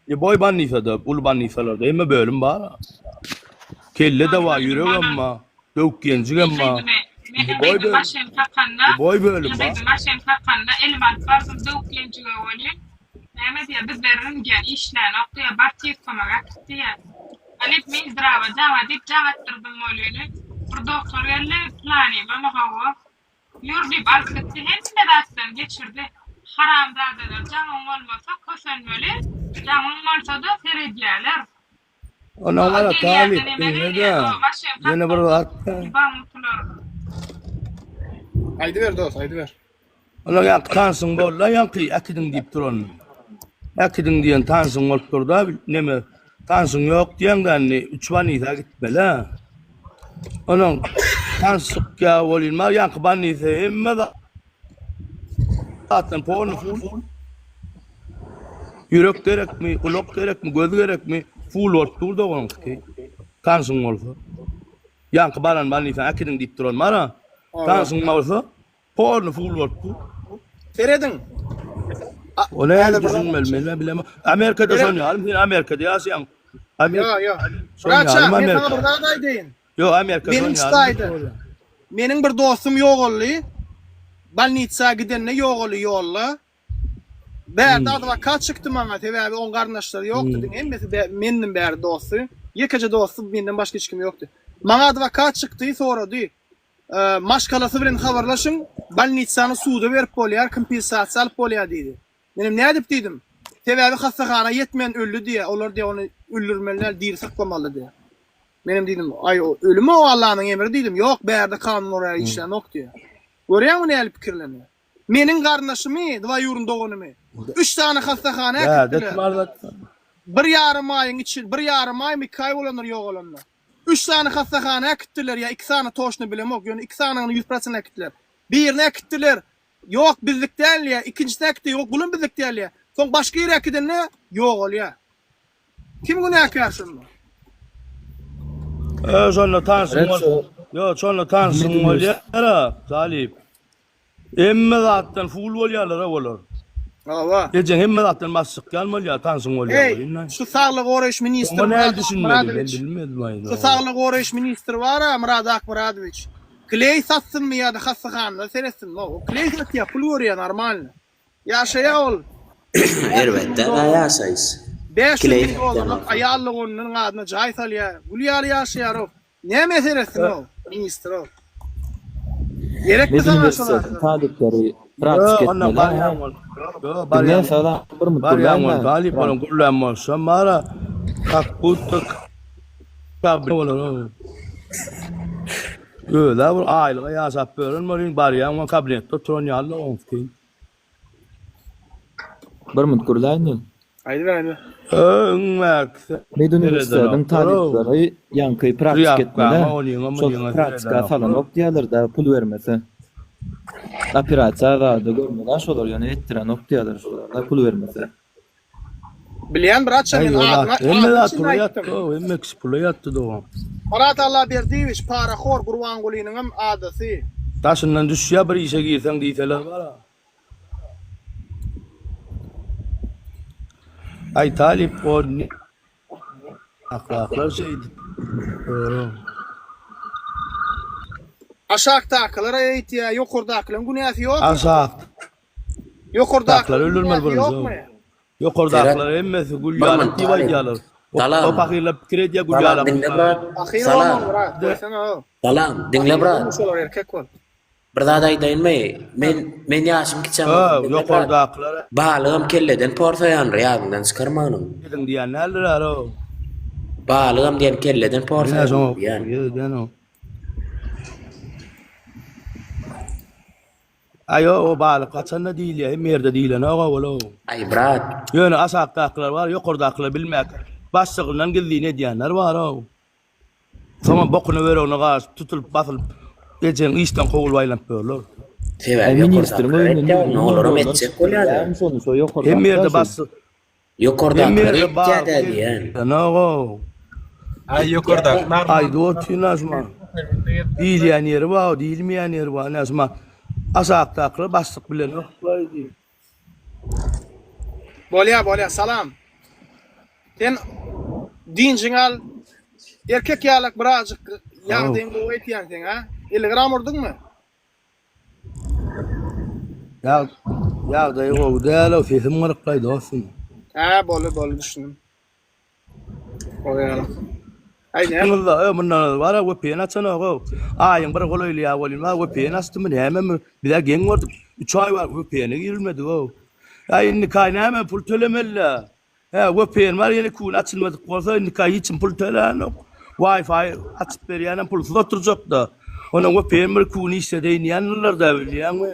Lýuboý bolnisada, uly bolnisalarda hemme bölüm bar. Kelle-de bar, ýüregem bar, döwük ýenjigem bar. Men Lýuboý bölüm. başym kakanda, Lýuboý bölüm bar. Başym kakanda elimi alyp bardym döwük ýenjige welin, Näme diýýär, bizde röntgen işlänok diýýär, bar tiz kömek äkit diýýär. Alyp Minzdrawa jaňa diýip jaň atdyrdym welin, bir dogtor geldi, planymam hawa, ýür diýip alyp gitdi, hemme zatdan geçirdi. Haramzadalar jaňyň bolmasa kösenmeli, jaňyň bolsa-da seredýärler. Ondan gara talyp diňle-de, ýene bir zat. Aýdyber dost, aýdyber. Olar ýaňky tanşyň boldy, ýaňky äkidiň diýip duran. Äkidiň diýen tanşyň bolup durda, neme tanşyň ýok diýeňde indi üç bolnisa gitmeli. Onuň tanşyk ýa bolýan bar, ýaňky bolnisa hemme zatdan polny ful. Ýürek gerekmi, gulak gerekmi, göz gerekmi, ful bolup dur doganky. Tanşyň bolsa. Ýaňky baran bolnisa äkidiň diýip duran bar-a. Tanşyň bolsa Porno full bolup dur. Serediň. O näme düşünmeli men bilemok. Amerikada şon ýaly sen Amerikada ýaşaýaň. Ýok ýok. Braça men saňa bir zat aýdaýyn. Ýok Amerikada Meniň ştaýda. Meniň bir dostum ýogaldy. Bolnitsa gidende ýogaldy ýolda. Bärde adwokat çykdy maňa, sebäbi oň garyndaşlary ýokdy, diňe hemmesi mendim bärde dosty. Ýekeje dosty menden başga hiç kim ýokdy. Maňa adwokat çykdy, sorady. Maşgalasy bilen habarlaşyň, bolnitsany suda berip bolýar, kompensasiýa alyp bolýar diýdi. Menem nädip diýdim. Sebäbi hassahana ýetmän öldi diýýär, olar diýýär ony öldürmeli däl, diri saklamaly diýýär. Menem diýdim, aý ölüm o Allanyň emri diýdim, ýok bärde kanun ol ýaly işlänok diýýär. Görýäňmi nähili pikirlenýär. Meniň garyndaşymy, dwaýurny doganymy, üç sany hassahana äkitdiler. Bir ýarym aýyň içi, bir ýarym aýmy, iki aý bolandyr ýogalanyna. Üç sany hassahana äkitdiler ýa iki sany toçno bilemok, ýöne iki sanyny ýüz prosent äkitdiler. Birini äkitdiler, ýok bizlik däl diýýär, ikinjisini äkitdi, ýok bulam bizlik däl diýýär. Soň başga ýere äkidende ýogalýar. Kim günäkär şunda? Ö şonda tanşyň bol. Ýok şonda tanşyň bolýar-a, Talyp. Hemme zatdan full bolýarlar-a olar. Hawa. Ejeň hemme zatdan baş çykýan bolýar, tanşyň bolýar Eý, welin. şu saglygy goraýyş ministri Oňa näme Myrat düşünmeli, men Akmyradowiç. bilmedim aýna. Şu saglygy goraýyş ministri bar-a, Myrat Akmyradowiç. Kleý satsynmy ýa-da hassahanada seretsinmi? O kleý satýar, pul görýär normalny. Ýaşaýar ol. Erbet däl-ä ýaşaýyş. 500 Kleý müň satýan dollarlyk bolsa. aýal doganynyň adyna jaý salýar. Gül ýaly ýaşaýar-ow. Nämä seretsin ol, ministr ol. Gerekmi saňa şol Meduniwersitet zatlar? talyplary Ýo, praktika onda etmeli barýan ha. bol. Ýo, Diňle barýan. salam bir minut Barýan bol, gürläýme. talyp Brat. bolan gürlän bolsam bara, kak budda kabine bolar o. Öz-ä bir aýlyga ýaşap ýören bolýan, barýan bol kabinetde oturan ýaly-la oňki. Bir minut gürläýme. Aýdyber aýdyber. Öňňäkisi Meduniwersitetiň talyplary ýaňky praktika etmeli. Trýapkaňa Şol praktika salanok diýýärler-dä pul bermese. Operasiýa zady görmeli-ä şolar ýöne etdirenok diýýärler şolar-da pul bermese. Bilýän bratça men adyny Hemme adyny zat içinde pula aýtdym. ýatdy, hemme kişi pula ýatdy dogan. Myrat Allaberdiýewiç parahor Gurbangulynyňam adasy. Daşyndan düşýä bir işe girseň diýseler bara. Aý talyp o ahlaklar şeýdip. Aşakdakylara eýtýä, ýokardakylaryň günäsi ýokmy? Aşak. Ýokardakylaryň öldürmeli günäsi birinji. ýokmy? Ýokardakylar hemmesi gül ýaly diýip aýdýarlar. O pahyrlar pikir edýär gül Salam ýaly. diňle brat. Pahyr Salam. bolma brat, goýsana. Salam diňle brat. Şolar erkek bol. Bir zat aýdaýynmy? Men men ýaşym kiçem Hä, bolsa diňle brat. ýokardakylar Balygam kelleden porsaýandyr ýadyňdan çykarma ony. Ediň diýen däldir o. Balygam diýen kelleden Ine porsaýandyr şoňa diýen. ýöden o. Aý o balyk haçanda diýilýär hemme ýerde diýilenok ol o. Aý brat. Ýöne aşakdakylar bar ýokardakylar bilmäk başlygyndan gizlin edýänler bar o. Soňam bokuna böregine galyşyp tutulyp basylyp ejeň işden kowulyp aýlanyp ýörler. Sebäbi Aý ministriň ýokardakylar öýünden etýär ýüz ony müň olaram dollar etjek çykdy bolýada. diýýärmi şony şo Hemme ýokardakylar ýerde şo. baslyk Ýokardakylar Hemme ýerde bar. etýädä diýýän. Ýok-ow. Aý ýokardaky normal. Aýdyp otyryn-a şuma. Diýilýän ýeri bar, diýilmeýän ýeri bar. Ine şuma aşakdakylar başlyk bilenoklar diýip. Bolýa bolýa salam. Sen dynjyňy al. Erkek ýalak birazjyk ýagdaýyň gowy aýtýan seň a. 50 gram urduňmy? Ýag ýagdaýy gowy däl-ow, sesim gyryklaý dostum. Hä, boldy, boldy, düşündim. Gowy Aý, näme? Çykyňyzda, ö, mundan ozal bar-a, VPN açanok-ow. Aýyň biri golaýlaýar welin, bar, VPN açdymy, nämemi, biz-ä geň gördük. Üç aý bar, VPN-e girilmedik-ow. Aý, indiki aý näme, pul tölemeli-dä. Hä, VPN bar, ýene iki gün açylmadyk bolsa, indiki aý hiç kim pul tölänok. Wi-Fi açyp berýänem pulsuz oturjak-da. Ondan VPN bir iki gün işledeýin diýendirler-dä, bilýäňmi?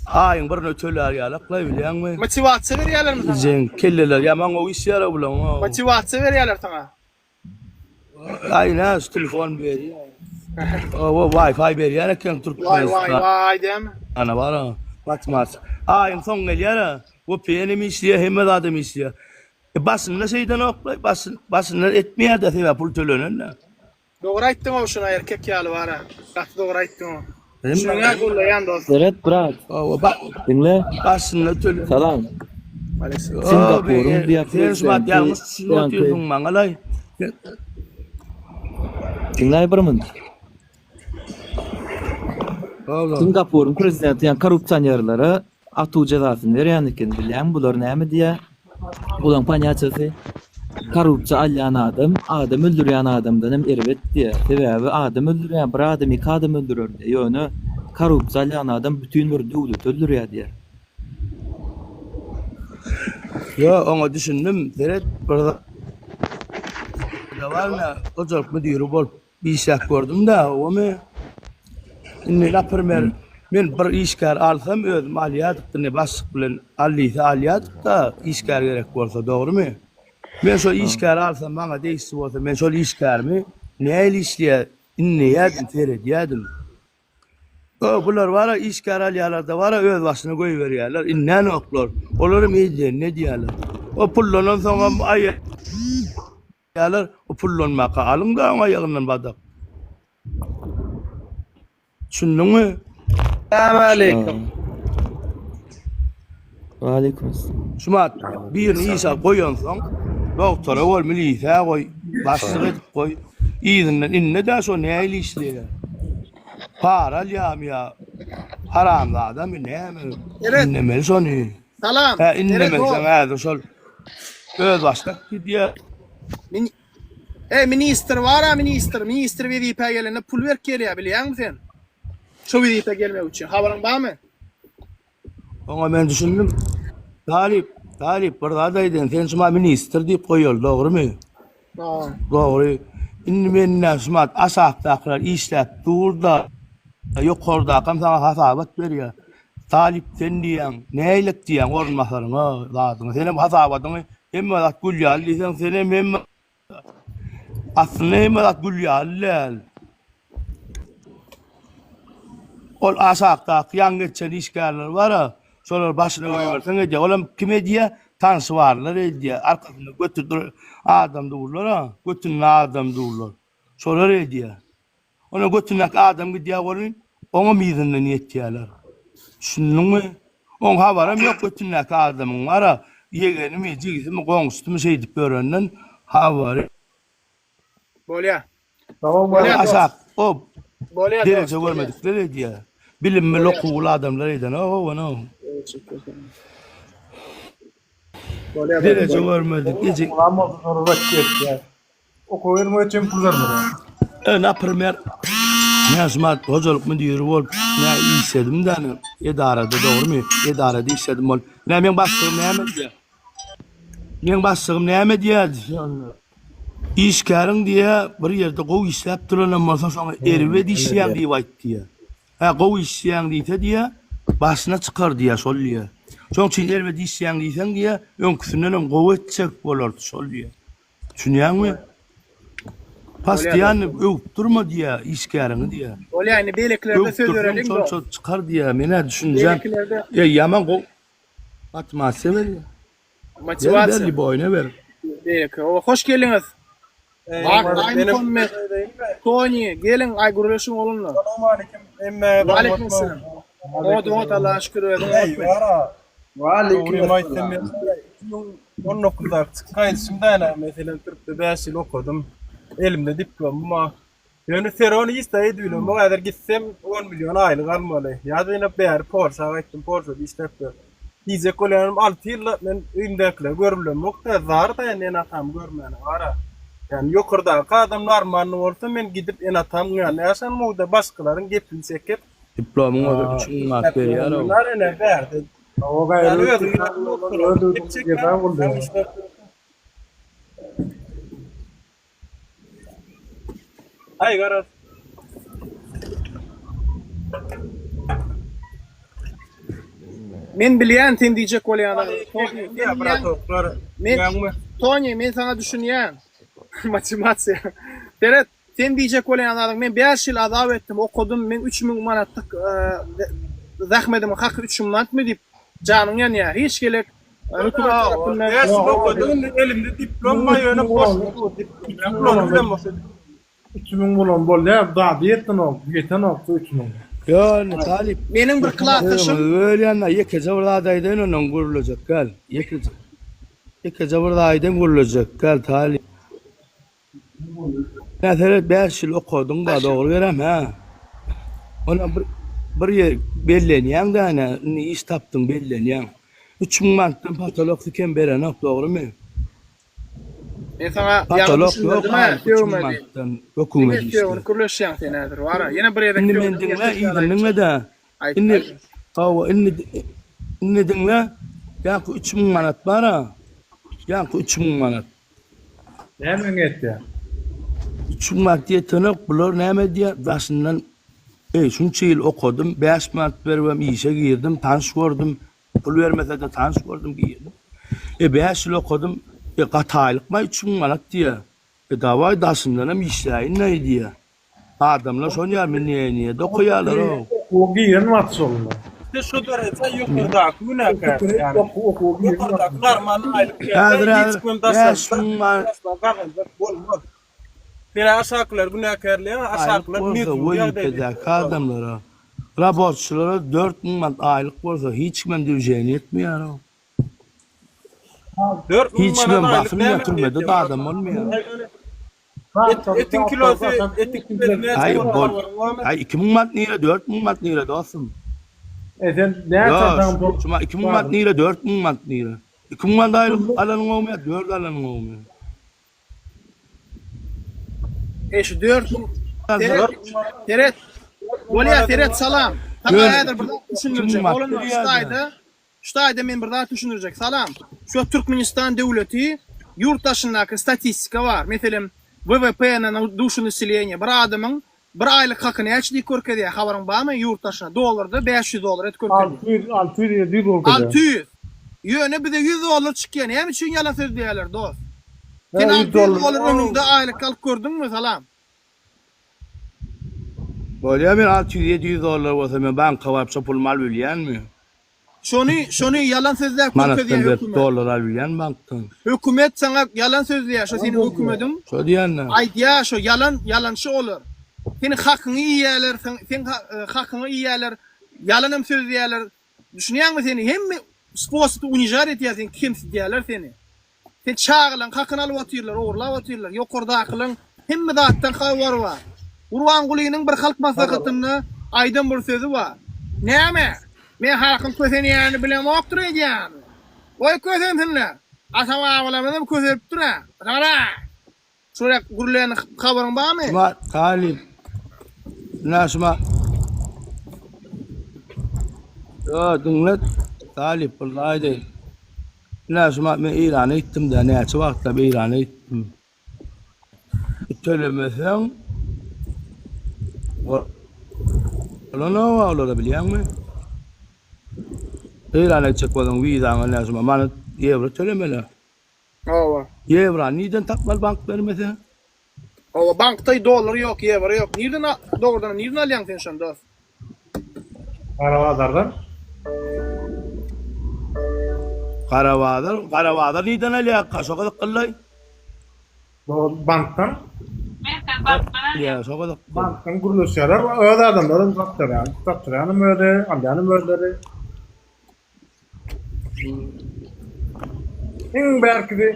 Aýyň birine tölär ýalak-laý, bilýäňmi? Motiwasiýa berýärlermi saňa? Jeň kelleler ýaman gowy işleýär-ä bulaň. Motiwasiýa berýärler saňa. Aý, nä, şu telefon berýär. Owa, Wi-Fi berýän eken Waý, waý, Türkmenistan. waý diýämi? Ana bar-a, matematika. Aýyň soňy gelýär-ä. VPN hem işleýär, hemme zat hem işleýär. E, başynda şeýdenok-laý, başynda etmeýär-de, sebäbi pul tölenende. Dogry aýtdyň-ow şuna erkek ýaly bar-a. Gaty dogry aýtdyň-ow. Şuňa gollaýan dost. Seret brat. Diňle. Başynda töle. Salam. Singapuryň diýýär Sen şu wagt ýalňyş düşünip otyrsyň maňalaý. Diňläý bir minut. Singapuryň prezidenti ýa korrupsionerlere. Atuw jezasyny berýän eken bilýäňmi bular näme diýýä bulaň ponýatiýasy korrupsiýa alýan adam adam öldürýän adamdan hem erbet diýýä sebäbi adam öldürýän bir adam iki adam öldürer diýýä ýöne korrupsiýa alýan adam bütin bir döwleti öldürýä diýýä. Ýo oňa düşündim seret bir zada bar hojalyk müdiri bolup Işläp gördüm-dä, howamy? Indi, naprimer, men bir işgär alsam, özüm alýardyk, indi başlyk bilen al diýse alýardyk-da, işgär gerek bolsa, dogrumy? Men şol işgäri alsam, maňa degişli bolsa, men şol işgärimi nähili işleýär, inleýärdim, seredýärdim. Ö, bular bar-a, işgär alýarlar-da, bar-a, öz başyna goýberýärler, inlänoklar. Olaram edýänini edýärler. O pullanansoňam aý. Ýalar, o pullanmaka alyň-da oň aýagyndan badak. Düşündiňmi? Salamaleýkum. Waleýkim essalam. Şumat birini işe goýansoň, dogtora bol, milisä goý, başlyk edip goý. Yzyndan indi-de şo nähili işleýär? Para alýarmy ýa haramzadamy näme? Indemeli şony. Salam. Hä indemeseň häzir şol özbaşdak gidýär. Min Ey ministr bar-a ministr, ministr wezipä gelende pul berip gelýär bilýäňmi sen? Şo wezipä gelmek üçin habaryň barmy? Oňa men düşündim. Talyp, Talyp bir zat aýdaýyn, sen şuma ministr diýip goýaly dogrymy? Dogry. Indi menden şumat aşakdakylar işläp dur-da, ýokardakam saňa hasabat berýär. Talyp sen diýýäň, näýlek diýýäň orunbasaryňa, zadyňa. Senem hasabadyňy hemme zat gül ýaly diýseň, senem hemme Aslynda hemme zat gül ýaly däl. Ol aşakdaky ýaňy geçen işgärler bar-a, şolar başyna goýberseň edýär. Olam kim edýär? Tanşy barlar edýär. Arkasynda göti dur adam durlar-a, götünde adam durlar. Şolar edýär. Onda götündäki adam gidýär welin, oňam yzyndan ýetýärler. Düşündiňmi? Oň habaram ýok götündäki adamyň bar-a, ýegenimi, jigisimi, goňşusymy şeýdip ýörenden habary. Bolýa. Bolýa aşak o Bolýa dereje görmedikler edýär. Bilimli okuwly adamlar edenok ony. Bolýa. Dereje görmedik. Eje. Okuwa girmek üçin pul bermeli. E, naprimer, men şumat hojalyk müdiri bolup, men işledim de, edarada dogrumy? Edarada işledim bolup. Nä meň başlygym näme diýýär? Meň başlygym näme diýýär? Işgäriň diýýär, bir ýerde gowy işläp duranam bolsa, şoňa erbet işleýäň diýip aýt diýýär. Hä, gowy işleýäň diýse diýýär, başyna çykar diýýär, şol diýýär. Şoň üçin erbet işleýäň diýseň diýýär, öňküsindenem gowy etjek bolar şol diýýär. Düşünýäňmi? Postoýanny öwüp durma diýýär işgäriňi diýýär. Bolýa indi beýlekilerde söz bereliň şol şol çykar diýýär. Menä düşünjäm. Beýlekilerde. Eý ýaman gowy motiwasiýa berýär. Motiwasiýa. Ber liboýna ber. Beýleki. Oba hoş geldiňiz. Aýmuhammet, Tony, geliň aý gürleşiň oglanlar. Salowmaleýkim hemmäňe Waleýkim Oňat oňat Allaha şükür özüň oňatmy? Dogrymy aýtsam men 2019-daky çykyp gaýdyşym däl-ä, meselem türkde 5 ýyl okadym. Elimde diplomym bar. Ýöne Ferony hiç zat edibilemok. Häzir gitsem 10 million aýlyk almaly. Ýa-da ýene bäri Polşa gaýtdym, Polşada işläp ýörün. Diýjek bolýanym 6 ýyllap men öýümdäkileri görübilemok-da, zar-da indi ene-atamy görmäne bar-a. Ýagny ýokardaky adam normalny bolsa men gidip ene-atamyň ýanynda ýaşanmok-da, başgalaryň gepini çekip, Diplomyň bolsa 3000 manat berýär-ow. Aý garaz. Men bilýän sen diýjek bolýan zadyňy. Tony, sen bilýän. Men Tony, men saňa düşünýän. Motivasiýa. Seret, sen diýjek bolýan zadyň men 5 ýyl azap etdim, okadym, men 3000 manatlyk zähmedimiň haky 3000 manatmy diýip janyň ýanýar. Hiç gelek Hökümet tarapyndan. Bäş ýyl okadym, indi elimde diplom bar, ýöne boş dur diplom. Ulanyp bilemok. 3000 bolan bolýar, zady ýetenok, ýetenok şu 3000. Ýok, indi talyp. Meniň bir klasdaşym. Bölýän-de, ýekeje bir zat aýdaýyn ondan gürlejek gel. Ýekeje. Ýekeje bir zat aýdaýyn gürlejek gel talyp. Hä seret 5 ýyl okadyň da dogry gerem hä. Ondan bir. bir ýer bellenýäň däne, indi iş tapdyň bellenýäň. 3000 manatdan potolok sikem berenok, dogrymy? Men saňa ýaňy Potolok ýok düşündirdim hä, aýlyk 3000 sögme diýip. manatdan hökümet Diňe işde. sögünip gürleşýäň sen häzir wara. Ýene bir gezek Indi men sögdüm, diňle, erkek ýaly yzyny aýtjak. diňle-de. Aýt, Indi, aýt. hawa, indi, indi diňle, ýaňky 3000 manat bar-a, ýaňky 3000 manat. Nämäňe ýetýär? 3000 manat ýetenok, bular näme edýär, daşyndan, Eý, şunça ýyl okadym, bäş manat beribem işe girdim, tanyş gördüm, pul bermese-de tanyş gördüm, girdim. E, bäş ýyl okadym, e, gaty aýlykmaý 3000 manat diýýär. E, dawaý daşyndanam işläýin-aý diýýär. Adamlar şony ýaly mneniýede okaýarlar-ow. Okuwa giren wagty şolunda. Siz şu dereje ýokardaky günäkär. Ýagny ýokardaky normal aýlyk berse Häzir hiç häzir kim 5000 manat daşarda gazanjak bolmaz. Sen aşakylary günäkärleýäň, aýlyk aşakylar bolsa mejbury ýagdaýda wezipedäki adamlara, raborçylara 4000 manat aýlyk bolsa hiç kimem dwiženiýe etmeýär-ow. 4000 Hiç kimem manat aýlyk basylmaýar, näme türmede-de etýär? adam bolmaýar. Et, etiň kilosy, etiň kilosy näçe Aý, bolsa bol. habaryň barmy? Aý, 2000 manat nire, 4000 manat nire, dostum? E sen näçe Ýo, alsaň bol. şuma 2000 manat nire, 4000 manat nire? 2000 manat aýlyk alanyň gowumy ýa 4 alanyň gowumy? E şu 4000 Seret, seret. Bolýa, seret, salam. Saňa häzir bir zat düşündirjek. Oglanlar, şu taýda Şu taýda men bir zat düşündirjek. Salam. Şu wagt Türkmenistan döwleti ýurt daşyndaky statistika bar. Meselem, WWP na duşu naseleniýa bir adamyň bir aýlyk haky näçe diýip görkezýär. Habaryň barmy ýurt daşyna? Dollarda 500 dollar et görkezýär. 600, 600, 700 görkezýär. 600. Ýöne bize 100 dollar çykýar. Näme üçin ýalan sözleýärler dost? He, Sen 100 600 dollar. dollar ömrüňde aýlyk alyp gördüňmi salam? Bolýar men 600 700 dollar bolsa men banka baryp şo pulumy alyp bilýänmi? Şony şony ýalan sözläp Manatdan görkezýär berip hökümet. dollar alyp bilýän bankdan. Hökümet saňa ýalan sözleýär şo seniň hökümediň. Şo diýende. Aýdýar şo ýalan ýalançy olar. Seniň hakyňy iýýärler seň hakyňy iýýärler ýalanam sözleýärler. Düşünýäňmi seni hemme sposoby unižat edýär seni kemsidýärler seni. Sen çagalaň hakyny alyp otyrlar, ogurlap otyrlar. Ýokardakylaň hemme zatdan habary bar. Gurbangulynyň bir halk maslahatynda aýdan bir sözi bar. Näme? Men halkyň kösenýänini bilemokdyr öýdýäňmi? Goý kösensinler. Ata-babalarymyzam kösenipdir-ä. Ata-baba! Şurak gürlän habaryň barmy? Şuma talyp. Ina şuma. Yo diňle talyp bir aýdaýyn. Ina şuma men Eýrana gitdim de näçe wagtlap Eýrana gitdim. Tölemeseň Bolanok olara bilýäňmi? Eýrana gitjek bolsaň wizaňa näçe şuma manat ýewro tölemeli. Hawa. Ýewrony nirden tapmaly bank bermese? Hawa bankda dollar ýok, ýewro ýok. Nirden dogrudanam nirden alýaň sen şony dos? Gara bazardan. Gara bazar, gara bazar nirden alýar? Şo gyzyklylaý. Bankdan. Merkez bankdan alýar. Ýa şo gyzykly. Bankdan gürleşýärler. Öz adamlarym satdyrýar. Satdyrýanam özi, alýanam özleri. Iň bärkisi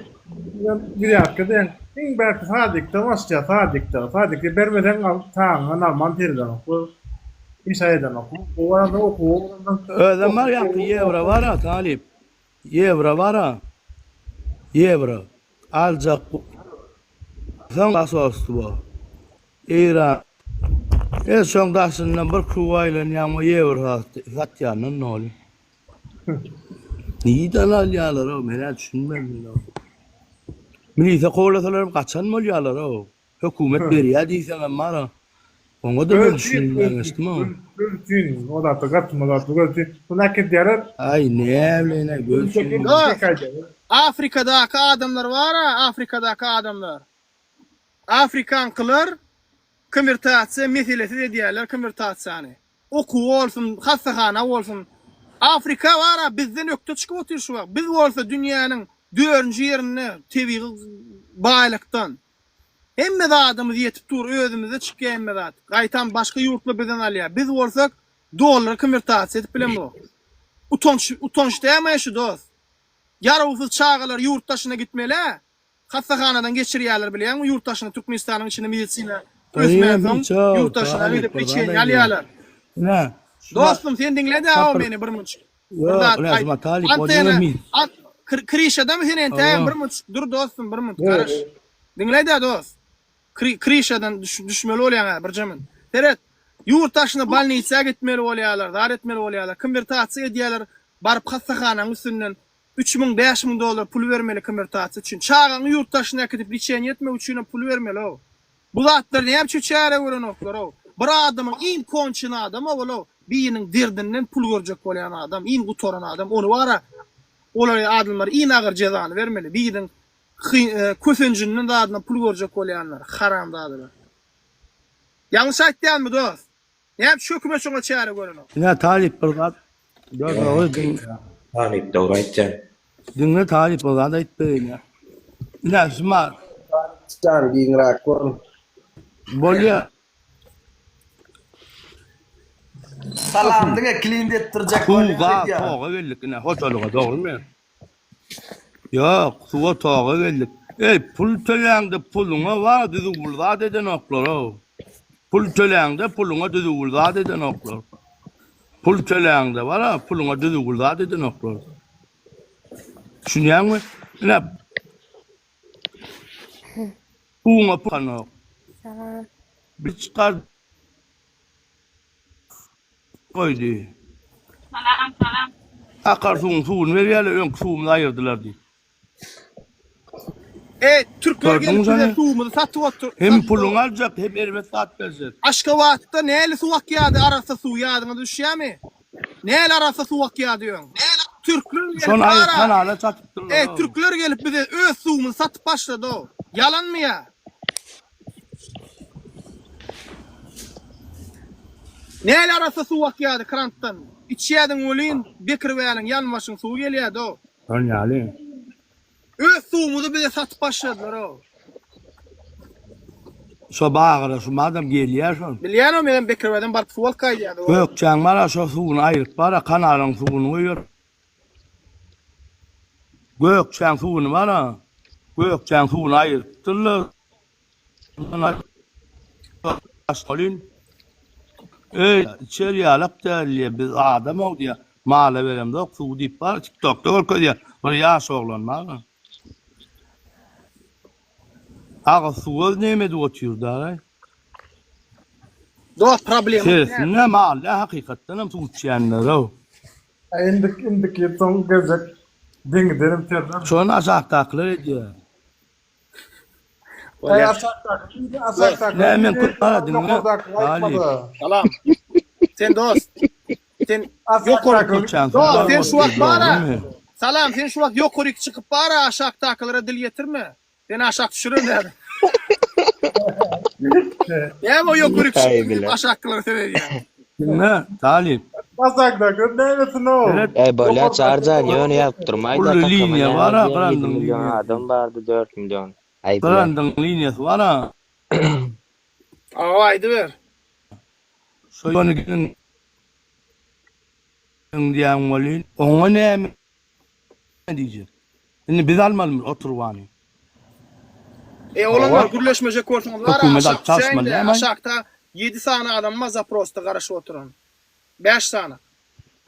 wzýatka diýen. Iň bärki sadikde başlaýar, sadikde. Sadikde bermeseň al taňňa narman terilenok. Bu iş aýdanok. Bu barada okuwa baranda Özem bar ýaňky ýewro bar-a talyp. Ýewro bar-a. Ýewro. Aljak bolsaň posolstwo. Eýran. E şoň daşyndan bir kruw aýlanýaň we ýewro satýandan noly. Nirden alýarlar-ow, men-ä düşünmedim. Milise kowlasalaram gaçan bolýarlar-ow. Hökümet berýär diýseňem bar-a. Oňa-da men düşünmän geçdim-ow. Göz üçin, o zatda gaçma zatda göz üçin. Muny äkidýärler. Aý, näbileýin-aý, göz üçin. Afrikadaky adamlar bar-a, Afrikadaky adamlar. Afrikankylar konwertasiýa meselesiz edýärler konwertasiýany. Okuw bolsun, hassahana bolsun. Afrika bar-a bizden ökde çykyp otyr şu wagt. Biz bolsa dünýäniň dördünji ýerinde tebigy baýlykdan. Hemme zadymyz ýetip dur, özümizde çykýar hemme zat. Gaýtam başga ýurtlar bizden alýar. Biz bolsak dollara konwertasiýa edip bilemzok. Utanç, utanç dälmi şu dost? Ýarawsyz çagalar ýurt daşyna gitmeli-ä. Hassahanadan geçirýärler bilýäňmi ýurt daşyna Türkmenistanyň içinde medisina ösmänsoň ýurt daşyna gidip liçeniýa alýarlar. Ine. Dostum sen diňle dä o meni bir munç. Bir zat aýt. Antena Krişadamy sen entägem bir munç dur dostum bir munt garaş. Diňle dä dost. Krişadan düşmeli bolýaň hä birje munt. Seret. Ýurt daşyna bolnisa gitmeli bolýarlar, zat etmeli bolýarlar. Konwertasiýa edýärler. Baryp hassahanaň üstünden 3000 5000 dollar pul bermeli konwertasiýa üçin. Çagaňy ýurt daşyna äkidip liçeniýe etmek üçinem pul bermeli-ow. Bu zatlar näme üçin çäre görenoklar-ow? Bir adamyň iň konçen adam ol-ow, biriniň derdinden pul görjek bolýan adam, iň gutaran adam, ony bara olar adamlara iň agyr jezany bermeli, biriniň kösenjinden zadyndan pul görjek bolýanlar, haramzadalar. Ýalňyş aýtýanmy dost? Näme üçin hökümet şoňa çäre görenok? Ine talyp bir zat Dogry diňle. Talyp dogry aýtýan. Diňle talyp bir zat aýyp bereýin. Ine şuma. Jan giňräk bol. Bolýa. Salam diňe klin etdirjek bolýan Suwa toga geldik ine hojalyga dogrymy? Ýok, suwa toga geldik. Eý, pul töläňde puluňa bar düzüwli zat edenoklar-ow. Pul töläňde puluňa düzüwli zat edenoklar. Pul töläňde bar-a, puluňa düzüwli zat edenoklar. Düşünýäňmi? Ine, suwuňa pul çykanok. Salam. Bir çykar. Goýdy. Salam salam. Akar suwuň suwuny berýärler öňki suwumyzy aýyrdylar diýip. E türkler gelip Gördüňmi bize şony? suwumyzy satyp otur. Hem satdy. puluňy aljak hem erbet zat berjek. Aşgabatda näli suw akýardy arassa suw ýadyňyza düşýärmi? Näli arassa suw akýardy öň? Türkler gelip Şony aýyr bara kanala çatypdyrlar. E türkler gelip bize öz suwumyzy satyp başlady-ow. Ýalanmy ýa? Näle arassa suw akýardy krantdan. Içýädiň welin Bekirwäliň ýanbaşyň suwy gelýärdi-ow. Şon ýaly. Öz suwumyzy bize satyp başladylar-ow. Şo bagyra şu madam gelýär şol. Bilýän-ow menem Bekirwäden baryp suw alyp gaýdýardy-ow. Gökçäň bar-a şo suwuny aýryp bar-a kanalyň suwuny goýar. Gökçäň suwuny bar-a Gökçäň suwuny aýyrypdyrlar. Öý içer ýalak däl diýýär, biz adam-ow diýýär, mala beremzok suwy diýip bar, TikTokda görkezýär, bir ýaş oglan bar. Agyz suwy neme edip otyr daraý. Dost problema. Seretsinler mal däl hakykatdan hem suw içýänler-ow. Indik indik ýyl soň geljek deňizdenem terler. Şony aşakdakylar edýär. Aý aşakdaky diýdi, aşakdaky. Näme men köp gara diňle. Talyp. Salam. Sen dost. Sen ýokary Dost, sen şu wagt bara. Salam, sen şu wagt ýokaryk çykyp bara aşakdakylara dil ýetirme. Seni aşak düşürerler. Näme o ýokaryk çykyp aşakdakylara seredýäň? Diňle, Talyp. Aşakdaky nämesin o? Eý bolýa Çarjan ýöne ýazyp durmaýda Uly kakama liniýa näme bar-a, diýen 7 Brandyň million liniýasy. adam bardy 4 million. Aý bile. Brandyň liniýasy bar-a. Aga aýdyber. Şo ýöne geliň diýýän welin, oňa näme diýjek. Indi biz almalymy o turbany? E oglanlar gürleşmejek bolsaňyz bar Hökümet aşak alyp çalyşmaly düşäýiňde dämi? aşakda 7 sany adam bar zaprosda garaşyp oturan. 5 sany.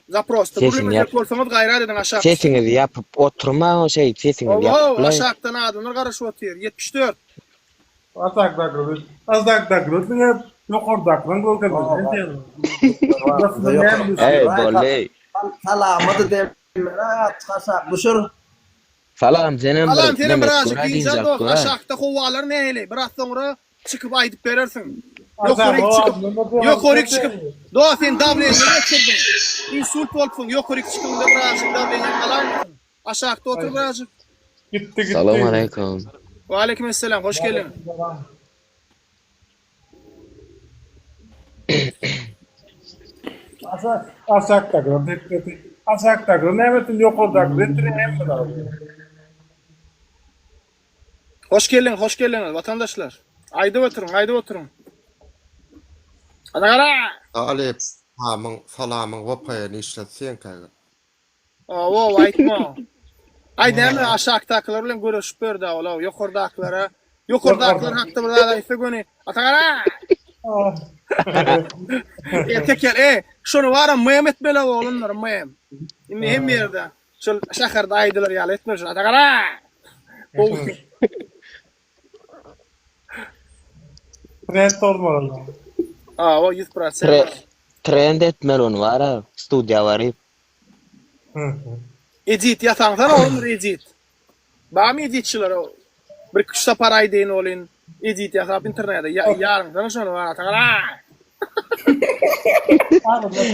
Zaprosda Sesini gürlemejek ýap. bolsaňyz gaýrat ediň aşak düşüň. Sesiňizi ýapyp oturmaň o şeýdip sesiňizi Hawa ýapyplaý. aşakdan adamlar garaşyp otyr. 74. Aşakdakylar, aşakdakylar diňe ýokardakylaryň görkezmesi. Eý boldy. Salamady demlere açyk aşak düşür. Salam senem bir Salam senem nemet birazjyk görä dynç al dynç alyp dost görä. aşakda howalar nähili biraz soňra çykyp aýdyp berersiň ýokaryk çykyp ýokaryk çykyp dost sen dawleniýe geçirdiň insult bolupsyň ýokaryk çykyňda birazjyk dawleniýe alarmysyň aşakda otur birazjyk. Gitdi gitdi. Salam aleýkum. Waleýkim esselam hoş geldiň. Aşak, aşakdakylar depdeti. Aşakdakylar näme etsin, ýokardakylar etsin hemme zady. Hoş geldiň, hoş geldiňiz watandaşlar. Aýdyp oturyň, aýdyp oturyň. Ana gara! Talyp, salamyň, salamyň VPN işlet seňkä. Owow aýtma. Aý näme aşakdakylar bilen göreşip ýördi ol-ow ýokardakylara. Ýokardakylar hakda bir zat aýtsa göni Atagara! Erkek ýaly, e, şony baram mem etmeli oglanlar, mem. Indi hemme ýerde şol şäherde aýdylar ýaly etmeli şony. Atagara! Gowy. Trend bolmaly. Awa 100%. Tre trend etmeli ony bara studiýa baryp. Edit ýasaňsana oglum bir edit. Barmy editçiler o? Bir iki üç sapar aýdaýyn bolyn. Edit ýasap internete ýaryňsana şony bar atagara.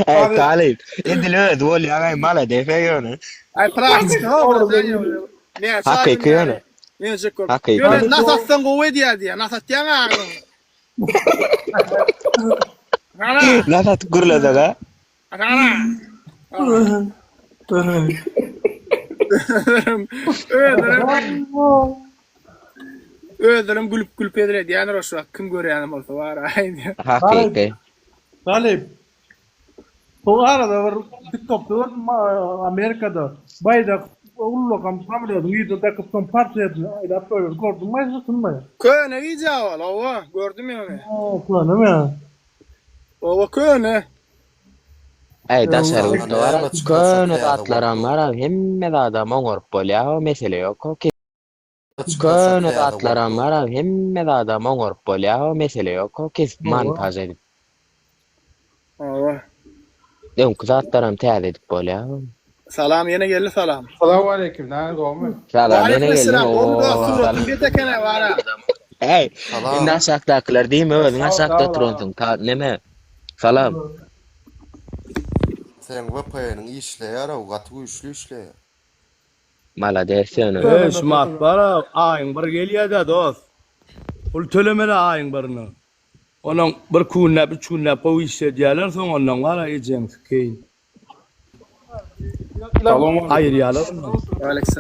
Eý talyp, edil özi bolýaň aý malades aý ýöne. Aý praktika ho bratan ýöne. Näçe Hakyky ýöne. Näjek bolup. Hakyky. Ýöne nas atsaň gowy edýär diýýär. Nas atýaň agzyňa. Nas atyp gürlesek a. Özlerem gülüp gülüp hezil edýändir o şu wagt kim görýänem bolsa bar aý. Hakyky. Talyp. Bu arada bir TikTokda gördüm Amerikada baýdak ullakan samolýodyň ýüzüne dakyp soň portretini aýlap goýup gördüňmi şuny? Köne wideo ol hawa gördüm men ony. Könemi? Oba köne. Äý daşary ýurtda bar köne zatlaram bar hemme zadam oňaryp bolýa o mesele ýok o köne zatlaram bar hemme zadam oňaryp bolýa o mesele ýok o kesip montaž edip. Hawa. Öňki zatlaram täze edip bolýa. Salam ýene geldi salam. Salowmaleýkim näme gowmy. Salam ýene geldi. Waleýkim gowy dost suratyň bet ekeni bara. Äý indi aşakdakylar diýme özüň aşakda oturansyň ta neme salam. Seň VPN-iň işleýärow gaty güýçli işleýär. Malades ýöne. Eý şumat bara aýyň bir gelýädä dost. Pul tölemeli aýyň birine. Onuň bir iki günläp üç günläp gowy işledýäler soň ondan bara ejeň sikeýin. Aýyrýarlar ondan.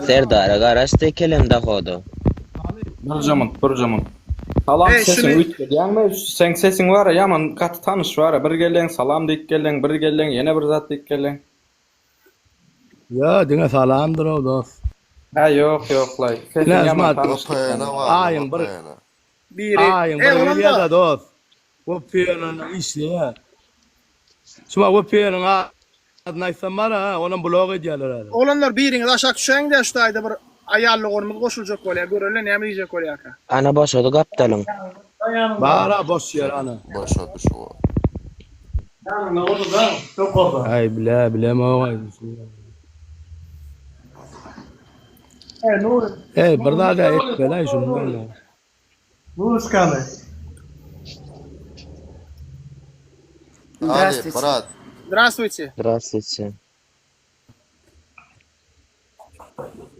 Serdara garaş tekelem dahoda. Birje munt, birje munt. Salam Eý, sesiňi şuny üýtgedýäňmi? Seň sesiň bar-a ýaman gaty tanyş bar-a. Bir gelýäň salam diýip gelýäň, bir gelýäň ýene bir zat diýip gelýäň. Ýa diňe salamdyr-ow dost. Hä ýok ýoklaý. Sesiň Ine ýaman şumat tanyş VPN-e barly aýyň bir VPN-e. biri. aýyň Eý, bir olam gelýä-de da. dost. VPN-e işleýär. Şuma VPN-iň adyny aýtsam bar-a, onam blok edýärler häzir. Oglanlar biriňiz aşak düşäýiňdä şu taýda bir aýal doganymyz goşuljak bolýar göreli näme diýjek bolýarka. Ana boşady gapdalyň. Bar-a boş ýer ana. Boşady şu wagt. Ýanynda boldy-da, ýokarda. Aý bile bilemok-aý. Eý, Nury. Eý bir zada etmeli-aý şuny men. Nuruşkany. Talyp, brat. Здравствуйте. Здравствуйте.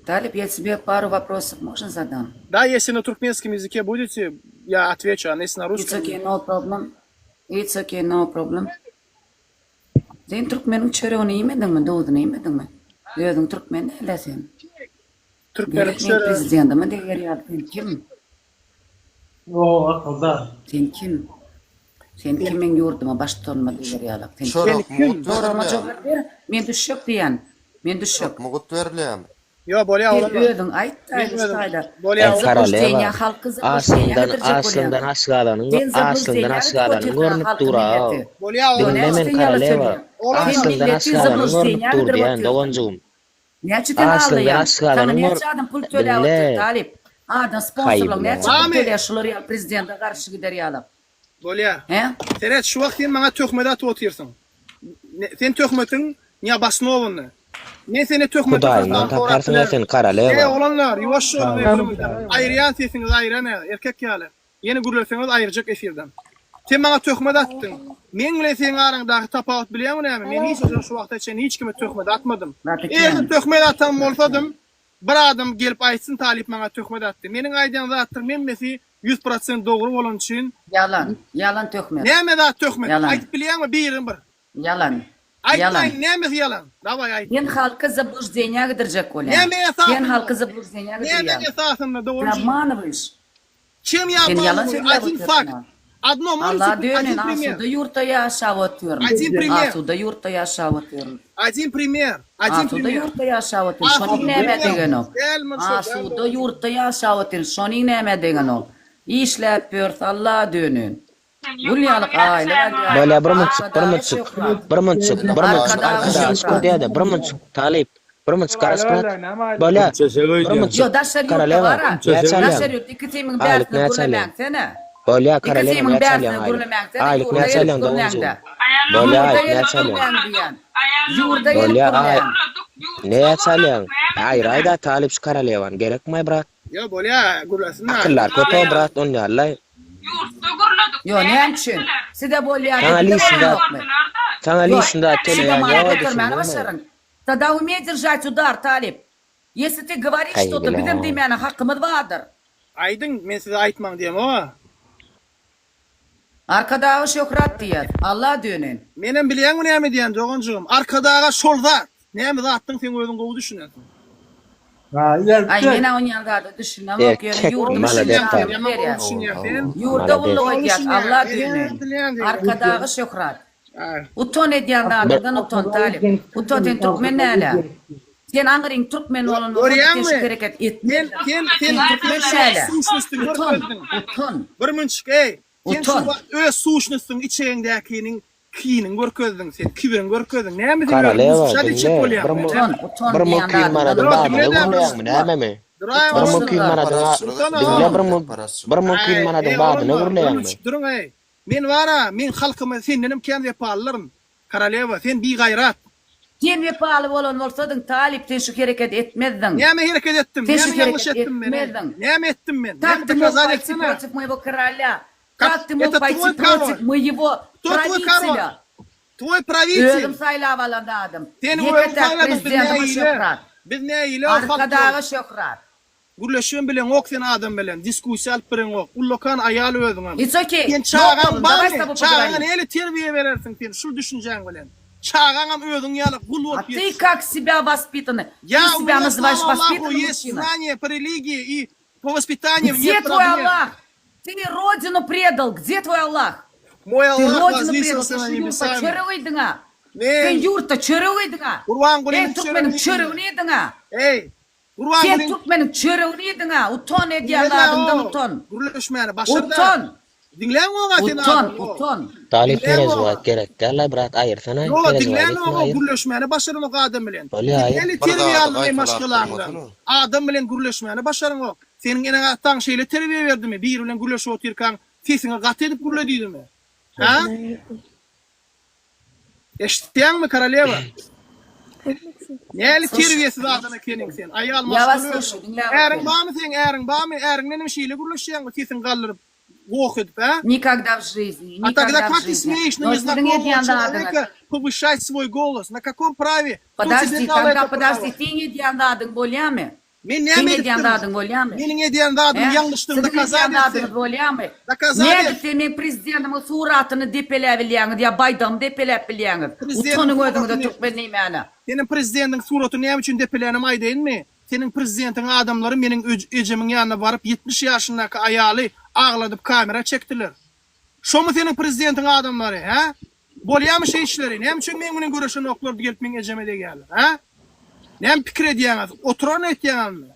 Талиб, я тебе пару вопросов можно задам? Да, если на туркменском языке будете, я отвечу, а если на It's русском... okay, no problem. It's okay, no problem. Sen türkmeniň çöregini iýmediňmi, duzuny iýmediňmi? Özüň türkmen däl-ä sen. Türkmeniň Gerek men çöregi. prezidentime deger ýaly sen kim? O akylda. Sen kim? Sen kim meň ýurduma baştutanyma deger ýaly? Sen kim? Çörek mugt Soragyma berilýärmi? jogap ber. Men düşjek diýýän. Men düşjek. Çörek mugt berilýärmi? Ýo, bolýa Sen oglanlar. özüň aýt Men daýly özüm. şaýda. Bolýa Eý oglanlar. Karaleva, Zablujdeniýa halky zablujdeniýa açlyňdan gidirjek açlyňdan bolýaň. aşgazanyň Sen açlyňdan zablujdeniýa gidip aşgazanyň otyrsyň görnüp halky dur-a. milleti. Bolýa Diňle oglanlar. men Näçe sen ýaly Karaleva, sözleýäň? Oglanlar. Sen açlyňdan milleti aşgazanyň görnüp zablujdeniýa dur gidirip diýýän otyrsyň. doganjygym. Näçe sen Açlyňdan aldaýaň? Saňa aşgazanyň gör näçe adam pul töläp otyr Diňle. Talyp? Adam sponsorlaň Haý näçe pul Mami. töleýär şular ýaly prezidente garşy gider ýaly? Bolýa. He? Seret, şu wagt sen maňa töhmet atyp otyrsyň. Sen töhmetiň neobosnowany. Men seni töhmete Hudaýyňdan syrtdan sorap taparsyň-a bilerin. sen Eý, Karaleva. oglanlar, ýuwaş boluň, aýyrýan sesiňizi aýyran ä, erkek ýaly. Ýene gürleseňiz aýyrjak efirden. Sen maňa töhmet atdyň. Meň bilen seň araňdaky tapawut bilýäňmi näme? Men hiç haçan şu wagta çenli hiç kime töhmet atmadym. Eger töhmet atan bolsadym, bir adam gelip aýtsyn talyp maňa töhmet atdy. Meniň aýdýan zatlarym hemmesi 100% dogry bolany üçin. Ýalan. Ýalan töhmet. Näme zat töhmet? Ýalan. Aýdyp bilýäňmi birini bir? Ýalan. Aýtmaýyn Ýalan. nämesi ýalan? Dawaý aýt. Sen halky zablujdeniýa gidirjek bolýaň. Näme Sen esasynda? halky zablujdeniýa Näme gidirýäň. esasynda Ty dogry? obmanywaýyş. Çem ýa Sen ýalan obmanywaýu? sözläp Один otyrsyň fakt. a. Одно Allah можете dönen один пример. asuda ýurtda ýaşap otyryn. Один пример. Asuda ýurtda ýaşap otyryn. Один пример. Один Asuda пример. ýurtda ýaşap otyryn. Şonuň Asuda nämä ýurtda degenok. dälmi şo däl Asuda dogry. ýurtda ýaşap otyryn. Şonuň nämä degenok. Işläp ýörse Allah dönen. Gül ýaly aýlyk alýar. Bolýa bir munçuk, bir munçuk, bir munçuk, bir munçuk arkadaga şükür diýäde, bir munçuk talyp, bir munçuk garaş brat. Bolýa, bir munçuk Ýo daşary ýurtda koroleva bar-a. näçe alýaň? Daşary ýurtda ikisimiň Aýlyk bärsine näçe alýaň? gürlemäňsene. Bolýa koroleva Ikisimiň näçe bärsine alýaň aýlyk? gürlemäňsene Aýlyk ýurda näçe gelip alýaň doganjygym? gürläňde. Bolýa Ýurda aýlyk gelip näçe alýaň? gürläň diýýän. Ýurda gelip Bolýa aý gürläň. näçe alýaň? Aýraýda talyp şu korolewany gerekmaý brat? Ýo bolýa gürlesin Akyldar köp-ow brat onýallaý. Ýurtda gürledik. Ýo näme üçin? Size bolýa Saňa diýip lişni zat bilemokmy? Saňa Ýo lişni zat size töleýän mana ýok götermäni düşündiňmi? başaryň. Tada umey держать удар talyp. Ýesli ty govoriş Haý şto-to bizem bile. diýmäne hakymyz bardyr. Aýdyň men size aýtmaň diýemok-a. Arkadaga şöhrat diýýäs. Alla döneýin. Menem bilýäňmi näme diýýän doganjygym? Arkadaga şol zat. Näme zatdygyny seň özüň gowy düşünensiň. Aý menä onýan zada düşünemok ýöne Erkek ýurdum üçin malades janymy talyp. berýäs. Ýurda Malades. gulluk edýäs Alla döneýin. Arkadaga şöhrat. Utan edýän zadyňdan utan talyp. Utan sen türkmen dälä. Sen aňryň türkmen bolan bolsaň sen şu Görýäňmi? hereket Sen etmezdiň. sen Sen sen türkmen sen dälä. suşnostyňy Utan, görkezdiň. utan. Bir münçik eý. Sen şu Utan. wagt öz suşnostyň içegiňdäkiniň kiniň görkezdiň sen, kibiriň görkezdiň. Näme sen özüňi Koroleva şa diýjek diňle bir bolýaň? mu Utan, utan bir diýen mümkin zadyňdan manadyň utan. badyna gürleýäňmi nämemi? Duraý Bir oglum. mümkin manadyň diňle bir mu bir mümkin Aý, manadyň eý badyna oglanlar, bir gürleýäňmi? münçik duruň eý. Men bar-a, men halkyma sendenem kän wepalydyryn. Koroleva, sen bigaýrat. Sen wepaly bolan bolsadyň, talyp, sen şu hereketi etmezdiň. Näme hereket etdim? Sen şu Näme ýalňyş hereketi etdim men, eý? etmezdiň. Näme etdim men? Как Näme ты мог dokazat пойти etsene? против моего короля? Как Как ты мог это пойти твой король? против моего Кто твой король? правителя? Твой правитель. Özüm saýlap alan zadym. Seni özüň Ýeke-täk saýladyk, biz prezidentime nähili? şöhrat. Biz nähili o halk Arkadaga şöhrat. Gürleşibem bileňok sen adam bilen, diskussiýa alyp bileňok. Ullakan aýal özüňem. It's okay. Sen No çagaň problem. Daway s barmy? toboý Çagaňa pogovorim. nähili terbiýe berersiň sen şul düşünjäň bilen? Çagaňam özüň ýaly gul A bolup ты ýetişsin. как себя воспитанный? Ты Я, у себя меня, называешь слава Аллаху, воспитанным есть мужчина? знания по религии и по воспитанию, Где нет твой проблем. Аллах? Ты родину предал. Где твой Аллах? Мой Ты Аллах родину предал. возвысился Sen на şu ýurtda небесами. çörek iýdiň-ä. Men Sen ýurtda çörek iýdiň-ä. Gurbangulynyň Ey türkmeniň çöregini çöregini iýdiň-ä. Eý, Sen Gurbangulyň türkmeniň çöregini ýediň-ä, utan edýän Diňle-dä zadyňdan o, utan. Gürleşmäni başarda. Utan! Diňläň oňa sen Utan, adam, o. utan. Talyp Diňläň oňa. perežuwat gerek däl-aý brat aýyrsana Ýo, perežuwat diňläň etme oňa, aýyr. gürleşmäni başaranok adam bilen. Bolýa Sen aýyr. näli Bir terbiýe zady aldyň eý gaýtalap maşgalaňdan? durmasana. Adam bilen gürleşmäni başaryňok. Seniň eneň-ataň şeýle terbiýe berdimi, biri bilen gürleşip otyrkaň sesiňi gaty edip gürle diýdimi? Hä? Eşitýäňmi korolewa? Näli terbiýesiz adam ekeniň sen. Aýal maşgala özüň. Äriň barmy seň, äriň barmy? Äriňdenem şeýle gürleşýäňmi sesiňi galdyryp, goh edip, hä? Nikogda w жизни, A togda nikogda w kak ty жизни. smeýeş na No siziň neznakomого edýän zadyňyz. çeloweka powyşat swoý golos? Na kakom prawe? Kto tebe Podожди, dal togda eto prawo? podожди, seň edýän zadyň bolýamy? Men Seň näme edýän edipdirin? zadyň bolýamy? Meniň edýän zadym Hä? ýalňyşdygyny Siziň dokazat edýän et sen. zadyňyz bolýamy? Dokazat et. Nädip sen meň prezidentimiň suratyny depeläbilýäňiz ýa baýdagymy depeläp bilýäňiz? Prezidentiň Utanyň özüňize suratyny türkmen diýmäne. Seniň prezidentiň suratyny näme üçin depelänim aýdaýynmy? Seniň prezidentiň adamlary meniň ejemiň ýanyna baryp 70 ýaşyndaky aýaly agladyp kamera çekdiler. Şomy seniň prezidentiň adamlary, hä? Bolýamy şeýtişleri? Näme üçin meň bilen göreşenoklardy gelip meň ejeme degýärler, hä? Näme pikir edýäňiz? Oturan etýäňizmi?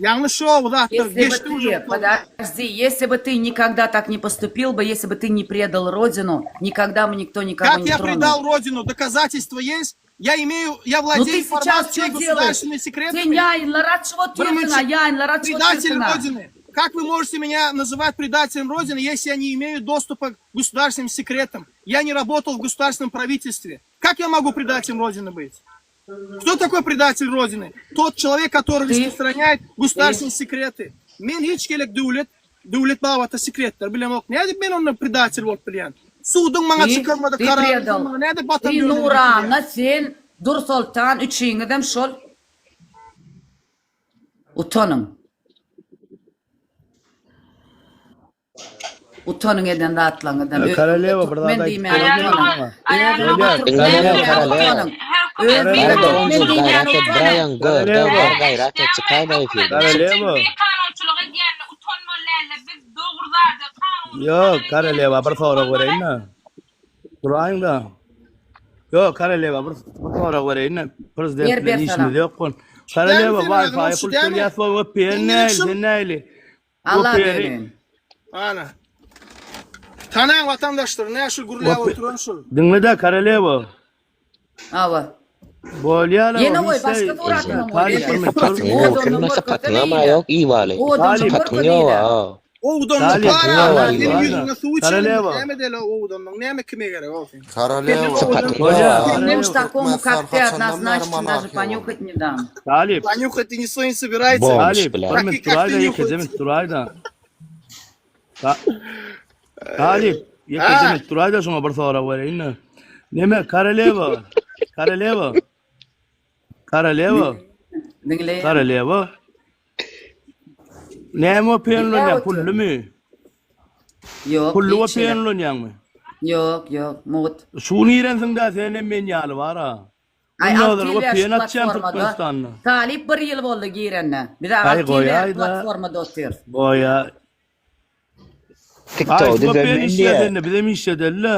Ýalňyş şo bu zatlar Если бы geçdi uje ты, подожди, если бы ты никогда так не поступил бы, если бы ты не предал родину, никогда бы никто никого Как не я тронул. предал родину? Доказательства есть? Я имею, я Ну владею ты сейчас информацией что делаешь? государственными Sen секретами. ýaýynlar açyp otyrsyň-a, ýaýynlar açyp Предатель otyrsyň-a. Родины. Как вы можете меня называть предателем Родины, если я не имею доступа к государственным секретам? Я не работал в государственном правительстве. Как я могу предателем Родины быть? Кто такой предатель Родины? Тот человек, который Ты- распространяет государственные секреты. Men hiç gelek döwlet, döwlet babatda sekretler bilemok. Nädip men onda предатель bolup bilýän? Suduň maňa Ty, çykarmadyk ty kararyny predal. maňa nädip watan Ty döwletine getirýän? Nurana, sen Dursoltan üçiňizem şol. Utanyň. Utanyň eden zatlaryňyzdan. Özüňize Koroleva bir zat türkmen aýdyp diýmäge bereýin utanyň. maňa. Özüňize türkmen Diňle diýmäge Koroleva. utanyň. Özüňize Gara türkmen doganjygym diýmäge gaýrat et utanyň. biraýaň görde Koroleva. bar gaýrat et çykaýma efirden çyk. Koroleva. Kanunçylyk edýänine utanmaly dälde biz dogry zady kanuny Ýok, talap Koroleva edýänimiz bir üçin sorag utanmaly. bereýin-de. Duraýyň-da. Ýok, Koroleva bir bir sorag bereýin-de. Prezident Ber bilen ber işimiz salam. ýok bol. Dämi Koroleva sen özüň Wi-Fi ogşy pul dämi? töleýäs bol VPN Sen nähili, şul sen nähili? Allah VPN-i döneýin. Ana. Tanaň watandaşlar, nä şul gürläp oturan şul. Diňle-de Korolewa. Hawa. Bolýar Ýene goý, başga suratyny goý. Sypatyň ýok, şunda sypatyňam-a ýok, iwaly. Sypatyň ýok-a. Owdanlyk bar a, seniň ýüzüňe suw içelim, näme deli owdanlyk, näme kime gerek ol seň. Korolewa. Sypatyň ýok-a. Муж такому, как ты, однозначно даже понюхать не дам. Talyp. Понюхать никто не собирается. Talyp, bir minut duraýda, ýekeje minut duraýda. Talyp, ýekeje minut duraýda şoňa bir sorag bereýin-de. Neme, Korolewa, Korolewa. Korolewa. Diňleýän. Korolewa. Näme VPN ulanýaň, pullumy? Ýok, Pully hiç VPN ýere. ulanýaňmy? Ýok, ýok, mugt. Şu gün girensiň-dä sen hem men ýaly bar-a. Aý, Gündogar alty ýyl bäri VPN şu açýan platformada. Türkmenistanda. Talyp bir ýyl boldy girenine. Biz Aý alty ýyl bäri goýaý-da. platformada otyrys. Goýa. Aý TikTok şu VPN düzelmen işleýär diýä. sende, bizem işledeli-le.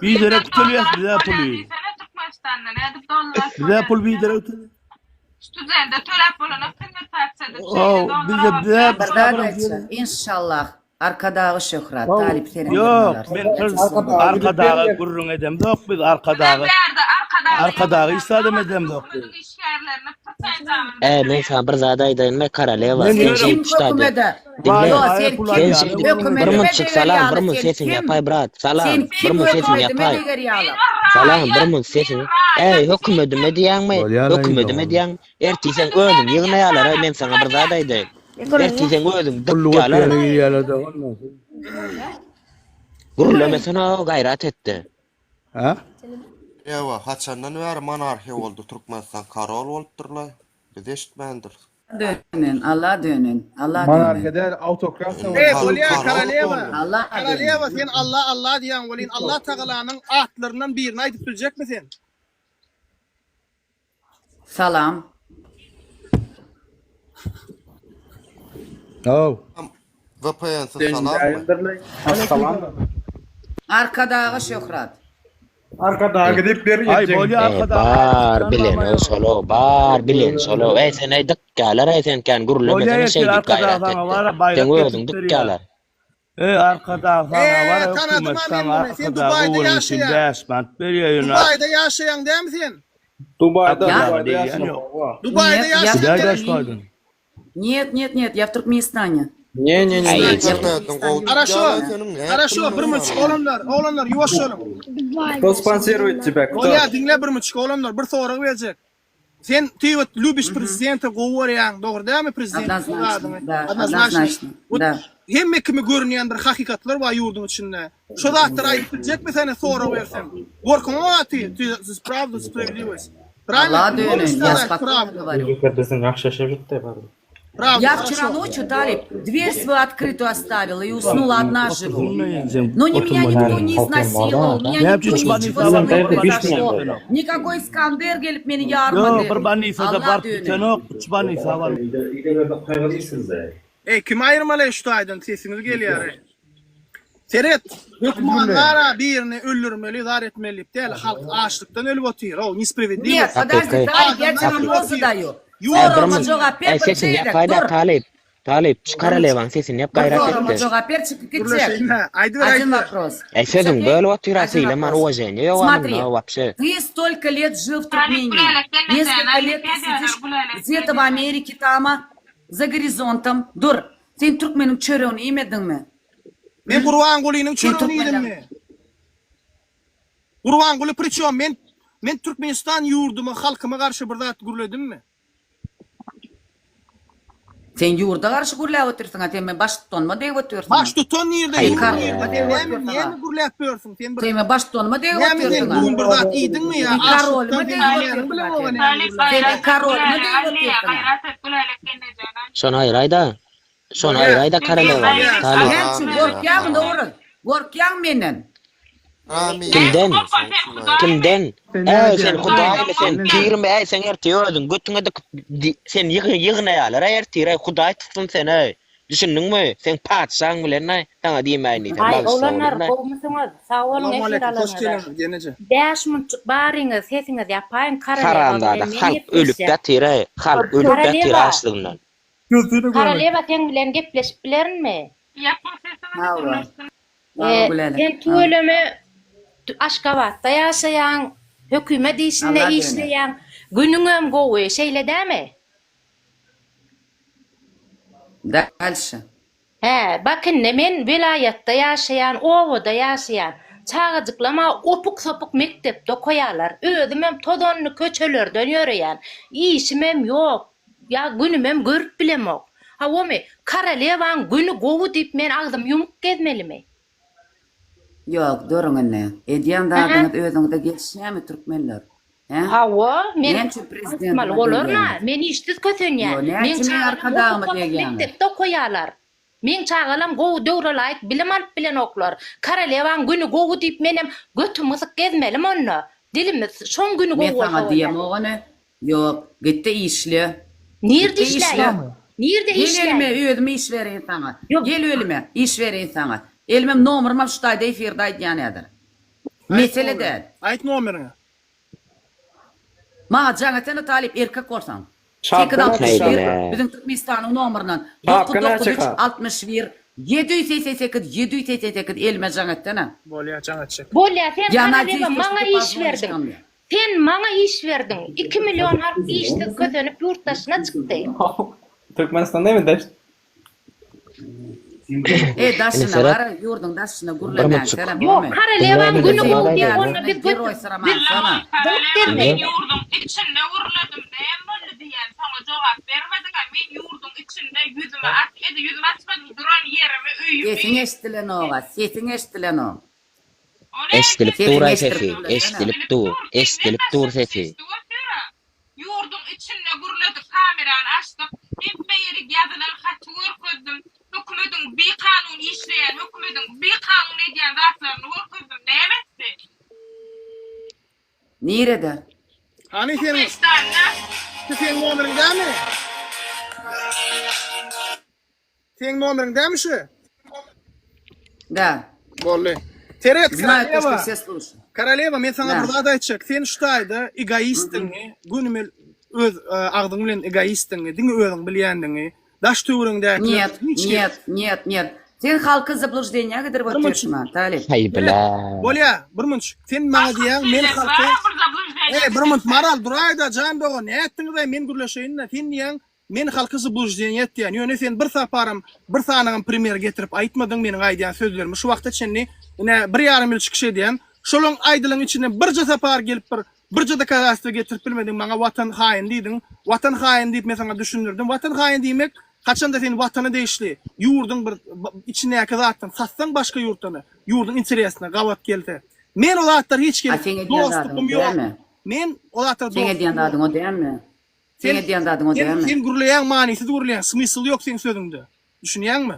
Biderek tölýäs biz-ä puly. Diýsene Türkmenistanda nädip dollar Biz-ä pul biderek tölýäs. Studente töläp bolanok konwertasiýada Ow, şeýle bizde dollar bizä Bir zat aýtjak, inşallah Arkadagy şöhrat, Talyp seniň Ýok, ýerine men Arkadaga gürrüň edemzok biz Arkadaga. Arkadagy hiç zadam edemzok biz. Äý men saňa bir zat aýdaýynmy Korolewa Men sen ýöne şeýdip Kim hökümede? Diňle. Ýo, sen Sen kim şeýdip bir hökümedime munçuk deger salam bir ýaly mun sen sesiňi kim? ýapaý brat salam Sen bir kim mun sesiňi hökümedime ýapaý deger ýaly? salam bir mun sesiňi äý hökümedime diýýäňmi hökümedime diýýäňmi ertir seň özüň ýygnaýarlar-aý men saňa bir zat aýdaýyn ertir seň özüň Pully dykýarlar VPN-e girýärler-de ondan. gürlemesene gaýrat etde. Hä? Ewa, haçandan bäri monarhiýa boldy Türkmenistan karol bolupdyrlaý. Biz eşitmändiris. Dönen, Alla dönen, Alla dönen. Monarhiýa däl, awtokratiýa Eý, boldy. bolýa korolewa. Alla Korolewa sen Alla Alla diýýäň welin Allah Tagalanyň atlaryndan birini aýdyp biljekmi sen? Salam. Haw. VPN-siz salammy? Arkadaga şöhrat. Arkadaga gidip bir Aý ýetjek. bolýa Eý arkadaga bar aýdyp bilen çykarmama ýok. şolo bar bilen şolo eý sen eý dykýalar eý sen kän Bolýa gürlemesene ertir şeýdip arkadag gaýrat saňa etde bara seň baýrak özüň getirip berýär. dykýalar. Eý arkadag saňa Eee, bara tanadym-a hökümet men saňa muny. Sen arkadagy Dubaýda öwreniň üçin ýaşaýaň. 5 manat berýär ýöne Dubaýda ýaşaýaň dämi sen? Dubaýda, Ýa. Arkadaga Dubaýda degýän ýaşaýan. ýok. Dubaýda Нет, я ýaşaýaň в Gider dämi? daş baýdan. Нет, нет, нет, я в Туркменистане. Ne ne ne. Aý Я в Internetiň gowy Туркменистане. Хорошо, tutýar seniň nätdiň хорошо, bir müçük oglanlar, oglanlar ýuwaş boluň. Кто спонсирует тебя? Кто? Bolýa, diňle bir müçük oglanlar, bir sorag berjek. Sen ty вот любишь prezidenti gowy görýäň, dogry dälmi prezident? Однозначно, да, Однозначно. однозначно, Вот да. hemme kimi görünýän bir hakykatlar bar ýurduň içinde. Şo zatlary aýdyp biljekmi seni sorag bersem? Gorkuňa ty, ty siz правду, справедливость. Правильно? Allah Ты можешь dönen, я сказать спокойно правду. говорю. Biziň akşa şebitde bar. Правду, Я хорошо. вчера ночью, Талиб, дверь свою открытую оставила и уснула одна живу. Oturma ýenjem. Но ни меня Oturma никто ýenjem. не изнасиловал, меня Näme никто üçin ничего banisa со мной baryp не произошло. bitmeýär? Никакой Искандер gelip meni Ýok, ýarmady. bir banisada Allah baryp dönen. bitenok, üç banisa bar. Ey kim aýyrmaly şu taýdan sesiňiz gelýär. ey. Seret, hökmanlara birini öldürmeli, zar etmeli däl, halk açlykdan ölüp otyr. O, nespravedliво. Нет, подожди, Hakyky. Талиб, я тебе Adamlar вопрос otyr. задаю. Äý bir Soragyma mun jogap ber, äý bir sesini gezek, ýapaý-da dur. Talyp Talyp şu Korolewaň sesini ýap Bir gaýrat soragyma etde. jogap ber, çykyp gitjek. Gürleşeýin, ha. Aýdyber, Один aýdyber. вопрос. Äý sözüň Okey? bölüp otyr-a Один sylaman вопрос. uwaženiýe ýok Смотри, munda wapşe. ты столько лет жил в Talyp Туркмении, Gülälek несколько лет ты сидишь где-то в Америке там, а, за горизонтом. Dur, sen türkmeniň çöregini iýmediňmi? Men Gurbangulynyň Sen çöregini türkmenleň iýdimmi? Gurbanguly priçom men men Türkmenistan ýurduma, halkyma garşy bir zat gürledimmi? Sen ýurda garşy gürläp otyrsyň, a sen men baştutanma degip otyrsyň. Baştutan nirde, Sen ýurt kar- nirde? Sen näme, näme gürläp ýörsüň? Sen bir Sen men baştutanma degip näme sen otyrsyň. bu gün bir zat iýdiňmi ýa? Sen korolyma Açlykdan degip sen näme otyrsyň. bilen oňa näme Talyp gürläp? Sen gaýrat et korolyma Gülälek degip Alliýa otyrsyň. gaýrat et Gülälek gelnejeňe. Şony aýraý-da. Şony aýraý-da Korolewa. Näme Talyp. üçin gorkýaňmy Nowruz? Gorkýaň menden. Kimden? Kimden? Sen Äý näme sen diýýäň? hudaýmy sen Sen pirmi äý sen ertir özüň götüňe dykyp sen ýygnaýarlar äý ertir äý hudaý tutsyn seni äý. Düşündiňmi? Seň patyşaň bilen äý saňa diýmäýin diýsem Aý bagyşla oglanlar oglum äý. gowumysyňyz sag boluň Salam efir aleýkum, hoş alaňyza. geliňiz gelneje. Bäş munçuk baryňyz sesiňizi ýapaýyň Korolewa Haramzada bilen men halk ölüp gepleşýän. ýatyr äý halk ölüp ýatyr Korolewa açlygyndan. Gözüni görmek. Korolewa seň bilen gepleşip bilerinmi? Ýapyň sesiňizi Hawa. gürleşsin. Sag bol Gülälek. Sen tüweleme Aşgabatda ýaşaýaň, hökümet işinde Allah döner. işleýäň, günüňem gowy, şeýle dämi? Dalşa. Hä, bak indi men welaýatda ýaşaýan, obada ýaşaýan. Çagajyklam-a opuk-sopuk mekdepde okaýarlar. Özümem tozanly köçelerden ýöreýän. Işimem ýok, ýa günümem görüp bilemok. Hawamy, korolewaň güni gowy diýip men agzymy ýumup gezmelimi? Ýok, duruň indi. Edýän zadyňyz özüňize gelişýärmi türkmenler? Hä? Hawa, men Näme üçin prezidentime aýtmaly bolaryn-a, degýäňiz? men işsiz kösenýän. Ýo, näme Meň üçin meň çagalam arkadagyma opuk-sopuk degýäňiz? mekdepde okaýarlar. Meň çagalam gowy döwre laýyk bilim alyp bilenoklar. Korolewaň güni gowy diýip menem götüm gysyk gezmelimi onda? Dilimiz şoň güni Men gowy bolsa saňa bolýar. diýemok ony. Ýok, gitde işle. Nirde Gitde işle. işläýin? Nirde Gel işläýin? elime, özüm iş bereýin saňa. Ýok. Gel ölüme, iş bereýin saňa. Elimem nomerimi al şu taýda efirde aýdýan häzir. Mesele däl. Aýt nomeriňi. Maňa jaň etsene talyp erkek bolsaň. Şapka 861 näçe? biziň Türkmenistanyň nomeryndan Şapka 993 näçe? 61 788 788 elime jaň etsene. Bolýa jaň etjek. Bolýa sen Ýa Korolewa надеюсь, maňa что ты iş позвонишь berdiň. ко мне. Sen maňa iş berdiň. Iki million halk işsiz kösenip ýurt daşyna çykdy. Türkmenistanda mı daş? E daşyna Ine seret. bar, ýurduň daşyna Bir gürlemäň munçuk. senem Ýok, bolmy? Korolewaň Diňlämeli güni sen gowy diýip aýdaýyn. onda biz göt Geroý syraman biz sana. bolup Koroleva men gezmeli. ýurduň içinde gürledim näme boldy diýýän soňa jogap bermediňä men ýurduň içinde ýüzümi aç edi ýüzümi açmadym duran ýerimi öýümi Sesiň eşdilenok-a, sesiň eşdilenok. Eşdilip Sesiň dur-aý eşdilip sesi, gürlesene. eşdilip dur, eşdilip dur sesi. Ýurduň içinde gürledik kamerany açdyk hemme ýerik ýazylan haty görkezdim hökümediň bikanun işleýän hökümediň bikanun edýän zatlaryny görkezdim näme etdi? Nirede? Hany seniň Türkmenistanda. Şu seň nomeriň dämi? Seň nomeriň dämi şu? Da. Boldy. Seret, Знаю то, что Korolewa. все слушают. Korolewa, men saňa Da. bir zat aýtjak. Sen şu taýda egoistdigiňi, gönümel öz e, agzyň bilen egoistdigiňi, diňe özüň bilýändigiňi, daş töweregiňdäkiler Нет, hiç kim. нет, нет, нет. Sen halky zablujdeniýa gidirip Bir munç. otyrsyň, Talyp. Haý Seret, bile. bolýa, bir munç. Sen maňa diýýäň, men halky Ey, bir munç, Maral, duraý-da, jan dogan, nätdiňiz-aý, men gürleşeýin-de. Sen diýýäň, Men halky zbluždeniýe etýän, ýöne sen bir saparam, bir sanyňam primer getirip aýtmadyň meniň aýdýan sözlerimi şu wagta çenli ine bir ýarym ýyl çykyş edýän, şolaň aýdylan içinden birje sapar gelip bir birje dokazatelstwo getirip bilmediň maňa watan haýyny diýdiň, watan haýyny diýip men saňa düşündirdim, watan haýyny diýmek haçanda sen watana degişli ýurduň bir içindäki zatdan satsaň başga ýurtdan ýurduň interesine gabat gelse men o zatlara hiç A gelip seň edýän zadyň dostupym o ýok dälmi? men o zatlara Seň edýän dostupym ýok. zadyň o dälmi? Seň Sen edýän zadyň o sen dälmi? sen gürleýäň manysyz gürleýäň smysl ýok seň sözüňde. Düşünýäňmi?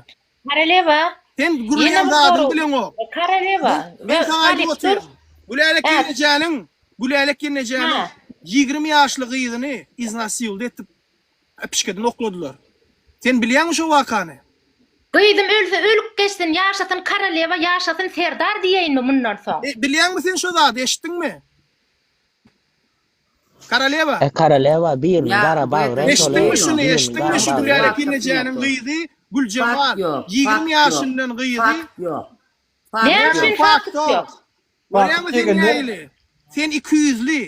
Korolewa, Sen ýene gürleýän bir zadyňy sorag. bileňok. Korolewa, Men saňa aýdyp Talyp dur. otyryn. Gülälek Hä. gelnejäniň, Gülälek gelnejäniň Hä. 20 ýaşly gyzyny iznasiwldy etip pişkeden okladylar. Sen bilýäňmi şo wakany? Gyzym ölse ölüp geçsin, ýaşasyn korolewa, ýaşasyn serdar diýeýinmi mundan soň? E, bilýäňmi sen şo zady, eşitdiňmi? Korolewa. E korolewa birini gara bagra Eşitdiňmi şuny eşitdiňmi şu Gülälek ýenejäniň gyzy Güljemal 20 ýaşyndan gyzy Fakt ýok. Näme üçin fakt ýok? Görýäňmi sen nähili? Sen ikiýüzli.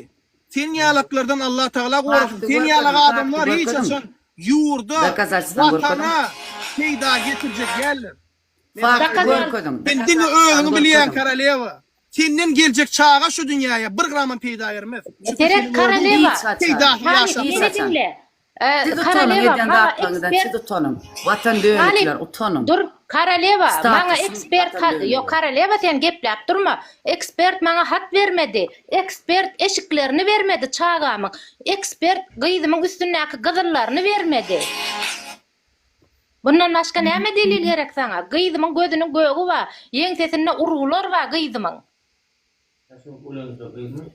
Sen ýalaklardan Allah Tagala gorasyn. Sen ýalak adamlar hiç haçan ýurda, watana peýda getirjek däldir. Fakty görkeziň. Sen diňe özüňi bilýäň korolewa. Senden geljek çaga şu dünýäye bir gramam peýda bermez. Çünki Seret seniň korolewa. özüň peýdasyz Talyp ýaşap. meni diňle. Siz utanyň Korolewa edýän maňa zatlaryňyzdan ekspert siz utanyň. Watan dönükler Talyp utanyň. dur korolewa maňa Statusyň ekspert watan ýok dönügi. korolewa sen gepläp durma. Ekspert maňa hat bermedi. Ekspert eşiklerini bermedi çagamyň. Ekspert gyzymyň üstündäki gyzyllaryny bermedi. Bundan başga näme delil gerek saňa? Gyzymyň gözüniň gögi bar, ýeňsesinde urgular bar gyzymyň.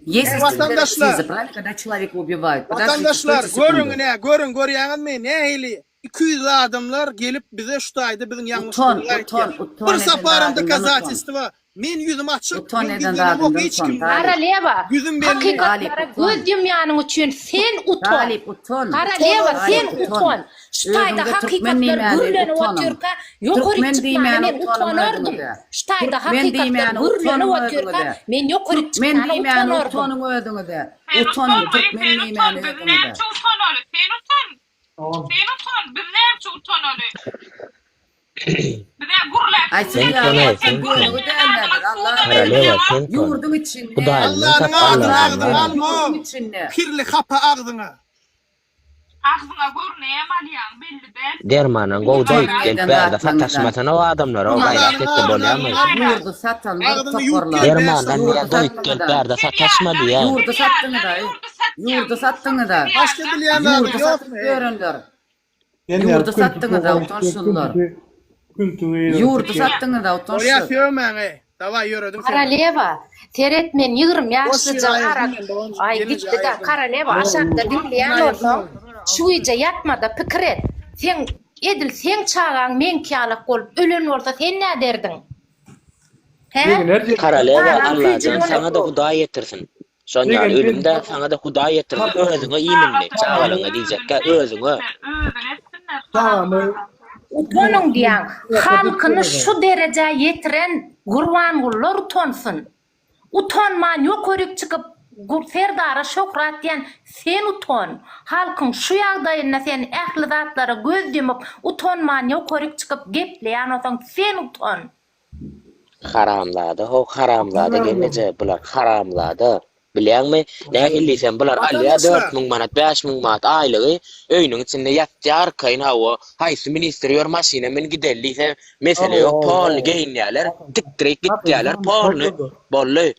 Есть Watandaşlar, экспертиза, правильно, когда человека убивают? Подождите, watandaşlar, стойте görüň секунду. ine, görüň, görýäňizmi, nähili 200 adamlar gelip bize şu taýda biziň Utan, ýalňyşlygymyzy utan, aýtýar. utan Bir eden saparam zadyňdan utan. dokazatelstwo. Men ýüzüm açyk, Utan men eden gizlenemok zadyňdan hiç utan, kimden. Talyp. Karaleva, Ýüzüm belli. hakykatlara Talyp, utan. göz ýumýanyň üçin sen utan. Talyp, utan. Karaleva, sen Talyp, utan. utan. Şu taýda Özüňize türkmen hakykatlar diýmäni gürlenip utanyň. otyrka, ýokaryk Türkmen çykmana diýmäni men utanyň utanardym. özüňize. Şu taýda Türkmen hakykatlar diýmäni gürlenip utanyň otyrka, özüňize. men ýokaryk Türkmen çykmana diýmäni utanardym. utanyň özüňize. Sen Utanyň utanma, türkmen sen utan, diýmäni biz özüňize. näme üçin utanaly? Sen utan. Sen utan, biz näme üçin utanaly? Bize gürläp Aý Sen siz utan, ýaly sen utan. göwnüňi dällädir Allah Karaleva sen utan. Ýurduň içinde Hudaýyňdan tap Allanyň adyny Alladan agzyňa bar. alma. Ýurduň içinde. Kirli hapa agzyňa. Agzyňa gör näme alýaň belli däl. Dermandan gowy doýup Ýurduň gelip eden bärde zatlaryňdan. sataşmasana o adamlara o gaýrat Allanyň etse adyny bolýamy. agzyňa alma. Ýurdy satanlar Agzyňy ýuwup toparlar. gel bäş Dermandan Ýurdy diýýän doýup gelip satdyňyza. bärde sataşma diýýän. Ýurdy satdyňyza. Ýurdy satdyňyza. Başga bilýän zadyň Ýurdy satyp ýokmy? ýörenler. Ýurdy satdyňyza utançsyzlar. Ýurdy satdyňyza Bolýa utançsyz. sögmäň eý. Dawaý ýöredim seni. Koroleva, seret men 20 Boş ýaşlyja ýere gara aýyrdym men dogan Aý gelneje gitdi-dä aýyrdym. Koroleva aşakda diňleýän Ýene bolsaň aýyrdym. şu gije ýatmada pikir et. Seň edil seň çagaň meňki ýalak bolup ölen bolsa sen näderdiň? Hä? Koroleva Çagaň Allajan süýji bolar. saňada Hudaý ýetirsin. Şon ýaly ölüm-dä saňada Hudaý ýetirsin özüňe iým indi çagalaňa diýjekkä özüňe. Utanyň diýýän, halkyny şu derejä ýetiren Gurbangulylar utansyn. Utanman ýokaryk çykyp Serdara şöhrat diýen sen utan. Halkyň şu ýagdaýynda sen ähli zatlara göz ýumup utanman ýokaryk çykyp gepleýän bolsaň sen utan. Haramzada how haramzada gelneje bular haramzada bilýäňmi nähili diýsem bular alýa 4000 manat 5000 manat aýlygy öýüniň içinde ýatýa arkaýyn hawa haýsy ministr ýör maşyna min gideli diýse mesele ýok polny geýinýäler dikdirip gitýäler polny boldy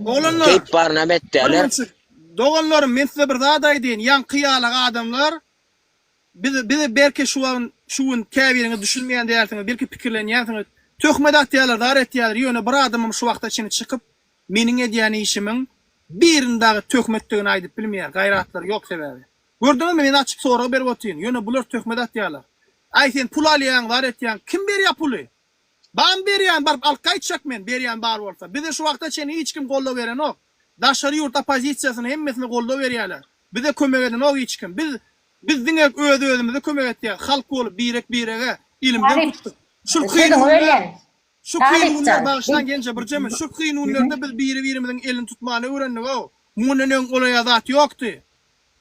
Oglanlar, keýp barynam bir etýäler. minutjyk. Doganlarym, men size bir zat aýdaýyn. Ýaňky ýalak adamlar Biz bizi belki şu wagt şu gün käbiriňiz düşünmeýän dälsiňiz, belki pikirlenýänsiňiz. Töhmet atýarlar, zar etýärler, ýöne bir adamam şu wagta çenli çykyp meniň edýän işimiň birini dagy töhmetdigini aýdyp bilmeýär, gaýratlary ýok sebäbi. Gördüňizmi men açyk sorag berip otyryn, ýöne bular töhmet atýarlar. Aý sen pul alýaň, zar etýäň, kim berýär puly? Bamy berýän baryp alyp gaýtjak men, berýän bar bolsa. Bize şu wagta çenli hiç kim goldaw berenok. Daşary ýurt oppozisiýasyna hemmesine goldaw berýärler. Bize kömek edenok hiç kim. Biz biz diňe öz özümize kömek etýäs. Halk bolup birek birege elimden Talyp, tutduk. Şu kyn sözüňi günler bölýän. şu kyn Talyp günler jan, bagyşlaň genje birje men şu kyn günlerde biz biri birimiziň elini tutmany öwrendigow. Mundan öň olaýa zat ýokdy.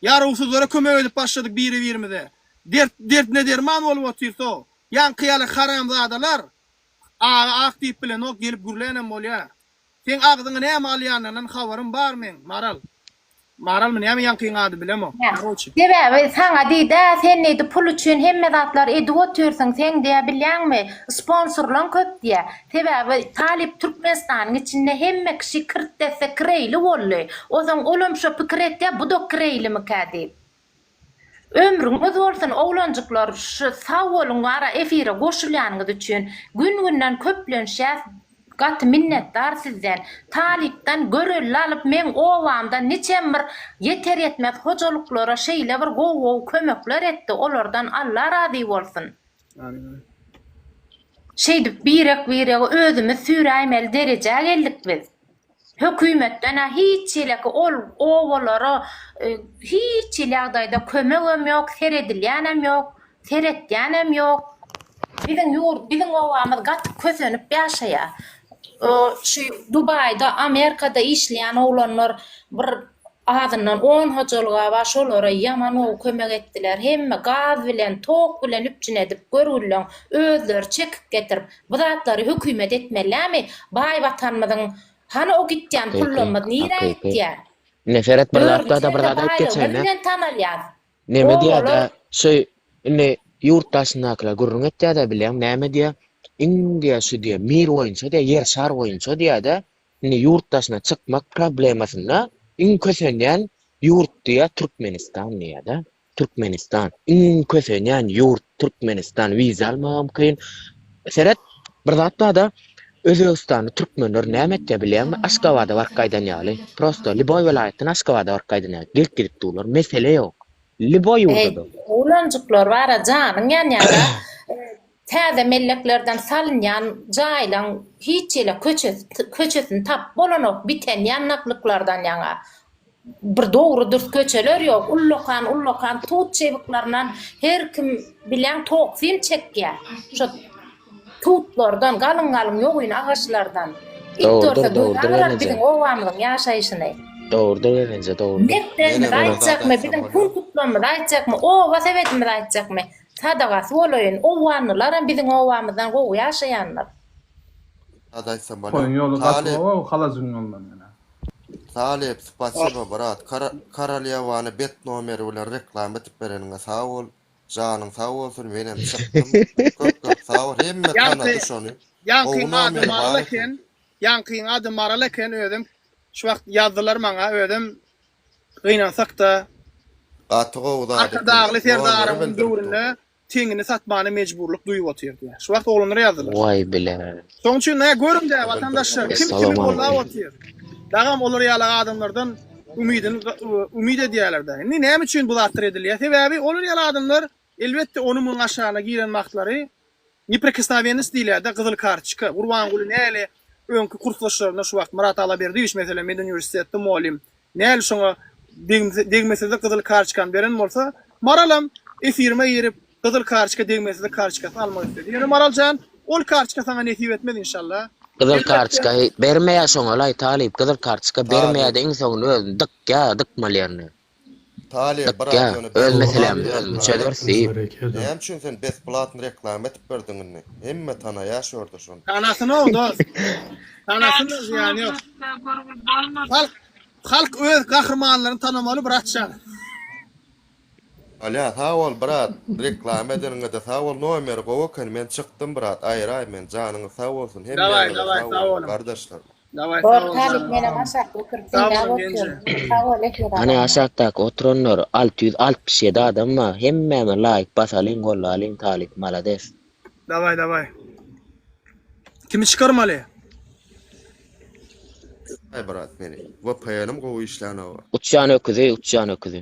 Ýarawsyzlara kömek edip başladyk biri birimize. Dert derdine derman bolup otyrsow. Ýaňky ýaly haramzadalar aga ak diýip bilenok gelip gürlänem bolýa. Seň agzyňa näme alýanyndan habarym bar meň, Maral. Maralmy näme ýaňkyň ady bilemok. Karoçi. Sebäbi saňa diýdä sen diýdi pul üçin hemme zatlary edip otyrsyň seň diýä bilýäňmi sponsorlaň köp diýä. Sebäbi talyp Türkmenistanyň içinde hemme kişi kirt desse kireýli boldy. Ozaň olam şo pikir etýä buda kireýlimikä diýip. Ömrüňiz bolsun oglanjyklar şu sag boluň wara efire goşulýanyňyz üçin gün günden köplenşýäs gaty minnetdar sizden talypdan görelde alyp meň obamda niçem bir ýeter ýetmez hojalyklara şeýle bir gowy gowy kömekler etdi olardan Alla razy bolsun. Şeýdip birek biregi özümiz süýräýmeli derejä geldik biz. Hökümetden-ä hiç hili ol obalara hiç hili ýagdaýda kömegem ýok, seredilýänem ýok, seretýänem ýok. Biziň ýurt, biziň obamyz gaty kösenip ýaşaýar. Şu Dubaýda, Amerikada işleýän oglanlar bir azyndan on hojalyga bar, şolara ýaman gowy kömek etdiler. Hemme gaz bilen, tok bilen üpjün edip, görgülileň özleri çekip getirip, Bu zatlary hökümet etmelidämi? Baý watanymyzyň hany o gitýän Hakyky, pullarymyz nirä hakyky. gitýär? Ine seret bir zat Dördünji barda bir ýerde zat aýyp baýlygymyz geçeýin-ä. bilen tanalýas. Neme diýýär-dä, Obalar şu indi ýurt daşyndakylar gürrüň etýär-dä bilýäň, näme diýýär? Iň diýýär şu diýýär, mir boýunça diýýär, ýer şar boýunça diýýär-dä, indi ýurt daşyna çykmak problemasynda iň kösenýän ýurt diýýär Türkmenistan diýýär-dä. Türkmenistan iň kösenýän ýurt Türkmenistan wiza almagam kyn. Seret bir zat barda Özbegistanly türkmenler näme etýär bilýäňmi Aşgabada baryp gaýdan ýaly prosto liboý welaýatdan Aşgabada baryp gaýdan ýaly gelip gidip durlar mesele ýok liboý Eý ýurda-da. oglanjyklar bara janyň ýanýada. Täze melleklerden salynýan jaýlaň hiç ýele köçesi köçesini tapyp bolanok biten ýannaklyklardan ýaňa. Bir dogry dürs köçeler ýok. Ullakan ullakan tut çybyklaryndan her kim bilýäň toksim çekýär. Şo tutlardan galyň galyň ýogyn agaçlardan. It Dogrudyr görse gözi dogrudyr agyrar gelneje. biziň obamyzyň ýaşaýşyny. Dogrudyr gelneje dogrudyr. Mekdebimizi aýtjakmy, biziň punktlarymyzy aýtjakmy, oba sebedimizi aýtjakmy? Sadagasy bolaýyn, owganlylaram biziň obamyzdan gowy ýaşaýandyr. Zat aýtsam bolýar. Toýuň ýoly gaty Talyp. gowy halajyň ýolundan ýöne. Talyp spasiba brat Korolyawany bet nomeri bilen reklama edip bereniňe sag bol janyň sag bolsun menem çykdym köp köp sag bol hemme Ýaňky tanady şony gowy ýaňkyň ady nomeri Maral bar eken. eken. Ýaňkyň ady Maral eken özem şu wagt ýazdylar maňa özem Gynansak-da, Gaty gowy zat eken. Arkadagly Nomeri Serdaryň bildirip dur. döwründe teňini satmany mejburlyk duýup otyr diýýär. Şu wagt oglanlar ýazdylar. Waý bile. Şoň üçin nä görüň-dä watandaşlar, kim kimi goldap Essalamualeýkum. otyr. Dagam olar ýaly adamlardan umydyny umyt edýärler-dä. Indi näme üçin bu zatlar edilýär? Sebäbi olar ýaly adamlar elbetde ony-munuň aşagyna giren wagtlary Neprikosnowennost diýilýär-de, gyzyl kartoçka. Gurbanguly näli öňki kursdaşlaryna şu wagt Myrat Alaberdiýewiç meselem meduniwersitetde mugallym. Näli şoňa degmesizlik gyzyl kartoçkany beren bolsa, Maralam efirime girip gyzyl kartoçka degmesizlik kartoçkasyny almak isledi. Ýöne Maral jan ol kartoçka saňa nesip etmez inşallah. Gyzyl Elbetde. kartoçka bermeýär şoňa-laý talyp gyzyl kartoçka Talyp. bermeýär-de iň soňunda özüni dykýar dykmaly ýerine. Talyp brat Dykýar ýöne öz besplatny meselämizi özümiz reklama çözeris diýip. Näme üçin sen besplatny reklama edip berdiň indi? Hemme tanaýar şu ýerde şony. Tanasyn-ow dost. Tanasyn zyýany ýok. Halk halk öz gahrymanlaryny tanamaly bratjan. Alýa sag bol brat reklama edeniňede sag bol nomeri gowy eken men çykdym brat aýraý men janyňyz sag bolsun Daway hemmäňize daway sag sag boluň boluň. gardaşlar. Daway Bor sag bol talyp janyň menem sag. aşakda oturyp Sag diňläp boluň genje. otyryn. Sag bol efir Hany adamlar. aşakdaky oturanlar 667 adam bar hemmämiz laýk basalyň gollalyň talyp malades. Daway daway. Kimi çykarmaly? Aý brat meni VPN-im gowy işlänok. Uçýan öküzi uçýan öküzi.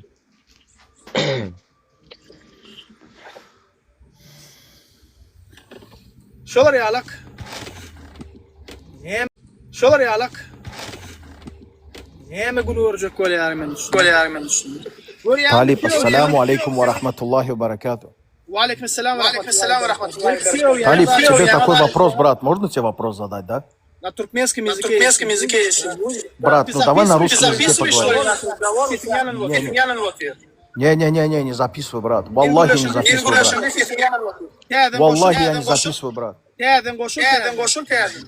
Şolar ýalak. Näme? Şolar ýalak. Näme gün görjek bolýar men düşünmedim. Bolýar men düşünmedim. Görýän Talyp Assalamu aleýkum we rahmetullahi we barakatuh. Wa aleýkum salam we rahmetullahi we barakatuh. Talyp, тебе такой вопрос, брат, можно тебе вопрос задать, да? На туркменском языке. На туркменском языке, если будет. Брат, ну давай на русском языке поговорим. Не, не, не, не, не записывай, брат. Валлахи не записывай, брат. Валлахи я не записываю, брат. Täzeden goşul, täzeden goşul, täzeden.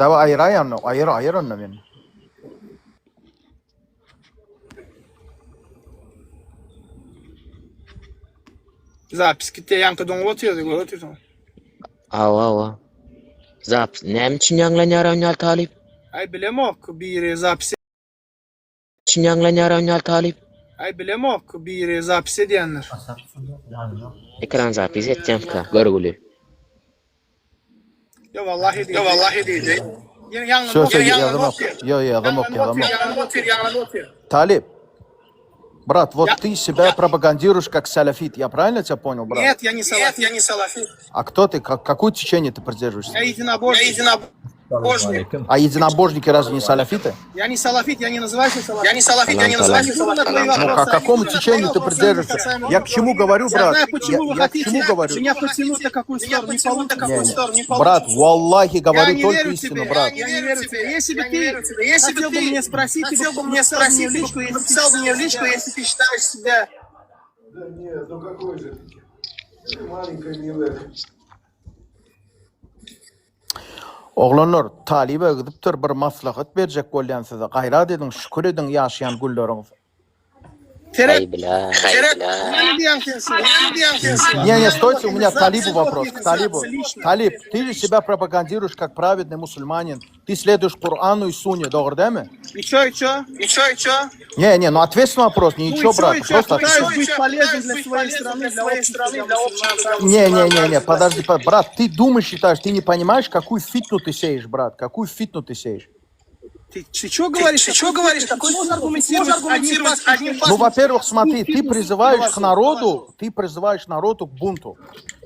Давай aýyraý ony, aýyr, aýyr ony meni. Zapis gitdi, ýaňky doňup otyrdy, görüp otyrsyň. Hawa hawa. Zapis näme üçin ýaňlanýar onýal talyp? Aý bilemok, biri zapis Üçin ýaňlanýar onýal talyp? Aý bilemok, biri zapis edýändir. Ekran zapis etýänka görgüli. Ýo wallahi diýdi. Ýo wallahi diýdi. Ýene ýaňlanyp Söz otyr, ýaňlanyp ýazamok. otyr. Ýo ýazamok, Ýaňlanyp otyr, ýazamok. ýaňlanyp otyr, ýaňlanyp otyr. Talyp, брат, вот Ýa ты себя пропагандируешь как салафит. Я правильно тебя понял, брат? Нет, я не салафит. Я не салафит. А кто ты? Как, какое течение ты придерживаешься? Я единобожник. Я единобожник. А единобожники разве не салафиты? Я не салафит, я не называю себя салафит. Я не салафит, я не Salam называю salam. себя салафит. Ну, к какому течению ты придерживаешься? Я к чему говорю, Я брат? знаю, Я, почему вы я к хотите чему говорю? меня потянуть на какую сторону, не получится. Не, какую не. сторону, не Брат, получится. валлахи, Я говорю не только верю истину, тебе, брат. я не верю тебе. Если бы ты если хотел бы мне спросить, хотел бы мне спросить, в личку, если писал бы мне в личку, если ты считаешь себя... Да нет, ну какой же ты? Ты маленькая милая. Oglanlar, Talyba gidipdir bir maslahat berjek bolýan size. Gaýrat ediň, şükür ediň ýaşaýan günleriňiz. Seret, Aý bile. seret, näme diýýäň sen şu? Näme diýýäň sen şu? Не, не, стойте, у меня к Талибу вопрос, к Талибу. Талиб, ты же себя пропагандируешь как праведный мусульманин. Ты следуешь Корану и Сунне, dogry dälmi? И чё, и чё? И чё, и чё? Не, не, ну ответь на вопрос, не Ну ничего, и чё, брат, и чё? просто Пытаюсь отвечай. быть полезным для своей страны, для общества, для мусульман. Не, не, не, не, подожди, по- брат, ты думаешь, считаешь, ты не понимаешь, какую фитну ты сеешь, брат, какую фитну ты сеешь. Ты, ты чё говоришь? Ты чё говоришь? Какой можно аргументировать, аргументировать одним Ну, фактом? во-первых, смотри, ты призываешь к народу, ты призываешь народу к бунту.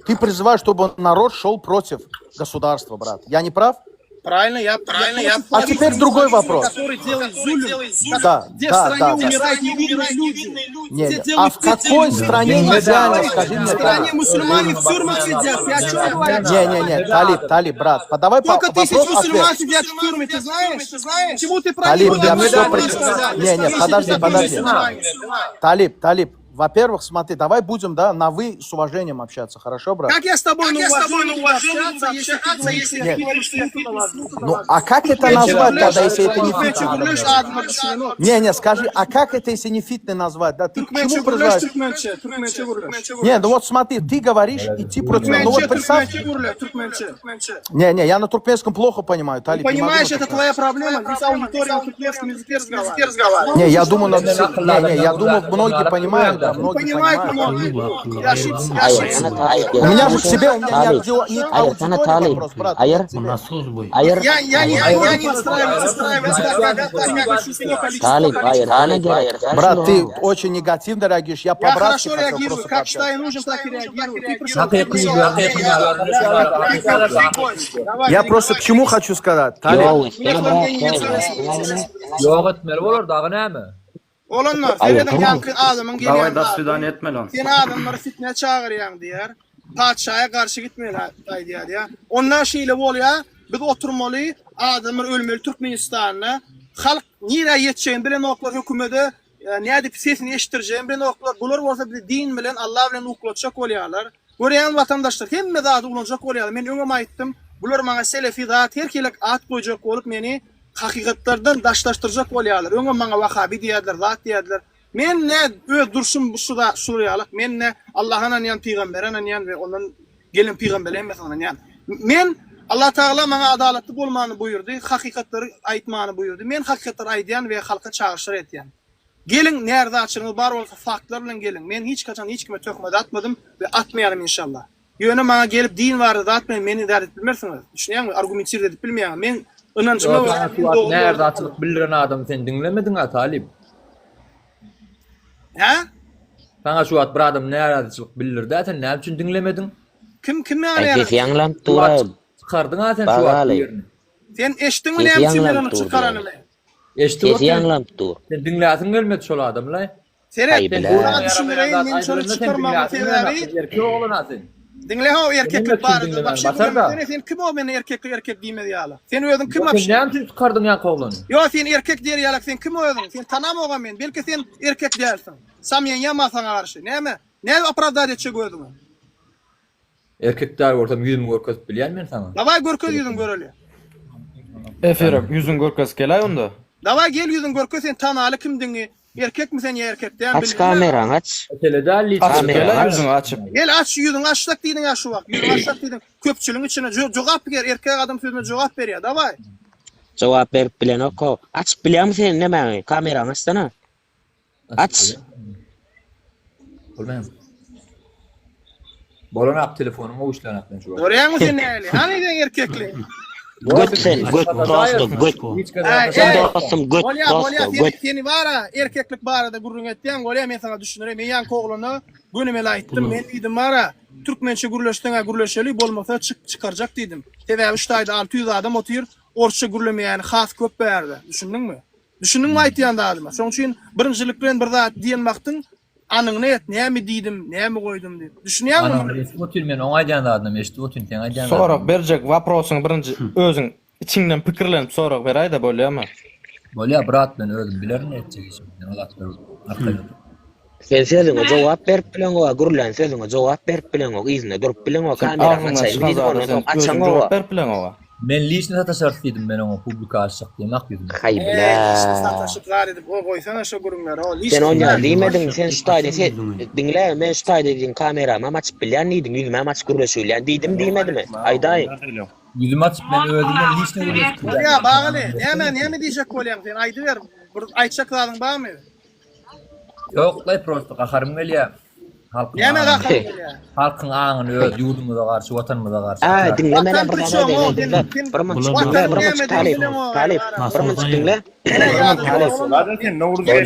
Ты призываешь, чтобы народ шел против государства, брат. Я не прав? Правильно, я правильно, я А теперь другой вопрос. Который делает зулюм, Да, где в да, стране да, да. умирают невинные люди, Не, где не. А делают в какой стране идеально, скажи В мне, стране Талиб? мусульмане в тюрьмах сидят, ты о чем говоришь? Не, не, не, Талиб, Талиб, брат, подавай по Сколько тысяч вопрос мусульман ответ. сидят в тюрьме, ты знаешь? Чему ты про Талиб, них я не все можешь сказать? Не, не, подожди, Тысячи подожди. мусульман. Талиб, Талиб, во-первых, смотри, давай будем, да, на вы с уважением общаться, хорошо, брат? Как я с тобой на уважении буду общаться, если ты говоришь, что я Нет. говоришь, что я фитну ложу? Ну, а как это назвать тогда, если это не Türkmençe фитна? gürleş adyma düşünenok. Не, не, скажи, а как это, если не фитны назвать? Да, ты к Türkmençe чему gürleş, призываешь? türkmençe, türkmençe gürleş. Не, ну вот смотри, ты говоришь идти против... Ну Türkmençe, вот представь... türkmençe gürle, türkmençe, türkmençe. Не, не, я на туркменском плохо понимаю, Талиб. не могу Понимаешь, на это туркменском. твоя проблема. Здесь аудитория на туркменском языке разговаривает. Не, я думаю, на- не, не, я думаю, многие понимают, да, многие Понимают понимают. многие. Я ошибся, я ошибся. У меня же к тебе, у меня не, Talip, ауди- не к aýyrsana аудитории Talip. вопрос, брат. Aýyr. Aýyr. Я, я не, я не подстраиваюсь, подстраиваюсь, так как, так как большинство количество. Talip, aýyrsana gerek. Брат, ты очень негативно реагируешь, я Я по-братски хорошо хотел реагирую, просто как пообщаться. считаю нужным, так и реагирую. Ты пришел, ты Hakyky пришел. ýüzü, Я просто к чему хочу сказать, Талиб. Ýok, Меня etmeli к вам brat. не интересует. Ýok etmeli bolar dagy näme? Olanlar, Aýyr, serediň ýaňky adamyň Daway gelýän do svidaniýa etmeli ony. Sen adamlary fitnä çagyrýaň diýer. Patyşaýa garşy gitmeli aýdýar diýer. Ondan şeýle bolýar, biz oturmaly, adamlar ölmeli Türkmenistanda. Halk nirä ýetjegini bilenoklar hökümede, e, nädip sesini eşitdirjegini bilenoklar. Bular bolsa bizi din bilen, Allah bilen uklatjak bolýarlar. Görýän watandaşlar hemme zady ulanjak bolýarlar. Men öňem aýtdym, bular maňa selefi zat, her hili at goýjak bolup meni hakykatlardan daşlaşdyrjak bolýarlar. Öňem maňa wahabi diýerler, zat diýerler. Men ne öz durşum bu şuda şurýalyk. Men ne Allaha ynanýan, pygambere ynanýan we ondan gelen pygambere hemmesine ynanýan. Men Allah Taala maňa adalatly bolmany buýurdy, hakykatlary aýtmany buýurdy. Men hakykatlary aýdýan we halka çagyryşlar etýän. Geliň närizaçylygyňyz bar bolsa faktlar bilen geliň. Men hiç haçan hiç kime töhmet atmadym we atmaýarym inşallah. Ýöne maňa gelip din barada zat bilen meni zat edip bilmersiňiz. Düşünýäňmi? Argumentir edip bilmeýäňiz. Men ynanjyma Ýok, görä saňa men şu wagt dogry ýolda närizaçylyk bildiren adamy sen diňlemediň-a Talyp. Hä? Saňa şu wagt bir adam närazyçylyk bildirdi-ä, sen näme üçin diňlemediň? Kim kim Aý, näme sesi ýaňlanyp Şu dur wagt çykardyň-a sen şu wagt Bagaly. birini. Sen eşitdiňmi Sesi näme üçin men ýaňlanyp ony dur diýýär. çykaranymy? Eşidip Sesi otyryn. ýaňlanyp dur. Sen diňläsiň gelmedi şol adamlaý. Seret, Aý, Sen bile. saňa göwnüňe ýaramaýan düşündireýin, zat men şony aýdylanda sen çykarmamyň diňläsiň gelmedi. sebäbi Erkek oglan-a sen. Diňle ho Sen erkeklik näme üçin barada. diňlemän Wapşe basar-da. gürlemesene sen kim o meni erkek erkek diýmez ýaly. Sen özüň kim Ýok, sen wapşe? näme üçin çykardyň ýaňky oglany? Ýo sen erkek diýer ýalak sen kim özüň? Sen tanamogam men. Belki sen erkek dälsiň. Samýenýa ma saňa garşy. Näme? Näme opravdat etjek özüňi? Erkek däl bolsam ýüzümi görkezip bilýän men saňa. Dawaý görkez ýüzüňi göreli. Efire ýüzüňi görkez geläý onda. Dawaý gel ýüzüňi görkez sen tanaly kimdiňi. Erkekmi sen ýa erkek dälmi Aç kamerany aç. Mesele däl liçi. Açyp Kamerany geläý aç. ýüzüňi açyp. Gel aç ýüzüňi açsak diýdiň ýa şu wagt. Ýüzüňi açsak diýdiň. Köpçüligiň içine jogap ber erkek adam sözüne jogap berýär. Dawaý. Jogap berip bilenok-ow. Açyp bilýäňmi sen nemäňi? Kamerany açsana. Aç. Bolmaýar. Bolanok telefonym gowy işlänok men şu wagt. Görýäňmi sen nähili? Hany seň erkekligiň? Göt sen, göt prosto, göt. Aý, Sen eý. dostum göt Bolýa, prosto, bolýa, seni, göt. seni bara erkeklik barada gürrüň etýäň, bolýa men saňa düşündireýin. Men ýaňky oglana gönümel aýtdym. Men diýdim bara, türkmençe gürleşseň-ä gürleşeli, bolmasa çyk çykarjak diýdim. Sebäbi şu taýda 600 adam otyr, orsça gürlemeýäni has köp bärde. Düşündiňmi? Düşündiňmi aýtýan zadyma? Şoň üçin birinjilik bilen bir zat diýen wagtyň anygyny et, näme diýdim, näme goýdum diýip. Düşünýäňmi Anygyny muny? eşidip otyryn men oň aýdýan zadyny hem eşidip otyryn seň aýdýan zadyňy. Sorag berjek waprosyňy birinji özüň içiňden pikirlenip sorag beräýdä bolýamy? Bolýa brat men özüm bilerin etjek işimi sen o zatlary arkaýyn otur. Sen sözüňe jogap berip bileňoga gürlän sözüňe jogap berip bileňok yzynda durup bileňok Sen kamerany agzyňdan açaýyn çykan diýdim zada ondan sen soň özüň açaňoga. jogap berip bileňoga. Men liçni sataşarys diýdim men oňa publika açjak diýemak ýüzüme. Haý Eý, bile. liçni sataşyp zar edip o goýsana şo gürrüňleri o Sen liçni onýa diýmediň sen şu taýda sen diňle men şu taýda diýdiň kameramam açyp bilýän diýdiň ýüzümem açyp gürleşibilýän diýdim diýmedimi aýdaý. Ýüzümi açyp men özüm bilen liçni gürleşip bilýän. Bolýa bagaly näme näme diýjek bolýaň sen aýdyber bir aýtjak zadyň barmy? Ýoklaý prosto gaharym gelýär. Halkyň Näme aňyny gaharyň gelýär? Halkyň aňyny öz ýurdumyza garşy, watanymyza garşy Aý atar. diňle menä Watan bir zat priçom aýdaýyn o diňle sen bir munçuk sen diňle watanyň bir munçuk näme talyp diýip talyp bir munçuk diňle Ene ýadyňda talyp oglanlar Sen Nowruz bolýa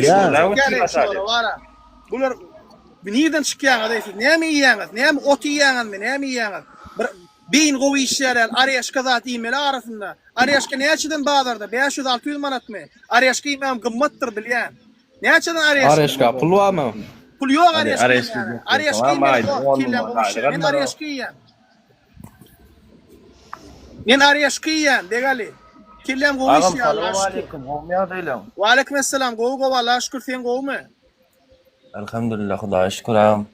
gelşi Gel şolara bara. Bular. Nirden çykýaňyz eý siz? Näme iýýäňiz? Näme ot iýýäňizmi? Näme iýýäňiz? Bir beýin gowy işleýär ýaly oreşka zat iýmeli arasynda. Oreşka näçeden bazarda? 500-600 manatmy? Oreşka iýmegem gymmatdyr bilýän. Näçeden oreşka? Oreşka pul barmy? Pul ýok oreşka iýmäge. Oreşka iýmeli dost, kelläm gowy işleýär. Men oreşka iýýän. Men oreşka iýýän, Begali. Kelläm gowy Agam işleýär Allaha şükür. salowmaleýkim, gowmy ýagdaýlaň? Waleýkim essalam, gowy gowy Allaha şükür, sen gowumy? Alhamdulillah Hudaýa şükür agam.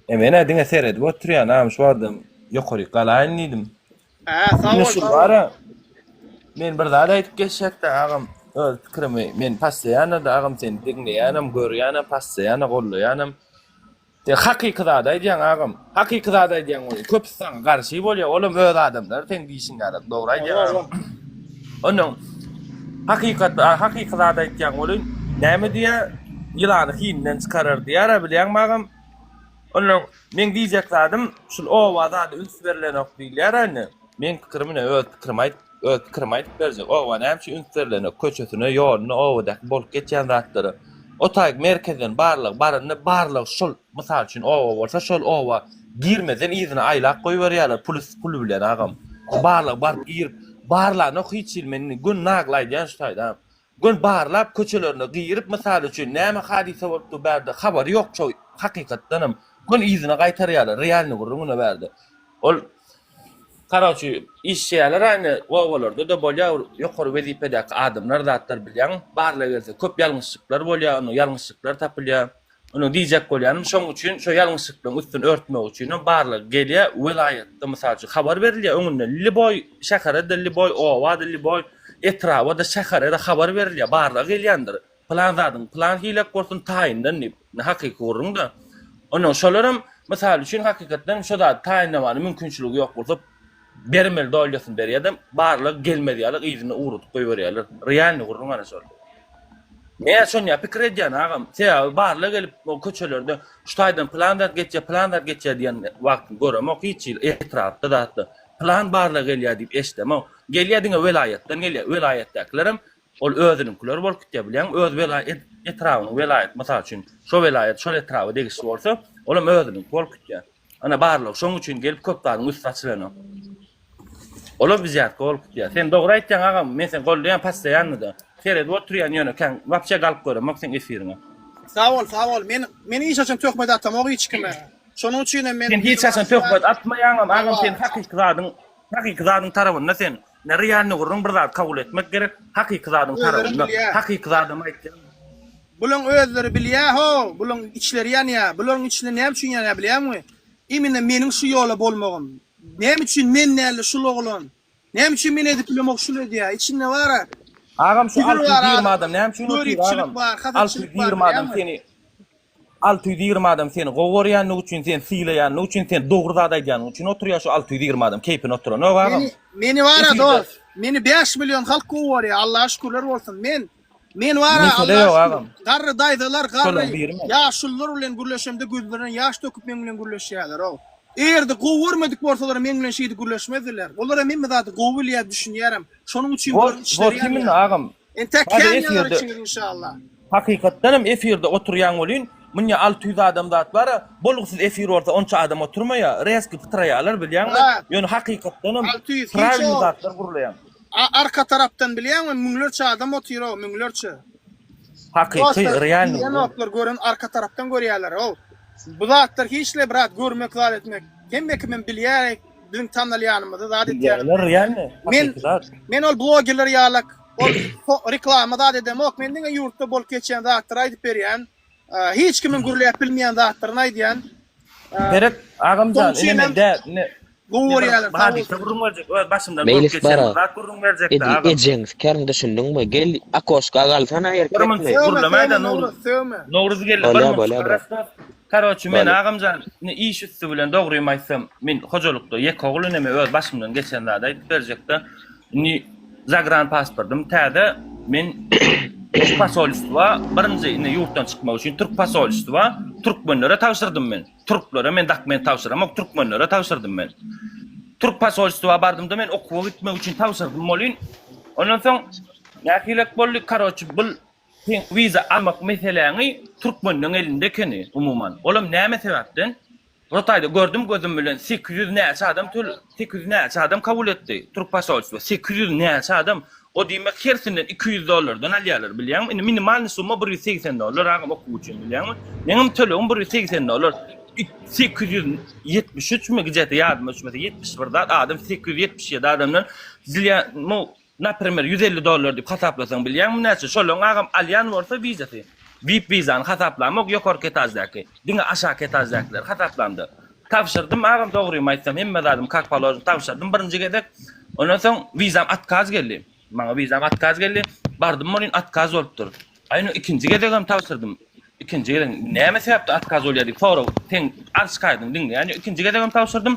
E men-ä diňe seredip oturýan agam şu wagtam ýokaryk galaýyn diýdim. Hä, sag Ine bol, şu sag bol. bar-a men bir zat aýdyp geçjekde agam öz pikirimi men passaýanada agam seni diňleýänem görýänem passaýana gollaýanam. Sen hakyky zady aýdýaň agam. Hakyky zady aýdýaň welin köpüsi saňa garşy bolýar. Olam öz adamlary seň diýşiň ýaly. Dogry aýdýaň agam. Onuň hakykat hakyky zady aýtýaň welin näme diýýär? Ýylany hininden çykarar diýýär-ä bilýäňmi agam? Onuň meň diýjek zadym şul oba zady üns berlenok diýilýär-ä indi. Meň pikirim ine öz pikirimi aýdyp öz pikirimi aýdyp berjek. Oba näme üçin üns berlenok köçesine, ýoluna, obadaky bolup geçýän zatlara. O taýyk merkezden barlag baranda barlag şol mysal üçin oba bolsa şol oba girmezden yzyna aýlap goýberýärler puly puly bilen agam. Barlag baryp girip barlanok hiç hili men indi gün nagly aýdýan şu taýda agam. Gün barlap köçelerine girip mysal üçin näme hadysa bolupdy bärde habary ýok şo hakykatdanam gün yzyna gaýtarýarlar realny gürrüň ine bärde. Ol Karoçi işleýärler aýny obalarda-da bolýar ýokary wezipedäki adamlar zatlar bilýäň barlag gelse köp ýalňyşlyklar bolýar onda ýalňyşlyklar tapylýar onda diýjek bolýanym şoň üçin şo ýalňyşlyklaryň üstüni örtmek üçinem barlag gelýär welaýatda mysal üçin habar berilýär öňünden lýuboý şähere-de lýuboý oba-da lýuboý etraba-da şähere-de habar berilýär barlag gelýändir Pylan zadyň pylan hilek bolsun taýyndan diýip. Indi hakyky gürrüň-de. Ondan şolaram, mysal üçin, hakykatdan hem şo zady taýynlamana mümkinçiligi ýok bolsa, bermeli dolýasyny berýär-de, barlag gelmez ýaly yzyna ugradyp goýberýärler. Realnyý gürrüň ana şol. Men şony ýa pikir edýän agam. Sebäbi barlag gelip o köçelerde şu taýdan pylan zat geçýär, pylan zat geçýär diýen wagtyny göremok hiç hili etrapda zatda. Pylan barlag gelýär diýip eşidemok. Gelýär diňe welaýatdan gelýär. Welaýatdakylarem Ol özüniňkiler bolup gitýär bilýäňmi? Öz welaýat etrabynyň welaýat mysal üçin şo welaýat şol etraba degişli bolsa, olam özüniňki bolup gitýär. Ana barlygy şoň üçin gelip köp zadyň üsti açylanok. Olam wzýatka bolup gitýär. Sen dogry aýtýaň agam, men seni goldaýan postoýannyda. Seredip oturýan ýöne kän wapşe galyp göremok seň efiriňe. Sag bol, sag bol. Men men hiç haçan töhmet atamok hiç kime. Şonuň üçin hem men Sen hiç haçan töhmet atmaýaňam agam sen hakyky zadyň hakyky zadyň tarabynda sen. Ne realny gürrüň bir zat kabul etmek gerek hakyky zadyň Özleri tarabynda bilýär. hakyky zadam aýtýan. Bulaň özleri bilýä how, bulaň içleri ýanýa, bularyň içleri näme üçin ýanýa bilýäňmi? Imенно meniň şu ýola bolmagym. Näme üçin men dälde şul oglan? Näme üçin men edip bilemok şul edýä? Içinde bara Agam şu kibir bar 620 adamda, adam näme üçin otyr göripçilik agam? bar, hasetçilik bar 620 adam bilýäňmi? seni 620 adam seni gowy görýänligi üçin, seni sylaýanlygy üçin, sen dogry zat aýdýanlygyň üçin oturýar şu 620 adam keýpine oturanok agam. Meni meni bara Efirde dost, meni 5 million halk gowy görýär, Allaha şükürler bolsun. Men men bara mesele Allaha ýok şükür agam. garry daýzalar, Şolaň garry biri men. ýaşulular bilen gürleşemde gözlerinden ýaş döküp meň bilen gürleşýärler-ow. Eger-de gowy görmedik bolsalar meň bilen şeýdip gürleşmezdiler. Olar hem hemme zady gowy bilýär, düşünýärem. Şonuň üçin Wot bularyň içleri wot imенно ýanýar. agam. Entek Hadi kän ýanar efirde içiňiz inşallah. Hakykatdan hem efirde oturýaň welin, munýa 600 adam zat bar-a, bolgusyz efir bolsa onça adam oturmaýa, rezki pytraýalar bilýäňmi? Brat, Ýöne hakykatdan hem 600 hiç prawilny o zatlar gurlaýaň. A arka tarapdan bilýäňmi müňlerçe adam otyr-ow, müňlerçe. Hakyky, Dostlar, realny gürrüň. diýenoklar gören arka tarapdan görýärler-ow. Bu zatlar hiç-le brat, görmek zat etmek. Hemme kimem bilýär, biziň tanalýanymyzy zat Bilýärler, etýänimizi. realny, Men hakyky zat. men ol blogerler ýalak ol reklama zat edemok. Men diňe ýurtda bolup geçýän zatlary aýdyp berýän. Hiç kimiň gürläp bilmeýän zatlaryny aýdýan. Gerek agamjan Şonuň ine men üçinem dä ine gowy ine bir görýärler, sag hadysa bolsun. gürrüň berjek öz başymdan bolup Meýlis geçen bara. bir zat gürrüň berjekde Edil agam. ejeň sikerin düşündiňmi? Gel akoşka galsana Bir munt erkekmi? Sögme, gürlemäýdä sögme Nowruz. Nowruz, sögme. Nowruz geldi bir Bolýa munt bolýa brat. çykarasda. Karoçi men Bolýa. agamjan ine iş üsti bilen dogrymy aýtsam men hojalykda ýeke ogul ineme öz başymdan geçen zady aýdyp berjekde. Indi zagran pasportym täze men şu posolstwa birinji indi ýurtdan çykmak üçin türk posolstwa türkmenlere tabşyrdym men. Türklere men dokument tabşyramok türkmenlere tabşyrdym men. Türk posolstwa bardymda men okuwa gitmek üçin tabşyrdym bolyn. Ondan soň nähilek boldy karoçi bul. Seň wiza almak meseläňi türkmenleň elinde ekeni umuman. Olam näme sebäpden? Bir taýda gördüm gözüm bilen 800 näçe adam töl 800 näçe adam kabul etdi türk posolstwo 800 näçe adam o diýmek hersinden 200 dollardan alýarlar bilýäňmi indi minimalnyý summa 180 dollar agam okuw üçin bilýäňmi meňem tölegim 180 dollar 873 mi gijete ýadyma düşmese 71 zat adam 877 adamdan bilýän nu Naprimer 150 dollar diýip hasaplasaň bilýäňmi näçe? Şolaň agam alýan bolsa wizasy. Vip wizany hasaplamok ýokarky etaždaky. Diňe aşaky etaždakyleri hasaplamda. Tabşyrdym agam dogrymy aýtsam hemme zadymy kak položno tabşyrdym birinji gezek. Ondan soň wizam otkaz geldi. Maňa wizam otkaz geldi. Bardym welin otkaz bolupdyr. Aý indi ikinji gezegem tabşyrdym. Ikinji gezek näme sebäpden otkaz bolýar diýip sorag seň arz-şikaýatyňy diňleýän ýok. Ikinji gezegem tabşyrdym.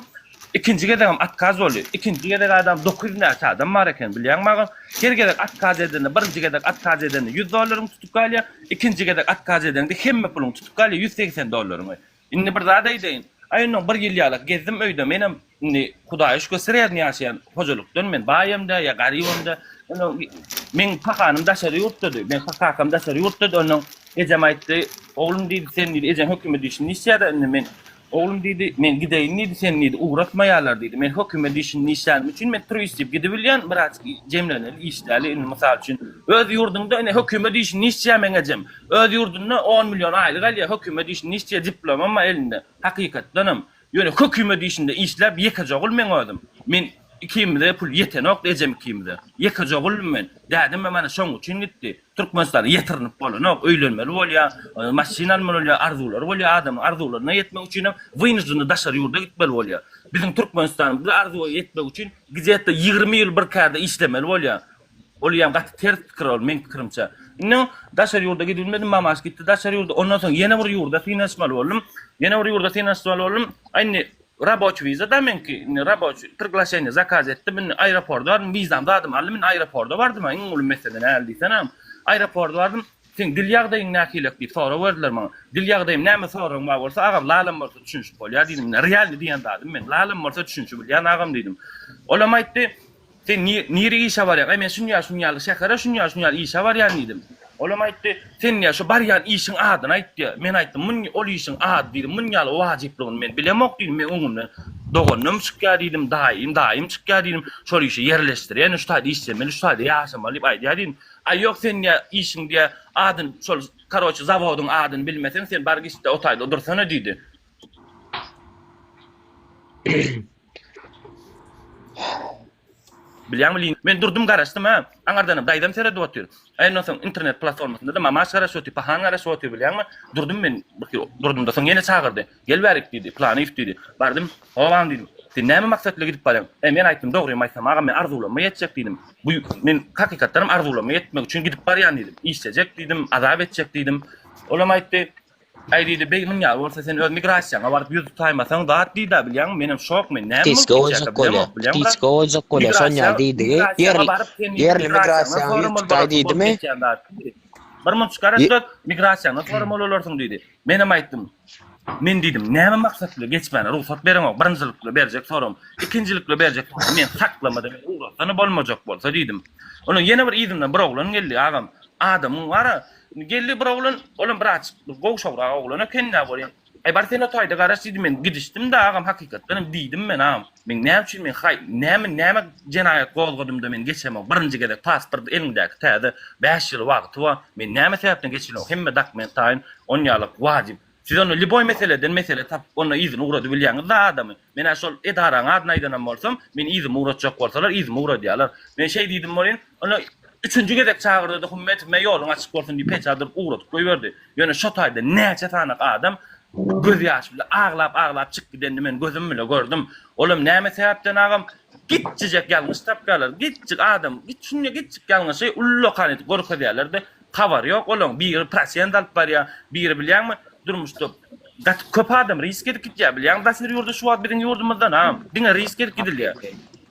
Ikinji gezegem otkaz boldy. Ikinji gezek adam 900 näçe adam bar eken bilýäňmi agam? Her gezek otkaz edende birinji gezek otkaz edende 100 dollaryň tutup galýar. Ikinji gezek otkaz edeňde hemme puluň tutup galýar 180 dollaryňy. Indi bir zat aýdaýyn. Aý onnoň bir ýyl ýalak gezdim öýde. Menem indi Hudaýa şükür sredniý ýaşaýan hojalykdan men baýam däl ýa garybam däl. Onnoň meň pahanym daşary ýurtdady. Meň kakam daşary ýurtdady. Onnoň ejem aýtdy, Oglum diýdi, sen diýdi, ejeň hökümet işinde işleýär-de indi men Oglum diýdi, men gideýin diýdi, seni diýdi, ugratmaýarlar diýdi. Men hökümet işinde işlänim üçin men turist diýip gidibilýän, biraz jemleneli, işläli. Indi mysal üçin, öz ýurduňda ine hökümet işinde işleýär meň ejem. Öz ýurdunda on million aýlyk alýar, hökümet işinde işleýär, diplomam bar elinde. Hakykatdanam. Ýöne hökümet işinde işläp ýekeje ogul meň özüm. Men ikimize pul ýetenokdy ejem ikimize. Ýekeje oguldym men. Dädemem ana şoň üçin gitdi. Türkmenistanda ýetirinip bolanok, öýlenmeli bolýar, maşyn almaly bolýar, arzuwlary bolýar adamyň arzuwlaryna ýetmek üçinem wynujdyny daşary ýurda gitmeli bolýar. Biziň Türkmenistanymyzda arzuwa ýetmek üçin gidýetde 20 ýyl bir kärde işlemeli bolýar. Ol ýam gaty ters pikir ol meň pikirimçe. Indi daşary ýurda gidibilmedim, mamaş gitdi daşary ýurda. Ondan soň ýene bir ýurda synanyşmaly boldum. Ýene bir ýurda synanyşmaly boldum. A indi raboçi wiza da meňki. Indi raboçi priglaşeniýe zakaz etdim. Indi aeroporda bardym, wizam zadymy aldym. Indi aeroporda bardym. Iň uly mesele näl diýsene. Aeroporda bardym. Seň dil ýagdaýyň nähilek diýip sorag berdiler maňa. Dil ýagdaýym näme soragyň bar bolsa agam lalam bolsa düşünişip bolýar diýdim. Indi realny diýen zadym men. Lalam bolsa düşünişip bilýän agam diýdim. Olam aýtdy. Sen nirä işe barýaň? Aý, men şunýa şunýaly şähere, şunýa şunýaly işe barýan diýdim. Olam aýtdy, Sen diýýär, şu barýan işiň adyny aýt diýýär. Men aýtdym, mun ol işiň ady diýdim, munýaly wajyplygyny men bilemok diýdim, meň öňümden doganym çykýar diýdim, daýym, daýym çykýar diýdim, şol işe ýerleşdirýän, şu taýda işlemeli, şu taýda ýaşamaly diýip aýdýar diýdim. Aý, ýok, sen diýýär, işiň diýýär, adyny, şol, karoçe, zawodyň adyny bilmeseň, sen bar git-de o taýda dursana diýdi. Bilýäňmi Lin, men durdum garaşdym ha. Aňardanam daýzam seredip otyr. Aý ondan soň internet platformasynda-da mamaş garaşyp otyr, pahan garaşyp otyr bilýäňmi? Durdum men durdum-da soň ýene çagyrdy. Gel bärik diýdi, Planyýew diýdi. Bardym, Howam diýdim. Sen näme maksat bilen gidip barýaň? E men aýtdym, dogrymy aýtsam agam men arzuwlaryma ýetjek diýdim. Bu men hakykatdanam arzuwlaryma ýetmek üçin gidip barýan diýdim. Işlejek diýdim, azap etjek diýdim. Olam aýtdy, Aý diýdi, beý munýaly bolsa sen öz migrasiýaňa baryp ýüz tutaýmasaň zat diýdä bilýäňmi, menem şok men näme bolup Ptiçka gitjäkä goýjak bolýa. bilemok bilýäňmi brat. Ptiçka goýjak bolýa. Şon Migrasiýa ýaly diýdigi. migrasiýaňa Ýerli baryp sen diýdi ýerli migrasiýaňdan migrasiýaňa ýüz soramaly tutaý bolarsyň bolup diýdimi? geçýän zat diýdi. Bir munça garaş Ýe dost migrasiýaňdan soramaly bolarsyň diýdi. Menem aýtdym. Men diýdim, näme maksat bilen geçmäne rugsat bereňok, birinjilikle berjek soragym, ikinjilikle berjek soragym, men saklamada meni ugratsana bolmajak bolsa diýdim. Ondan ýene bir yzymdan bir oglan geldi agam. Adamyň bara Geldi bir oglan, olam biraz gowşagrak oglan eken-dä welin, Aý, bar sen o taýda garaş diýdi, men gidişdim-de agam, hakykatdan hem diýdim men agam, men näme üçin men haý, näme, näme jenaýat gozgadym-da men geçemok, birinji gezek pasport eliňdäki täze, bäş ýyl wagty bar, men näme sebäpden geçilemok, hemme dokument taýyn, onýalyk wajyp. Siz onda lýuboý meseleden mesele tapyp onda yzyna ugradybilýäňiz-dä adamy. Men-ä şol edaraň adyny aýdanam bolsam, meni yzyma ugratjak bolsalar, yzyma ugradýarlar. Men şeý diýdim welin, onda üçünji gezek çagyrdy-da, Hümmetow, me ýoluň açyk bolsun diýip peçat urup ugradyp goýberdi. Ýöne şo taýda näçe sanak adam göz ýaşy bilen aglap-aglap çykyp gidenini men gözüm bile gördüm. Olam näme sebäpden agam, kiçijek ýalňyş tapýarlar. Kiçijik adam, şunda kiçijik ýalňyşy ullakan edip görkezýärler-de, Habary ýok olaň biri prosent alyp barýa biri bilýäňmi durmuşda gaty köp adam risk edip gitýä bilýäňmi daşary ýurda şu wagt biziň ýurdumyzdan ha diňe risk edip gidilýä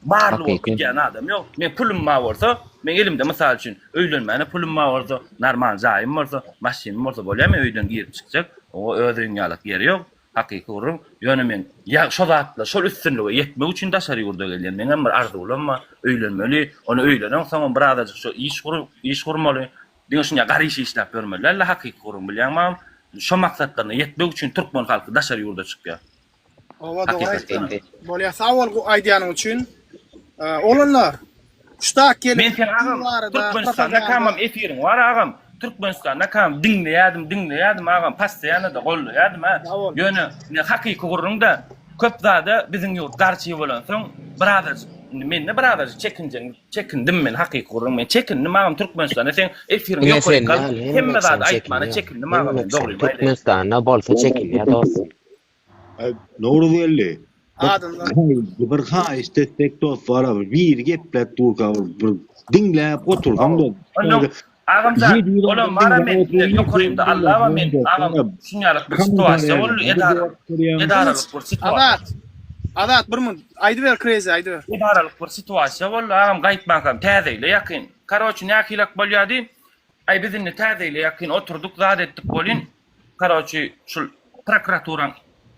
barly bolup gidýän adam ýok men pulum bar bolsa men elimde mysal üçin öýlenmäne pulum bar bolsa normal jaýym bolsa maşynym bolsa bolýa men öýden girip çykjak oňa öz öýüň ýalak ýeri ýok hakyky gürrüň ýöne men ýa şo zatlar şol üstünlige ýetmek üçin daşary ýurda gelýän meňem bir arzuwlam bar öýlenmeli ony öýleneň soňam birazajyk şo iş gurup iş gurmaly. Diňe şunýa garyş işläp ýörmeli dälde hakyky gürrüň bilýäňmi agam? Şo maksatlaryna ýetmek üçin türkmen halky daşary ýurda çykýar. Oba dogry Hakykatdan. aýtýaň. Bolýa sag bol aýdýanyň üçin. Oglanlar ştak gelip Men sen agam din barada Türkmenistanda propaganda kamam efiriň bar agam. Türkmenistanda kam diňleýädim diňleýädim agam postoýanada gollaýadym ha. Sag bol. Ýöne ine hakyky gürrüňde köp zada biziň ýurt garşy bolansoň birazajyk indi mende birazajyk çekinjeň çekindim men hakyky gürrüň men çekindim agam Türkmenistanda seň efiriň Diňe ýokaryk sen galyp däl, hemme hemme zady kişem aýtmana çekinýär. çekindim agam Hemme men kişem dogrymy aýdaýyn. Türkmenistanda bolsa çekinýär dostum. Ay, Nowruzgeldi. Bir, Adamlar. bir haýyşt etsek dost bar abi. Bir gepläp durka bir, bir diňläp otursaň da. Ondan agamjan 700 olam adam bara diňläp men oturyp, ýokarymda Alla bar men agam şunýalyk bir situasiýa boldy edara edaralyk bir situasiýa Azat. Azat bir minut. Aýdyber Crazy aýdyber. Edaralyk bir situasiýa boldy agam gaýtmankam täze ýyla ýakyn. Karoçi nähilek bolýady aý biz indi täze ýyla ýakyn oturdyk zat etdik bolyn Karoçi şul prokuraturaň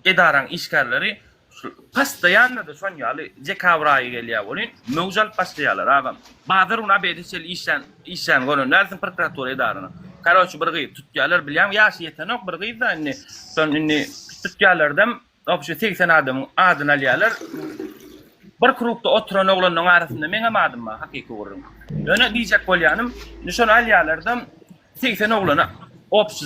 edaraň işgärleri şul postoýanno-da şon ýaly dekabr aýy gelýär welin möwj alyp başlaýarlar agam. Bazar güni obede çenli işlän işlän gören dälsiň prokuratura edarany. Karoçi bir gyzy tutýarlar bilýäňmi ýaşy ýetenok bir gyz-da indi şony indi tutýarlardam Obşi 80 adamyň adyny alýarlar. Bir krugda oturan oglanlaryň arasynda meňem adym bar, hakyky gürrüň. Ýöne diýjek bolýanym, indi şony alýarlar-da, 80 oglany obşi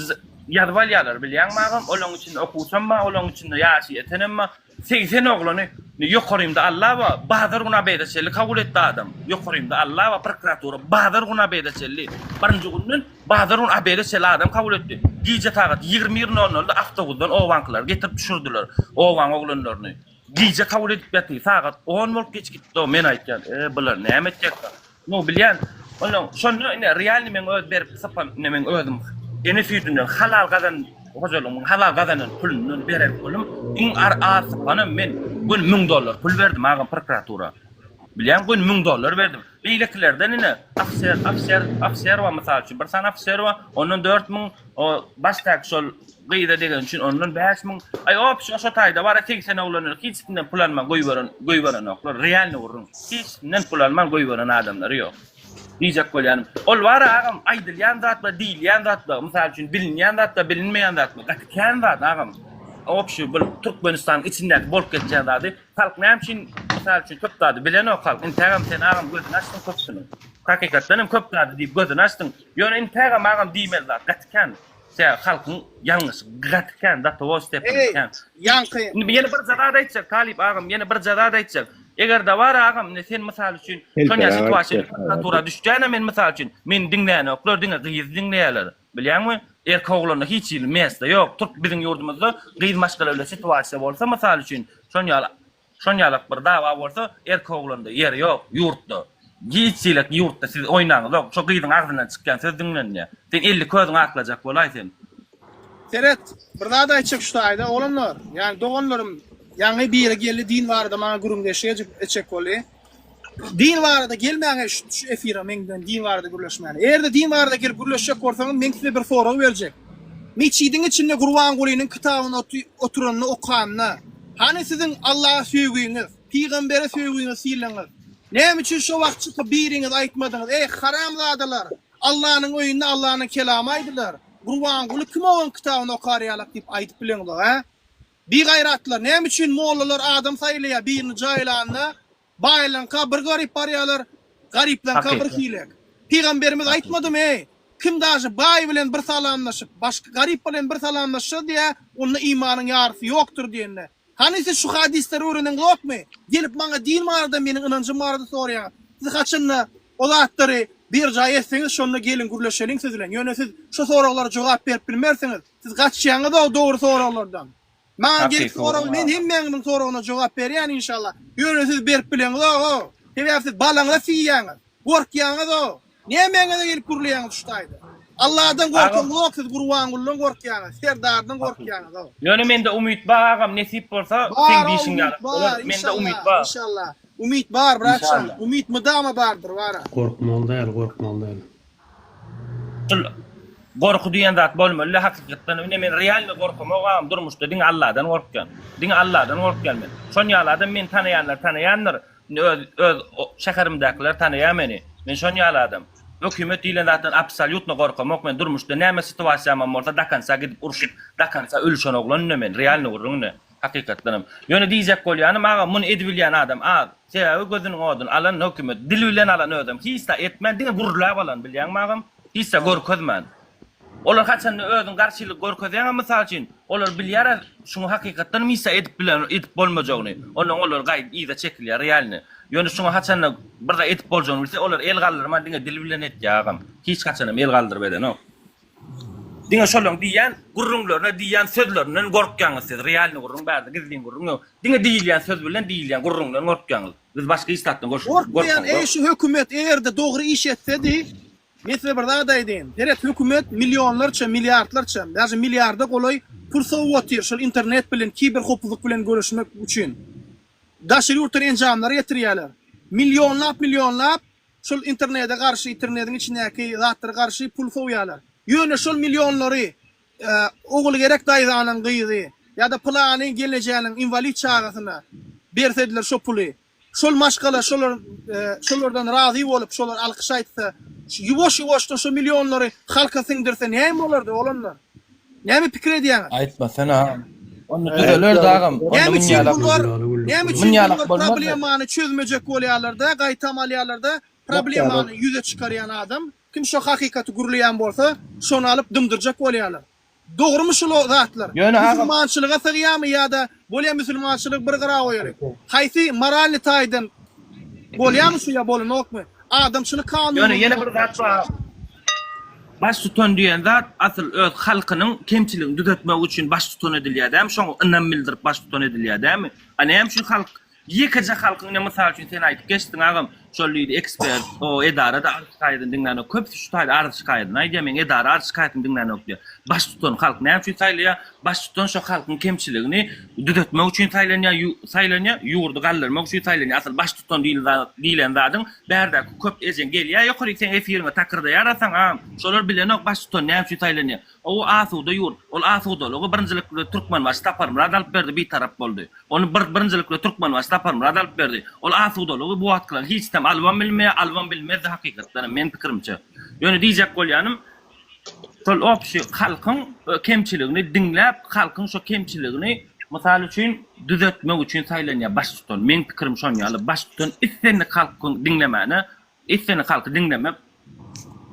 ýazyp alýarlar, bilýäňmi agam? Olaryň içinde okuwçam bar, olaryň içinde ýaşy ýetenem bar. 80 oglany ýokarymda Alla bar, bazar güni obeda çenli kabul etdi adam. Ýokarymda Alla bar, prokuratura bazar güni obeda çenli. Birinji günden Bazar gün obeda çenli adam kabul etdi. Gije sagat 21 nol nolda awtobusdan obaňkylary getirip düşürdiler. Obaň oglanlaryny. Gije kabul edip ýatyr. Sagat on bolup geç gitdi o. Men aýtýan, e, bular näme etjekler? Nu, bilýän. Ondan şonda ine realny meň öz berip sypan, ine meň özüm ene süýdünden halal gazan hojalygymyň halal gazanan pulundan beren pulum iň az sypanam men gün 1000 dollar pul berdim agam prokuratura. Bilýän gün 1000 dollar berdim. Beýlekilerden ine, ofiser, ofiser, ofiser bar mysal üçin, bir sany ofiser bar, ondan 4000, o başdaky şol gyza degen üçin ondan 5000. Aý opşy şo taýda bar, 80 oglanlar hiçisinden pul alman goýberen, goýberenoklar. Realny gürrüň. Hiçisinden pul alman goýberen adamlary ýok. Diýjek bolýanym. Ol bar agam, aýdylýan zatlar, diýilýän zatlar, mysal üçin bilinýän zatlar, bilinmeýän zatlar gaty kän zat agam. Opşy bu Türkmenistanyň içindäki bolup geçýän zady Halk näme üçin mysal üçin köp zady bilenok halk intägem sen agam gözüni açdyň köpsüniň. Hakykatdan hem köp zady diýip gözüni açdyň. Ýöne intägem agam diýmeli zat gaty kän. Sebäbi halkyň ýalňyşy gaty kän datowo stepeni Eý, kän. ýaňky. Indi ýene birje zat aýtjak Talyp agam ýene birje zat aýtjak. Egerde bar agam indi sen mysal üçin şonýa situasiýa prokuratura düşýänä men mysal üçin meni diňlänoklar diňe gyzy diňleýärler. Bilýäňmi, erkek oglanda hiç hili mesta ýok. Türk biziň ýurdumyzda gyz maşgala bilen situasiýa bolsa, mysal üçin, şon ýaly, şon ýalak bir dawa bolsa, erkek oglanda ýer ýok ýurtda. Hiç hili ýurtda siz oýnaňyzok. Şo gyzyň agzyndan çykýan söz diňlenýär. Sen 50 közüňi aklajak bolaý sen. Seret, bir zat aýtjak şu taýda, oglanlar, ýagny doganlarym, ýaňy biri geldi din barada maňa gürrüňdeşlik etjek boldy. Din barada gelmäňe şu efire meň bilen din barada gürleşmäne. Eger-de din barada gelip gürleşjek bolsaňyz men size bir sorag berjek. Metjidiň içinde Gurbangulynyň kitabyny oturanda okanda hany siziň Allaha söýgüňiz, pygambere söýgüňiz sylagyňyz? Näme üçin şo wagt çykyp biriňiz aýtmadyňyz eý haramzadalar Allanyň öýünde Allanyň kelamy aýdylar Gurbanguly kim oň kitabyny okar ýalak diýip aýdyp bileňzok hä? Bigaýratlar, näme üçin mollalar adam saýlaýar birini jaýlanda, baýlaňka bir garyp barýarlar, garyplaňka bir hilek. Pygamberimiz aýtmadymy eý, kim daže baý bilen bir salamlaşyp, başga garyp bilen bir salamlaşsa diýä, onda imanyň ýarysy ýokdur diýende. Hany siz şu hadyslary öwreneňzokmy? Gelip maňa din barada meniň ynanjym barada soraýaňyz. Siz haçanda o zatlary berjaý etseňiz şonda geliň gürleşeliň siz bilen. Ýöne siz şu soraglara jogap berip bilmersiňiz. Siz gaçýaňyzow dogry soraglardan. Maňa gelip sorag men hemmäňiziň soragyna jogap berýän inşallah. Ýöne siz berip bileňizogow. Sebäbi siz balaňyza siýýäňiz. Gorkýaňyzow. Nämäňize gelip gürleýäňiz şu taýda. Alladan gorkaňyzok siz Gurbangulydan gorkýaňyz, Serdardan gorkýaňyzow. Ýöne mende umyt bar agam nesip bolsa seň diýşiň ýaly bolar mende umyt bar. Inşallah. Umyt bar bratjan. Umyt mydama bardyr bara. Gorkmaly däl gorkmaly däl. Şul gorky diýen zat bolmaly hakykatdan ine men realny gorkamok agam durmuşda diňe Alladan gorkýan. Diňe Alladan gorkýan men. Şon ýaly adam meni tanaýanlar tanaýandyr. Indi öz öz şäherimdäkiler tanaýar meni. Men şon ýaly adam. Hökümet diýlen zatdan absolýutno gorkamok men durmuşda näme situasiýamam bolsa do konca gidip urşup do konca ölüşen oglan indi men realny gürrüň indi hakykatdanam. Ýöne diýjek bolýanym agam muny edibilýän adam az. Sebäbi gözüniň oduny alan hökümet dil bilen alan özem hiç zat etmän diňe gürläp alan bilýäňmi agam hiç zat görkezmän. Olar haçanda özüň garşylyk görkezýäňä mysal üçin, olar bilýärä şuňa hakykatdan misa edip bilen edip bolmajagyny. Ondan olar gaýdyp yza çekilýär realny. Ýöne şuňa haçanda bir zat edip boljagyny bilse olar el galdyrman diňe dil bilen etýär agam. Hiç haçanam el galdyryp edenok. Diňe şolaň diýýän gürrüňlerine diýýän sözlerinden gorkýaňyz siz realny gürrüň bärde gizlin gürrüň ýok. Diňe diýilýän söz bilen diýilýän gürrüňden gorkýaňyz. Biz başga hiç zatdan Gorkmaýan eý gorkamzok. şu hökümet egerde dogry iş etsedi Men size bir zat aýdaýyn. Seret hökümet millionlarça, milliardlarça, daže milliarda golaý pul sowup otyr şol internet bilen, kiberhowpsuzlyk bilen göreşmek üçin. Daşary ýurtdan enjamlary getirýärler. Millionlap, millionlap şol internete garşy, internetiň içindäki zatlara garşy pul sowýarlar. Ýöne şol millionlary Ogulgerek daýzanyň gyzy ýa-da pylany gelnejäniň inwalid çagasyna bersediler şo puly. Şol maşgala şolar şolardan razy bolup şolar alkyş aýtsa, ýuwaş ýuwaşdan şo millionlary halka siňdirse näme bolardy oglanlar? Näme pikir edýäňiz? Aýtmasana agam. Onda düzelerdi agam. Onda Näme mun üçin ýalak. bular näme Mun üçin ýalak bular bolmazdy. problemany çözmejek bolýarlarda, gaýtam alýarlarda problemany ýüze çykarýan adam kim şo hakykaty gürleýän bolsa şony alyp dymdyrjak bolýarlar. Dogrymy şul zatlar? Ýöne agam. Musulmançylyga sygýamy ýa-da bolýa musulmançylygy bir gyra goýaly. Haýsy moralny taýdan bolýamy şu ýa bolanokmy? Adamçylyk kanuny. Ýöne ýene bir zat bar. Baştutan diýen zat asyl öz halkynyň kemçiligini düzetmek üçin baştutan edilýär dämi? Şoňa ynam bildirip baştutan edilýär dämi? A näme üçin halk Ýekeje halkyň ine mysal üçin sen aýdyp geçdiň agam şol diýdi ekspert o edarada arz şikaýadyny diňlänok köpüsi şu taýda arz şikaýadyny aýdýar meň edara arz şikaýatyny diňlänok diýýär baştutan halk näme üçin saýlaýar baştutan şo halkyň kemçiligini düzetmek üçin saýlanýar saýlanýar ýurdy galdyrmak üçin saýlanýar asyl baştutan diýlen zadyň bärdäki köp ejeň gelýär ýokaryk seň efiriňe takyrdaýar saňa agam şolar bilenok baştutan näme üçin saýlanýar o asuda ýurt ol asudalygy birinjilikli Türkmenbaşy Saparmyrat alyp berdi bitarap boldy Ony bir birinjilikli Türkmenbaşy Saparmyrat alyp berdi. Ol asudalygy bu wagtkylar hiçtem alybam bilmeýär, alybam bilmezdi hakykatdanam meň pikirimçe. Ýöne diýjek bolýanym şol obşi halkyň kemçiligini diňläp, halkyň şo kemçiligini mysal üçin düzetmek üçin saýlanýar baştutan. Meň pikirim şon ýaly baştutan islendik halkyň diňlemäne Islendik halky diňlemek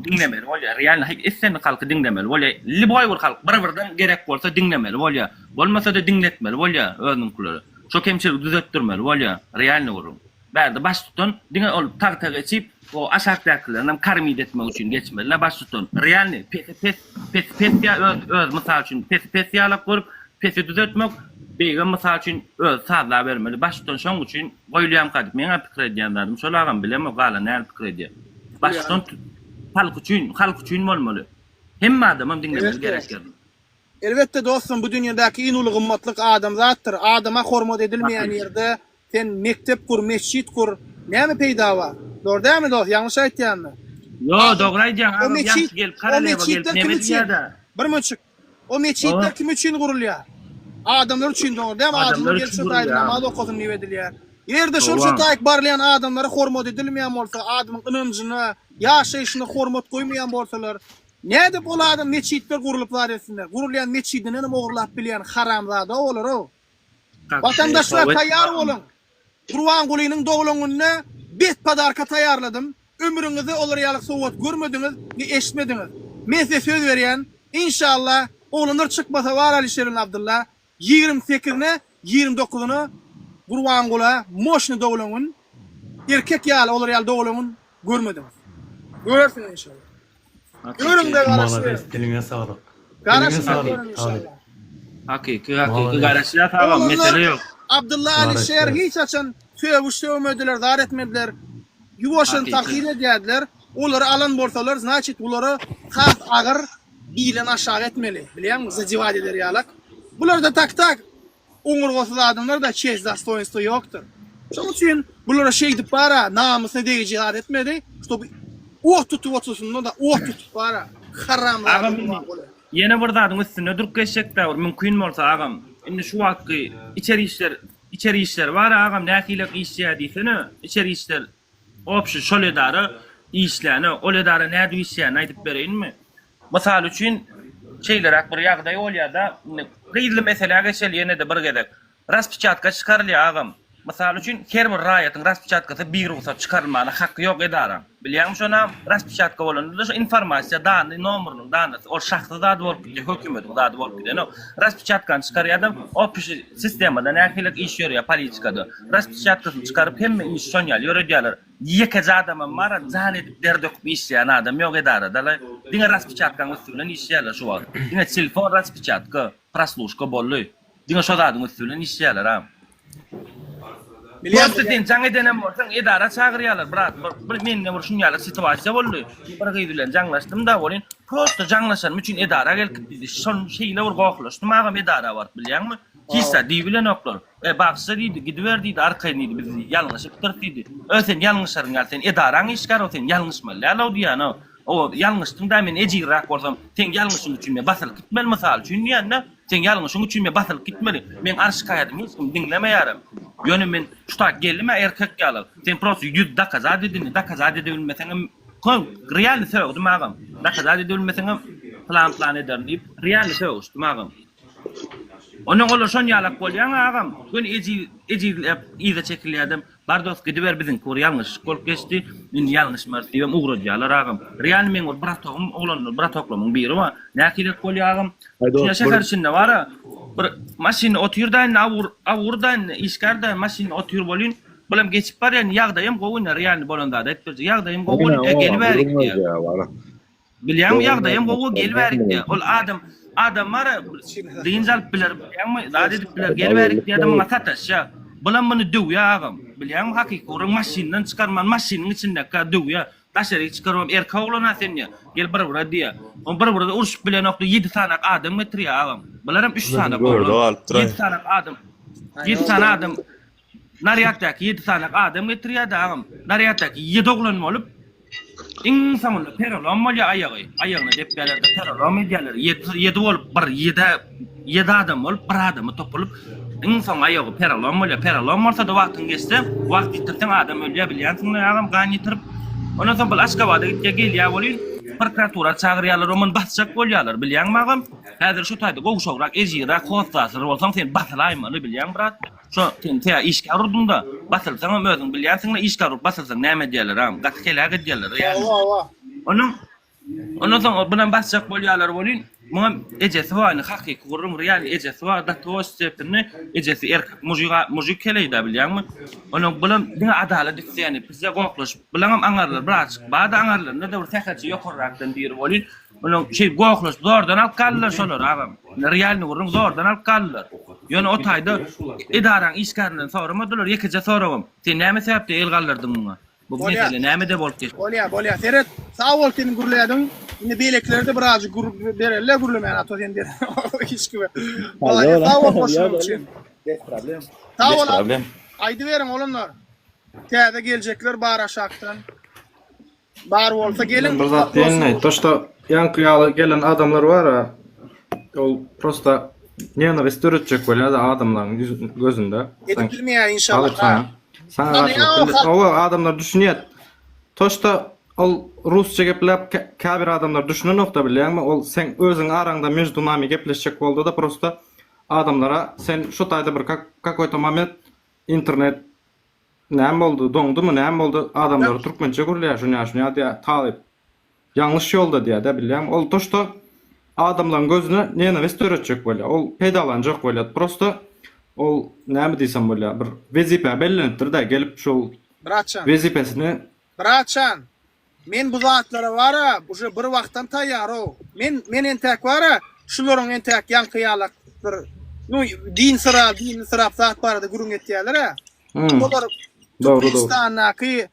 diňlemeli bolýar. Realno islendik halky diňlemeli bolýar. Lýuboý bir halk bir birden gerek bolsa diňlemeli bolýar. Bolmasada diňletmeli bolýar özüniňkileri. Şo kemçiligi düzetdirmeli bolýar. Realno gürrüň. Bärde baştutan diňe ol tagta geçip o aşakdakylarynam karmit etmek üçin geçmeli baştutan. Realno pesi pes pesi pes ýa öz öz mysal üçin pesi pes ýalak görüp pesi düzetmek beýigem mysal üçin özi sazlabermeli. Baştutan şoň üçin Goýulýamka diýip meňem pikir edýän zadym şol agam bilemok galan näl pikir edýär. Baştutan halk üçin halk üçin bolmaly. Hemme adamam diňlemeli gerek ýerinde. Elbetde dostum bu dünýedäki iň uly gymmatlyk adamzatdyr. Adama hormat edilmeýän ýerde sen mekdep gur, mesjit gur, näme peýda bar? Dogry dälmi dost, ýalňyş aýtýanmy? Ýo dogry aýdýaň O agam meçit, ýaňky gelip o karalýewa gelip meçitler neme kim üçin? diýýädä. Bir munçuk. O meçitler kim üçin gurulýar? Adamlar üçin dogry dälmi? Adamlar Adamlar gelip üçin şo taýda gurulýar. namaz okasyn diýip edilýär. Eger-de şol şo Hawa. taýyk barylýan adamlara hormat edilmeýän bolsa, adamyň ynanjyna, ýaşaýşyna hormat goýmaýan bolsalar, nädip ol adam meçitler gurulyp zat etsinler? Gurulýan meçidindenem ogurlap bilýän haramzada olar-ow. Watandaşlar taýýar boluň! Gurbangulynyň doglan gününe bet podarka taýýarladym. Ömrüňizde olar ýaly sowgat görmediňiz we eşitmediňiz. Men size söz berýän, inşallah, oglanlar çykmasa bar Alişer bilen Abdylla, 28-ine, 29-una Gurbangula moşny doglan gün, erkek ýaly olar ýaly doglan gün görmediňiz. Görersiňiz inşallah. Görüň-de garaşyň. Malades diliňe saglyk. Diliňe Garaşyň saglyk görüň Talyp. inşallah. Hakyky hakyky garaşýas agam mesele Oglanlar ýok. Abdylla Alişer hiç haçan sögüş sögmediler, zar etmediler. Ýuwaşdan Hakyky. tahir edýärdiler. Olary alan bolsalar, znaçit bulara has agyr bilen aşagy etmeli. Bilýäňmi, zadewat eder ýalak. Bularda tak tak oňurgasyz adamlarda çest dostoýinstwo ýokdur. Şonuň üçin bulara şeýdip bara namysyna degiji zat etmeli, ştoby ot tutup otursynda-da ot tutup bara haramzada Agam indi Gurbanguly. ýene bir zadyň üstünde durup geçjekdä bir mümkin bolsa agam. Indi şu wagtky içeri işler Içeri işler bar agam nähilek işleýär diýsene içeri işler obşi şol edara. Işlänok. Ol edara nädip işleýänini aýdyp bereýinmi? Mysal üçin, şeýleräk bir ýagdaý bolýar-da, indi gyzly meselä geçeli ýene-de bir gezek. Raspeçatka çykarylýar agam. Mysal üçin, her bir raýatyň raspeçatkasy birugsat çykarylmana haky ýok edaraň. Bilýäňmi şony agam? Raspeçatka bolanda-da şo informasiýa, dany, nomerynyň danysy, ol şahsy zady bolup gidýär, hökümediň zady bolup gidenok. Raspeçatkany çykarýadam, opişi sistemada nähili iş ýörýär politikada. Raspeçatkasyny çykaryp hemme işi şon ýaly ýöredýärler. Ýekeje adamam bar-a jan edip der döküp işleýän adam ýok edarada-la. Diňe raspeçatkaň üsti bilen işleýärler şu wagt. Diňe telefon raspeçatka, prosluşka boldy. Diňe şo zadyň üsti bilen işleýärler a. Prosta sen jaň edenem bolsaň edara çagyrýarlar brat bir mende bir şun ýaly situasiýa boldy bir gyz bilen jaňlaşdym da welin prosta jaňlaşanym üçin edara gelip gitdi şon şeýle bir gohlaşdym agam edara baryp bilýäňmi hiç zat diýibilenoklar e bagyşla diýdi gidiber diýdi arkaýyn diýdi biz ýalňyşypdyrys diýdi ö sen ýalňyşaryň ýaly sen edaraň işgäri o sen ýalňyşmaly däl-ow diýýän-ow o ýalňyşdyň da men ejizräk bolsam seň ýalňyşyň üçin men basylyp gitmeli mysal üçin diýende Seň ýalňyşyň üçin men basylyp gitmeli. Meň arz-şikaýatymy hiç kim diňlemeýärem. Ýöne men şu taýt geldim-ä erkek ýaly. Sen prosto ýüz dokazat et indi, dokazat edebilmeseňem realny sögdüm agam. Dokazat edebilmeseňem plan-plan ederin diýip, realny sögüşdim agam. Ondan olar şon ýalak bolýaň agam. Göni ejiz ejizläp yza çekilýädem. Bar dost gidiber biziňki bir ýalňyşlyk bolup geçdi. Indi ýalňyşmarys diýibem ugradýarlar agam. Realny meň bir bratogym oglanlar bratoklamyň biri bar. Nähilek bolýar agam. Şuňa şäher içinde bara bir maşynda otyrda indi awur awurda indi işgärda maşynda otyr bolýyn. Bulam geçip barýan ýagdaýym gowy indi realny bolan zady aýdyp berjek. Ýagdaýym gowy bolýyn e gelibärik diýýär. Bilýäňmi ýagdaýym gowy gel bärik diýýär. Ol adam adam bar dynç alyp biler bilýäňmi zat edip biler gel bärik diýýär-de muňa sataşýar. Bulam muny döwýär agam. Bilýäňmi hakyky gürrüň maşyndan çykarman maşynyň içindekä döwýär. Daşaryk çykarybam erkek oglan-a sen diýýär. Gel bir bire diýýär. Oň bir birede urşup bilenokdy ýedi sanak adam getirýär agam. Bularam üç sanak oglan. Ýedi sanak adam. Ýedi sany adam Narýaddaky ýedi sany adam getirýärdi agam. Narýaddaky ýedi oglan bolup, iň soňunda perelom bolýar aýagy. Aýagyna depýärler-de perelom edýärler. Ýedi, ýedi bolup bir ýedi, ýedi adam bolup bir adama topulyp, iň soň aýagy perelom bolýar. Perelom bolsa-da wagtyň geçse, wagt ýitirseň adam ölýär bilýänsiň-le agam gan ýitirip. Ondan soň bul Aşgabada gitýär, gelýär welin, prokuratura çagyrýarlar, o muny basjak bolýarlar bilýäňmi agam? Häzir şu taýda gowşagrak, ejizräk, hossarsyz bolsaň sen basylaýmaly bilýäňmi brat? Şo sen tä işgär urduňda basylsaňam özüň bilýänsiňle işgär urup basylsaň näme edýärler agam gaty heläk edýärler ýa. Hawa hawa. Onuň ondan soň bunam basjak bolýarlar welin muňam ejesi bar indi hakyky gürrüň realny ejesi bar do stepeni ejesi erkek mužik mužik heleýdä bilýäňmi onuň bulam diňe adalat isleýäni bizde goklaşyp bulaňam aňarlary birazjyk barda aňarlarynda-da bir sähelçe ýokarrakdan biri welin Onuň şeý gohlaşyp zordan alyp galdylar şolary agam. Realny gürrüň zordan alyp galdylar. Ýöne o taýda edaraň işgärinden soramadylar ýekeje soragam. Sen näme sebäpde el galdyrdyň muňa? Bu Bolýa. mesele nämede bolup geçdi? Bolýa, bolýa. Seret, sag bol seniň gürlädiň. Indi beýlekilere-de birazjyk gür bereli gürlemäne ato sen ber. Hiç kime. Bolýa, sag bol goşulan üçin. Bez problem. Sag Bez bol. problem. Aýdyberiň olanlar. Täze geljekler bar aşakdan. Bar bolsa geliň. Men bir zat diýeýin, to što ýaňky ýaly gelen adamlar bar-a, ol prosta nenawist döretjek bolýar-da adamlaryň gözünde. Edip bilmeýär inşallah. Saňa saňa garşylyk bildir. Owa, adamlar düşünýär. To što ol rusça gepläp käbir adamlar düşünenok-da bilýäňmi? Ol seň özüň araňda межdu nami gepleşjek boldy-da prosta adamlara sen şu taýda bir kakoý-to moment internet Näme boldy doňdumy näme boldy adamlary türkmençe gürleýär şunýa şunýa diýýär talyp ýalňyş ýolda diýýär-dä bilýäňmi ol to şto adamlaryň gözüne nenawist döretjek bolýar ol peýdalanjak bolýar prosto ol näme diýsem bolýar bir wezipä bellenipdir-dä gelip şol Bratjan. wezipesini Bratjan. Men bu zatlara bara uje bir wagtdan taýýarow. Men men entäk bara şularyň entäk ýaňky ýalak bir nu din syra dinini syrap zat barada gürrüň etýäler-ä. Hmm. Olar Dogry dogry. Türkmenistandaky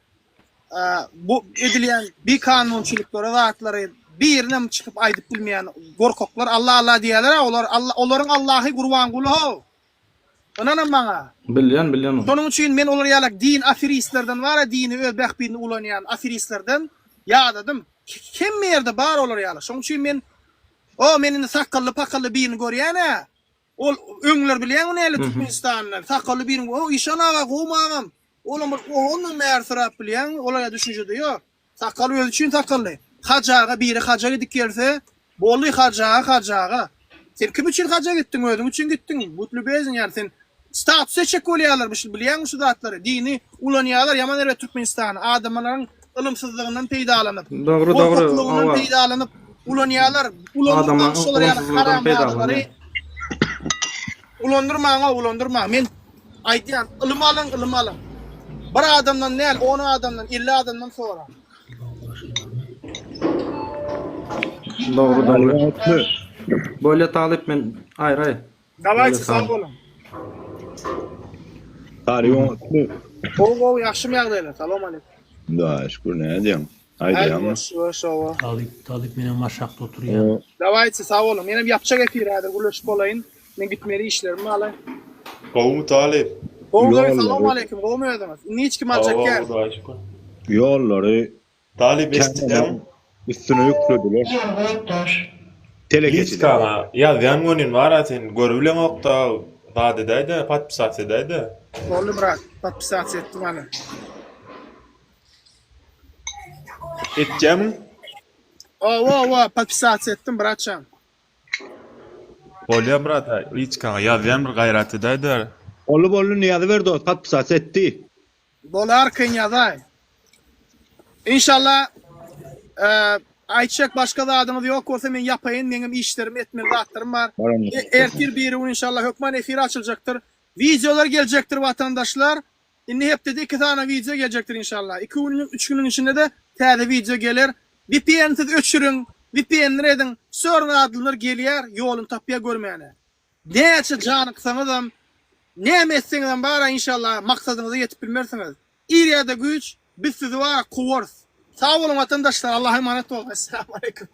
bu edilýän bikanunçylyklary zatlary birinem çykyp aýdyp bilmeýän gorkaklar Allah Allah diýýäler-ä olar Allah olaryň Allahy Gurbanguly how. Ynanyň maňa. Bilýän bilýän ony. Şonuň üçin men olar ýalak din aferistlerden bar-a dini öz bähbidine ulanýan aferistlerden ýadadym. Hemme ýerde bar olar ýaly. Şonuň üçin men o men indi sakgally pakally birini görýän-ä. Ol öňler bilýäňmi näle Türkmenistanda sakgally birini o işan aga gowmy agam. Olam bir ondan bäri syrap bilýäňmi olar ýa düşünjede ýok. Sakgal özi üçin sakgally. Haj aga biri haja gidip gelse, boldy haj aga haj aga. Sen kim üçin haja gitdiň özüň üçin gitdiň. But lübezin ýani sen status etjek bolýarlar bu bilýäňmi şu zatlary. Dini ulanýarlar ýaman erbet Türkmenistany adamalaryň ylymsyzlygyndan peýdalanyp, Dogry dogry gorkaklygyndan hawa. peýdalanyp ulanýarlar. Ulandyrmaň Adamlaryň şolar ýaly ylymsyzlygyndan haramzadalary. peýdalanýar. Ulandyrmaň-ow ulandyrmaň. Men aýdýan, ylym alyň, ylym alyň. Bir adamdan däl, on adamdan, 50 adamdan soraň. Dogry dogry. Bolýa talyp men aýraý. Dawayçy sag boluň. Talyp oňatmy? Gowy gowy ýagşymy ýagdaýlar. Salam aleýkum. Hudaýa şükür nädýäň? Aýdaýaňmy? Şükür şowa. Talyp talyp menem aşakda oturýan. Dawayçy sag boluň. Menem ýapjak efiri häzir gürleşip bolaýyn. Men gitmeli işlerim bar. Gowumy Talyp? Gowy gowy salam aleýkum gowumy özüňiz? Indi hiç kim aljak däl. Hudaýa şükür. Ýollary Talyp eşidýäňmi? Üstüne ýüklediler. Telekeçiler. Liçkaňa ýazýan gönin bar-a sen görübileňokda zat edäýdä podpisasiýa edäýdä. Boldy brat, podpisasiýa etdim ana. Etýämiň? Owa owa podpisasiýa etdim bratjan. Bolýa brat liçkaňa ýazýan bir gaýrat edäýdä. Boldy boldy indi ýazyber dost podpisasiýa etdi. Bolar kyn ýazaý. Inşallah aýtjak başga zadyňyz ýok bolsa men ýapaýyn meňem işlerim etmeli zatlarym bar. Ertir birigün inşallah hökman efir açyljakdyr. Wideolar geljekdir watandaşlar. Indi hepdede iki sany wideo geljekdir inşallah. Iki günüň üç günüň içinde-de täze wideo geler. VPN siz öçüriň, VPN-ler ediň. Sörn adlylar gelýär, ýoluny tapýar görmäne. Näçe janyksaňyzam, näme etseňizem bara inşallah maksadyňyza ýetip bilmersiňiz. Ir ýa-da güýç biz sizi bara kowarys. Sag boluň watandaşlar Allaha emanet boluň. Essalamu aleýkum.